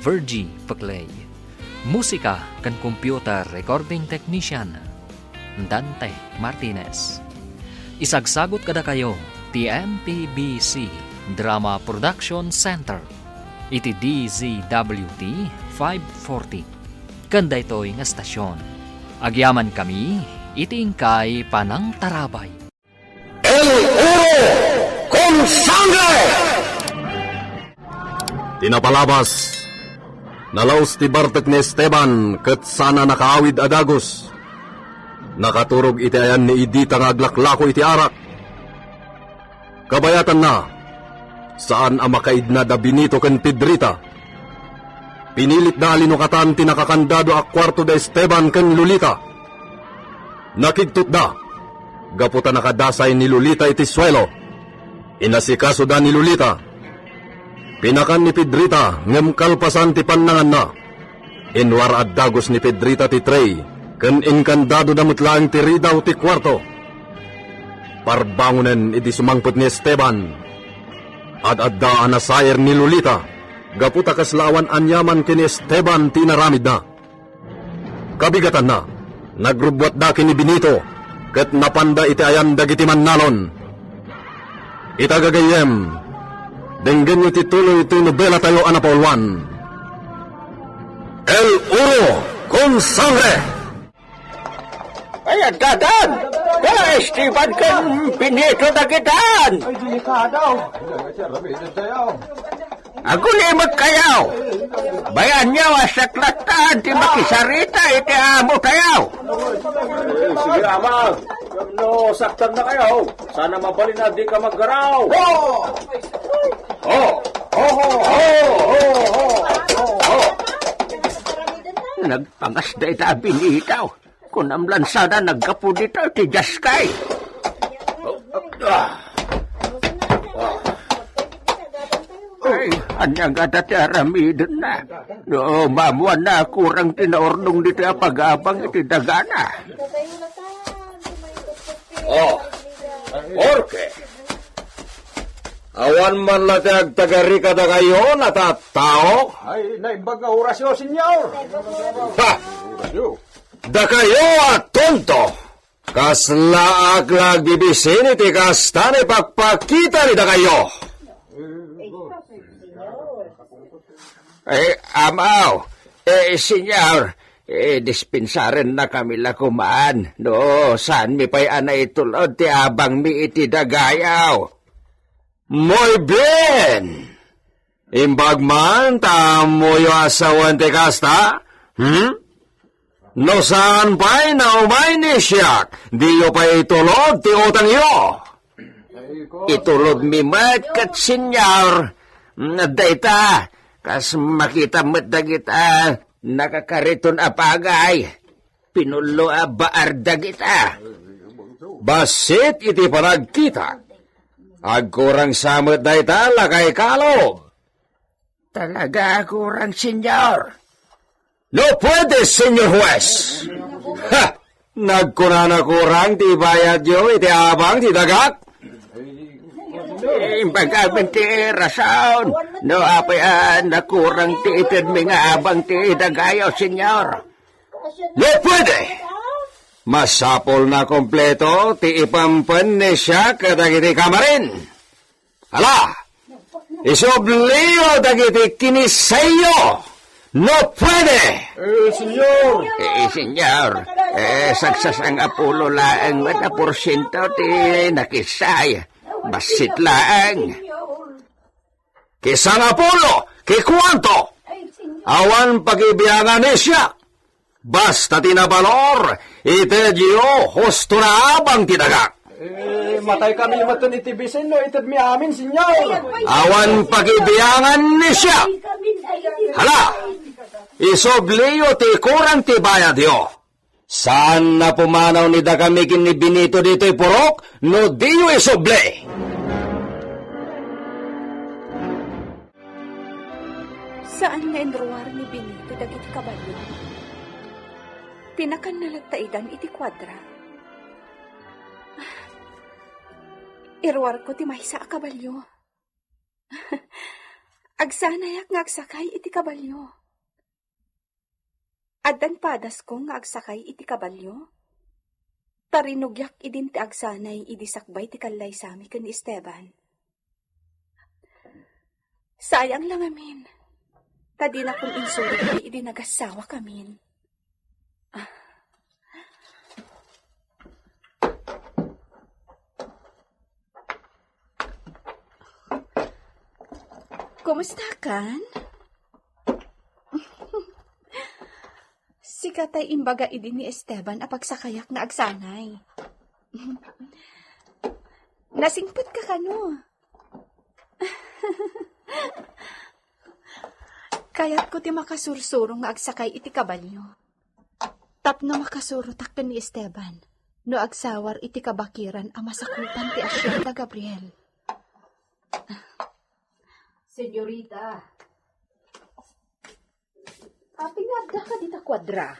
Virgie Peclay. Musika ken computer recording technician, Dante Martinez. Isagsagut kadakayo ti M P B C Drama Production Center iti D Z W T five forty. Ken daytoy nga stasyon, agyamankami iti inkay panangtarabay. El oro con sangre! Ti napalabas, nalaus ti bartek ni Esteban ket saan a nakaawid a dagus. Nakaturog iti ayan ni Edita nga aglaklako iti arak. Kabayatanna, saan a makaidna da Benito ken Pedrita. Pinilitda a linukatan ti nakakandado a kuarto da Esteban ken Lolita. Nakigtotda, gapu ta nakadasay ni Lolita iti suelo. Inasikasoda ni Lolita. Pinakan ni Pedrita ngem kalpasan ti pannanganna, inwar a dagus ni Pedrita ti tray ken inkandadoda met laeng ti ridaw ti kuarto. Parbangonen idi sumangpet ni Esteban, ad-adda a nasair ni Lolita gapu ta kasla awan aniaman ken ni Esteban ti inaramidna. Kabigatanna, nagrubbuatda ken ni Benito ket napanda iti ayan dagiti mannalon. Ita gagayyem, denggenyo ti tuloy ti nobelatayo a napauluan. El oro con sangre! Ay, addadan! Wala Esteban ken Benito dagitan! Ay, delikado! Agulimek kayo! Bayanyo a saklattan ti makisarita iti amo tayo! Eh, sige, ama. No, saktan na kayo. Sana mabalin a di ka maggaraw. Oh! Oh! Oh! Oh! Oh! Oh! Oh! Nagpangas dayta a Benito. Kunam lan sana naggapu dita ti diaskay. Ah! Ah! Ay, ania ngata ti aramidenna? No, maammoanna a kurang ti naurnong dita a pag-abang iti dagana. Oh, Jorge. Awan man la ti agtagari kadakayo, natattao? Ay, naimbag nga orasyo, senyor. Ha! Dakayo a tonto! Kaslaak la agbibisin iti kasta nga ipakpakita ni dakayo. Eh, amaw, eh, senyor, eh, dispensarennakami la koman, no, saanmi pay a naitulod ti abangmi iti dagayo. Muy bien! Imbag man ta ammoyo a sawen ti kasta, hmm? No saan pay naumay ni siak, diyo pay itulod ti utangyo. Itulodmi met ket, senyor. Dayta, kas makita met dagita nakakariton a bagay. Pinullo a baar dagita. Bassit iti panagkita, agkurang sa met dayta, lakay Kalob. Talaga a kurang, senyor? No puede, senyor huwes! Ha! Nagkunana kurang ti bayadyo iti abang ti dagak? Imbagamin ti rason no apay a nakurang ti itedmi nga abang ti dagayo, senyor. No puede! Masapul a kompleto ti ipampen ni siak kadagiti kamarin. Ala, isubliyo dagiti kinisayo, no puede! Eh, senyor! Eh, senyor, eh, sagsasangapulo laeng met a porsiento ti nakisay. Bassit laeng. Ki sangapulo, ki kuanto? Awan pagibiangan ni siak. Basta ti nabalor, itedyo husto nga abang ti dagak. Eh, matay kami metten iti bisin no itedmi amin, senyor. Awan pagibiangan ni siak. Hala, isubliyo ti kurang ti bayadyo. Saan a pumanaw ni dakami ken ni Benito ditoy purok no diyo isubli. Saan nga inruar ni Benito dagiti kabalio? Ti nakanna latta idan iti kuadra. Iruarko ti maysa a kabalio. Agsanayak nga agsakay iti kabalio. Addan padasko nga agsakay iti kabalio? Ta rinugiak idin ti agsanay idi sakbay ti kallaysami ken ni Esteban. Sayang la ngamin, ta dinakon insuro idi nagassawakamin. Ah. Kumustakan? Sika tay imbaga idi ni Esteban a pagsakayak nga agsanay. Nasingpetka kano? Kayatko ti makasursuro nga agsakay iti kabalio. Tapno makasurotak ken ni Esteban no agsawar iti kabakiran a masakupan ti Hacienda Gabriel. Senyorita, apay nga addaka dita kuadra?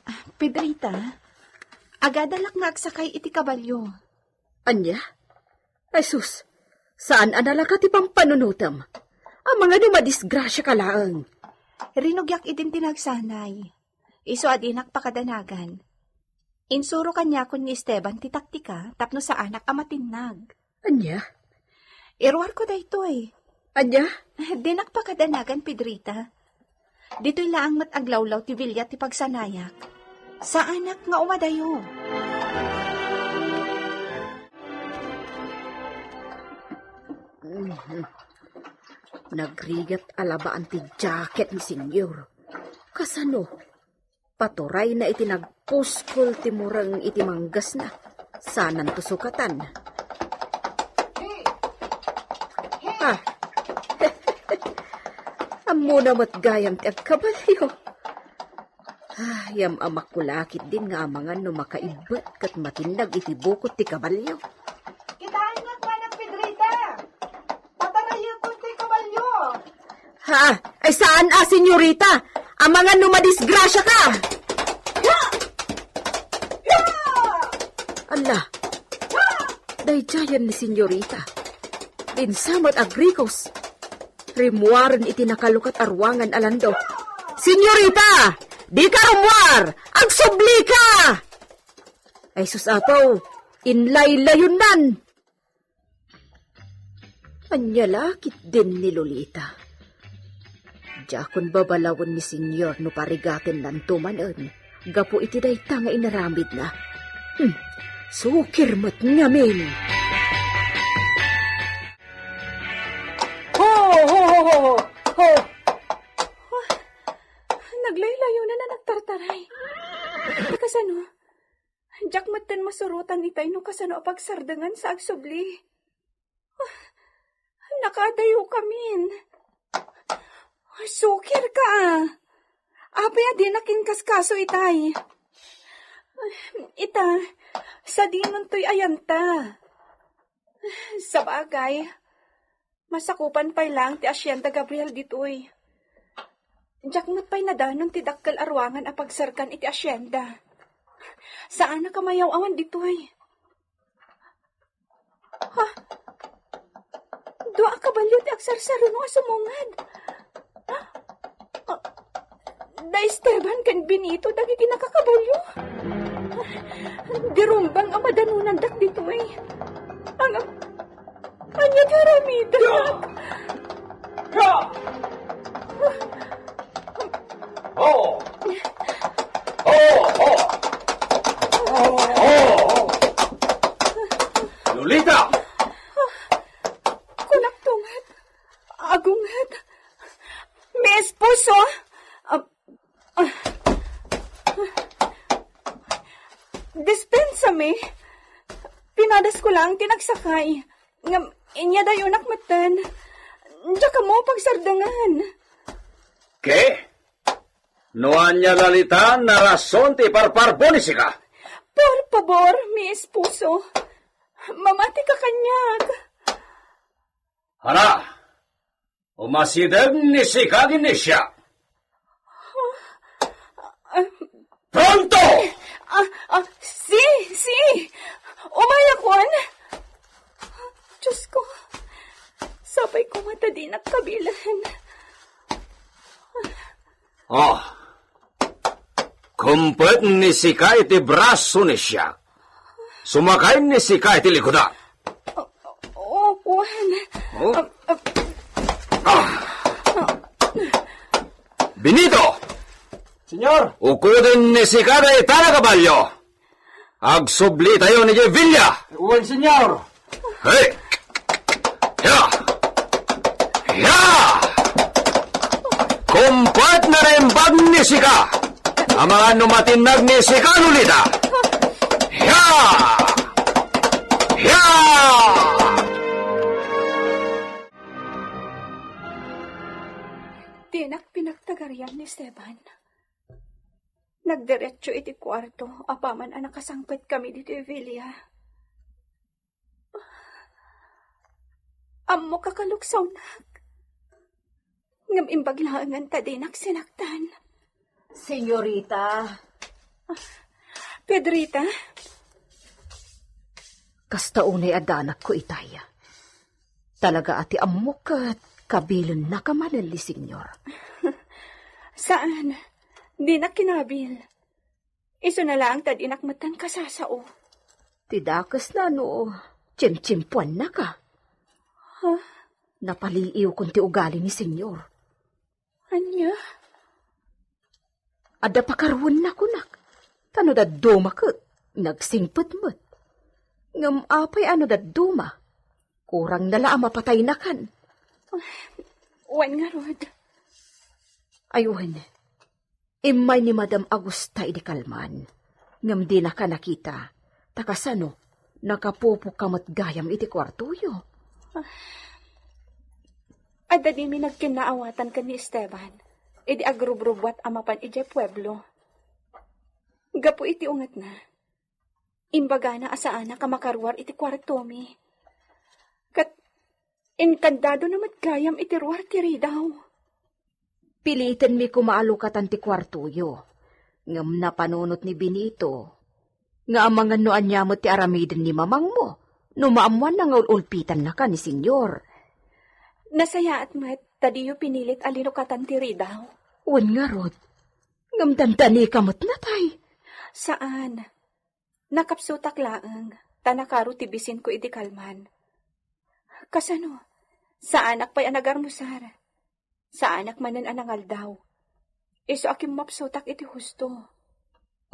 Ah, Pedrita, agadalak nga agsakay iti kabalio. Ania? Ay sus, saan a nalaka ti pampanunotem? Amangan no madisgrasiaka laeng. Rinugiak idin ti nagsanay. Isu a dinak pakadanagan. Insuro kaniakon ni Esteban ti taktika tapno saanak a matinnag. Ania? Iruarko daytoy. Ania? Dinak pakadanagan, Pedrita. Ditoy laeng met aglawlaw ti bilia ti pagsanayak. Saanak nga umadayo. Mhm. Nagrigat a labaan ti jacket ni Senyor. Kasano? Paturayna iti nagpuskol ti mureng iti manggasna. Saananto sukatan. Ah. Ammona met gayam ti agkabalio. Ah, yam-amak ko la ketdin nga amangan no makaibbet ket matinnag iti bukod ti kabalio. Kitaennak manen, Pedrita. Patarayekon ti kabalio. Ha? Ay saan a, senyorita? Amangan no madisgrasiaka. Ala, daydiayen ni senyorita. Dinsa met agrikos. Rimmuaren iti nakalukat a ruangan a landok. Senyorita! Dika rummuar! Agsublika! Ay sus, Apo, inlaylayonnan. Ania la ketdin ni Lolita? Diakon babalawen ni Senyor no parigatennanto manen gapu iti dayta nga inaramidna. Hmm, sukir met ngamin. Ho, ho, ho, ho, ho. Naglaylayonan a nagtartaray. Kasano? Diak metten masurotan itay no kasano a pagsardengan sa agsubli. Ah, nakaadayokamin. Sukirka. Apay a dinak inkaskaso itay? Ita, sadinontoy ayanta. Sabagay, masakupan pay laeng ti Hacienda Gabriel ditoy. Diak met pay nadanon ti dakkel a ruangan a pagsarkan iti hacienda. Saanak a mayaw-awan ditoy. Ha? Dua a kabalio ti agsarsaruno a sumungad. Ah, da Esteban ken Benito dagiti nakakabalio. Di rumbeng a madanonandak ditoy. Ngem, ania ti aramidek? Ya! Ya! Oh! Oh! Oh! Oh! Lolita! Kunak tunget. Agunget. Mi esposo. Ah, ah. Dispensami. Pinadasko lang ti nagsakay. Ngem, inyadayonak metten. Diak ammo pagsardengan. Ke? No ania, Lolita, a rason ti iparparbo ni sika? Por pabor, mi esposo. Mamatika kaniak. Hala, umasideg ni sika ken ni siak. Pronto! Ah, ah, si, si! Umayakon! Diyos ko, sapay koma ta dinak kabilen. Ah, kumpet ni sika iti braso ni siak. Sumakay ni Sika iti likudan. O, wen. Oh? Ah, ah. Ah. Benito! Senyor! Ukuden ni Sika dayta a kabalio. Agsublitayo idiay villa. Wen, senyor. Hey! Ya! Ya! Kumpet, naimbag ni Sika. Amangan no matinnag ni Sika, Lolita. Ya! Ya! Dinak pinagtagarian ni Esteban. Nagdiretso iti kuarto apaman a nakasangpetkami ditoy villa. Ammok a kaluksawnak. Ngem imbag laengen ta dinak sinaktan. Senyorita. Pedrita? Kasta unay a danagko itay. Talaga a ti ammok ket kabilennaka manen ni Senyor. Saan. Dinak kinabil. Isuna laeng ta dinak metten kasasao. Ti dakesna no tsimtsimpuannaka. Ha? Napaliiwkon ti ugali ni Senyor. Ania? Adda pakaruenna kunak. Ta no dadduma ket, nagsingpet met. Ngem apay a no dadduma? Kurangna la a mapataynakan. Wen ngarud. Ay, wen. Immay ni Madam Agusta idi kalman, ngem dinaka nakita. Ta kasano, nakapupokka met gayam iti kuartoyo? Adda dimi nagkinnaawatan ken ni Esteban idi agrubrubuat a mapan idiay pueblo. Gapu iti ungetna, imbagana a saanak a makaruar iti kuartomi. Ket inkandadona met gayam iti ruar ti ridaw. Pilitenmi koma a lukatan ti kuartoyo. Ngem napanunot ni Benito nga amangan no ania met ti aramiden ni mamangmo no maammoanna nga ul-ulpitannaka ni Senyor. Nasayaat met ta diyo pinilit a linukatan ti ridaw. Wen ngarud, ngem dandanika met natay. Saan. Nakapsutak laeng, ta nakaro ti bisinko idi kalman. Kasano? Saanak pay a nagarmusar. Saanak manen a nangaldaw. Isu a kimmapsutak iti husto.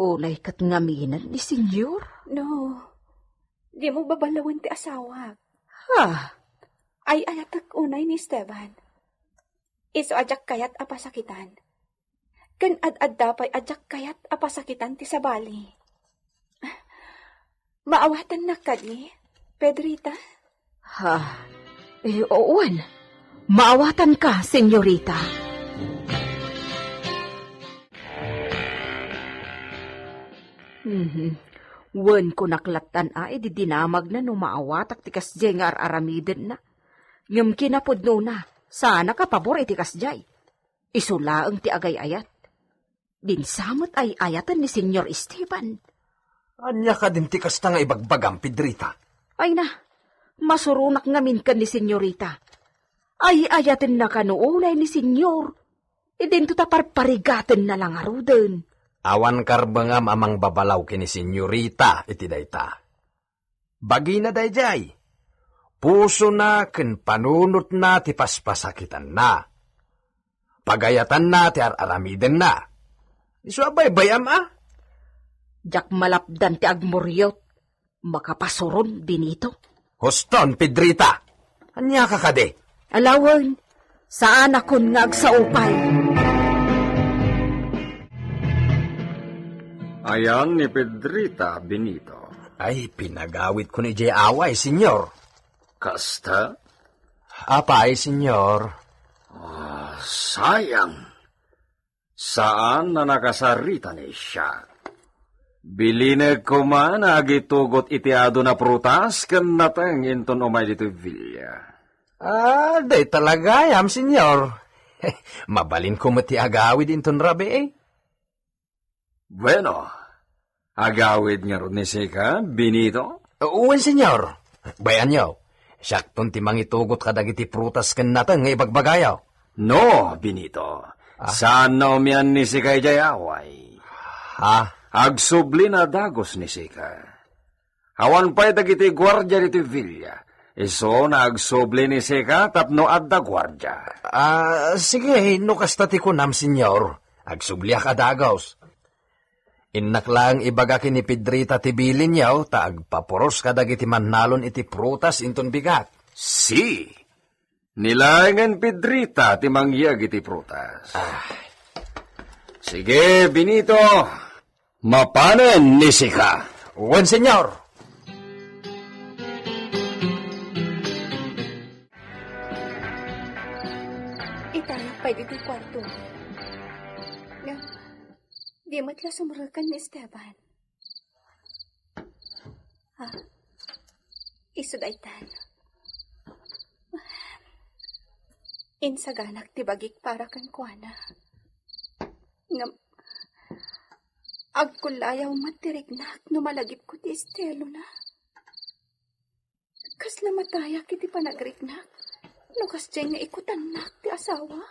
Unay ket ngamin ni Senyor? No, dimo baballawen ti asawak. Ha? Ay-ayatek unay ni Esteban. Isu a diak kayat a pasakitan. Ken ad-adda pay a diak kayat a pasakitan ti sabali. Maawatannak kadi, Pedrita? Ha? Eh, wen. Maawatanka, senyorita. Mhm. Wen, kunak lattan a idi dinamagna no maawatak ti kasdiay nga ar-aramidenna. Ngem kinapudnona, saanak a pabor iti kasdiay. Isu laeng ti agay-ayat. Dinsa met ay-ayaten ni Senyor Esteban. Ania kadin ti kasta nga ibagbagam, Pedrita? Ay na, masuronak ngamin ken ni Senyorita. Ay-ayatenna kano unay ni Senyor. Idinto ta parparigatenna la ngaruden. Awan karbengam a mangbabalaw ken ni Senyorita iti dayta. Bagina daydiay. Pusona ken panunotna ti paspasakitanna. Pagayatanna ti ar-aramidenna. Isu a baybay-am a? Diak malapdan ti agmuriot. Makapasuron, Benito. Huston, Pedrita. Ania ka kadi? Alawen, saanakon nga agsao pay. Ayan ni Pedrita, Benito. Ay, pinagawidkon idiay away, senyor. Kasta? Apay, senyor? Ah, sayang. Saan a nakasarita ni siak. Bilineg koma a agitugot iti adu a prutas ken nateng inton umay ditoy villa. Ah, dayta la gayam, senyor. Mabalinko met ti agawid inton rabii. Bueno, agawid ngarud ni sika, Benito? Wen, senyor. Bay-anyo, siakton ti mangitugot kadagiti prutas ken nateng nga ibagbagayo. No, Benito. Ah. Saan a umian ni sika idiay away. Ah. Agsubli a dagus ni sika. Awan pay dagiti guardia ditoy villa. Isu nga agsubli ni Sika tapno adda guardia. Ah, sige, no kasta ti kunam, Señor. Agsubliak a dagus. Innak laeng ibaga ken ni Pedrita ti bilinyo ta agpapuros kadagiti mannalon iti prutas inton bigat. Si, ni laengen Pedrita ti mangyeg iti prutas. Ah. Sige, Benito. Mapanen ni Sika. Wen, Señor. Itayak pay ditoy kuarto. Ngem, di met la sumreken ni Esteban. Ha? Isu daytan. Insaganak ti bagik para kenkuana. Ngem, agkullayaw met ti riknak no malagipko ti estelona. Kasla matayak iti panagriknak no kasdiay nga ikutannak ti asawa.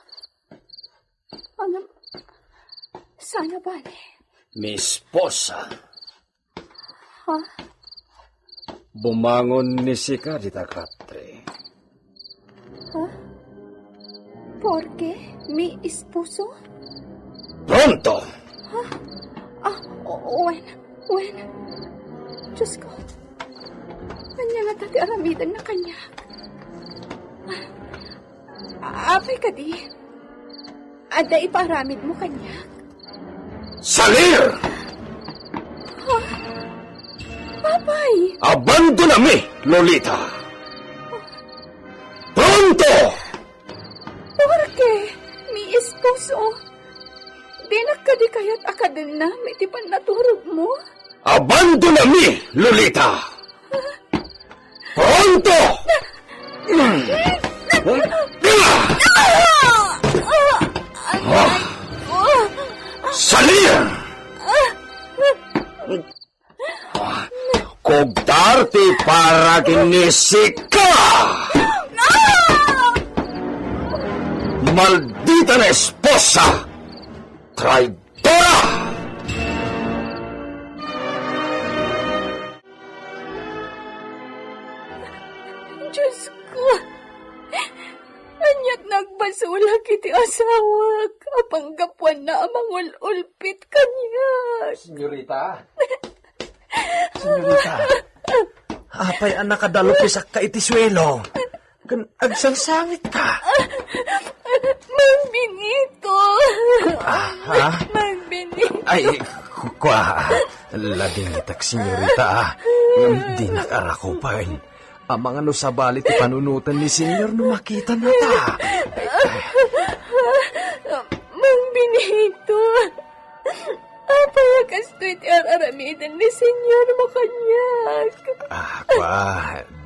Ngem, saan a bale? Mi esposa. Ha? Bumangon ni Sika dita, Katri. Ha? Porke mi esposo? Pronto! Ha? Ah, o-, wen, wen. Diyos ko. Ania ngata ti aramidenna kaniak? Ah, apay kadi? Adda ipaaramidmo kaniak? Salir! Ha? Apay? Abandonami, Lolita! Pronto! Porke mi esposo, dinak kadi kayat a kadennam iti pannaturogmo? Abandonami, Lolita! Pronto! Salir! Kugtar ti para ken ni Sika! Maldita na esposa! Traidora! Diyos ko! Ania't nagbasolak iti asawak a panggapuanna a mangul-ulpit kaniak. Senyorita? Senyorita, apay a nakadalupisakka iti suelo? Ken agsangsangitka? Mang Benito! Ah, ha? Mang Benito! Ay, ku-, kua, ladingitak, senyorita, ah. Dinak a rakupen. Amangan no sabali ti panunoten ni Senyor no makitanata. Mang Benito, apay a kastoy ti ar-aramiden ni Senyor mo kaniak? Ah, kua,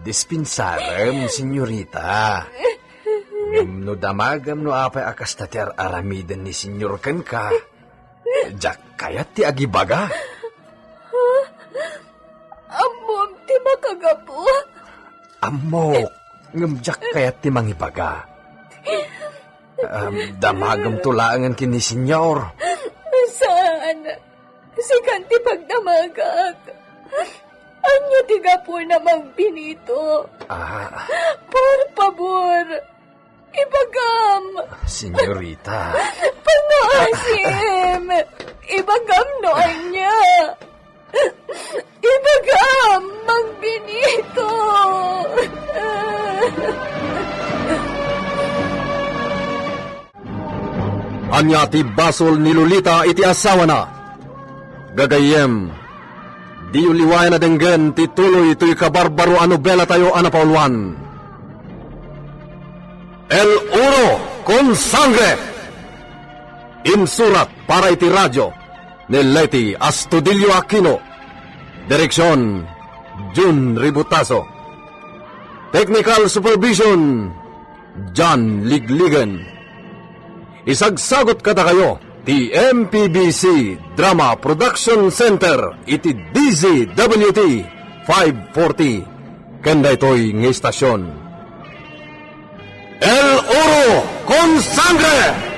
dispensarem, senyorita. Ngem no damagem no apay a kasta ti ar-aramiden ni Senyor kenka, diak kayat ti agibaga. Ammom ti makagapu? Ammok, ngem diak kayat ti mangibaga. Ah, damagemto laengen ken ni Senyor. Saan? Sikan ti pagdamagak. Ania ti gapuna, Mang Benito? Ah. Por pabor, ibagam. Senyorita. Pangaasim. Ibagam no ania. Ibagam, Mang Benito. Ania ti basol ni Lolita iti asawana? Gagayyem, diyo liwayan a denggen ti tuloy toy kabarbaro a nobelatayo a napauluan, El Oro con Sangre. Insurat para iti radio ni Leti Astudillo Aquino. Direksion, Jun Ributaso. Technical supervision, John Ligligan. Isagsagut kadakayo ti M P B C Drama Production Center iti D Z W T five forty. Ken daytoy nga istasyon, El Oro con Sangre!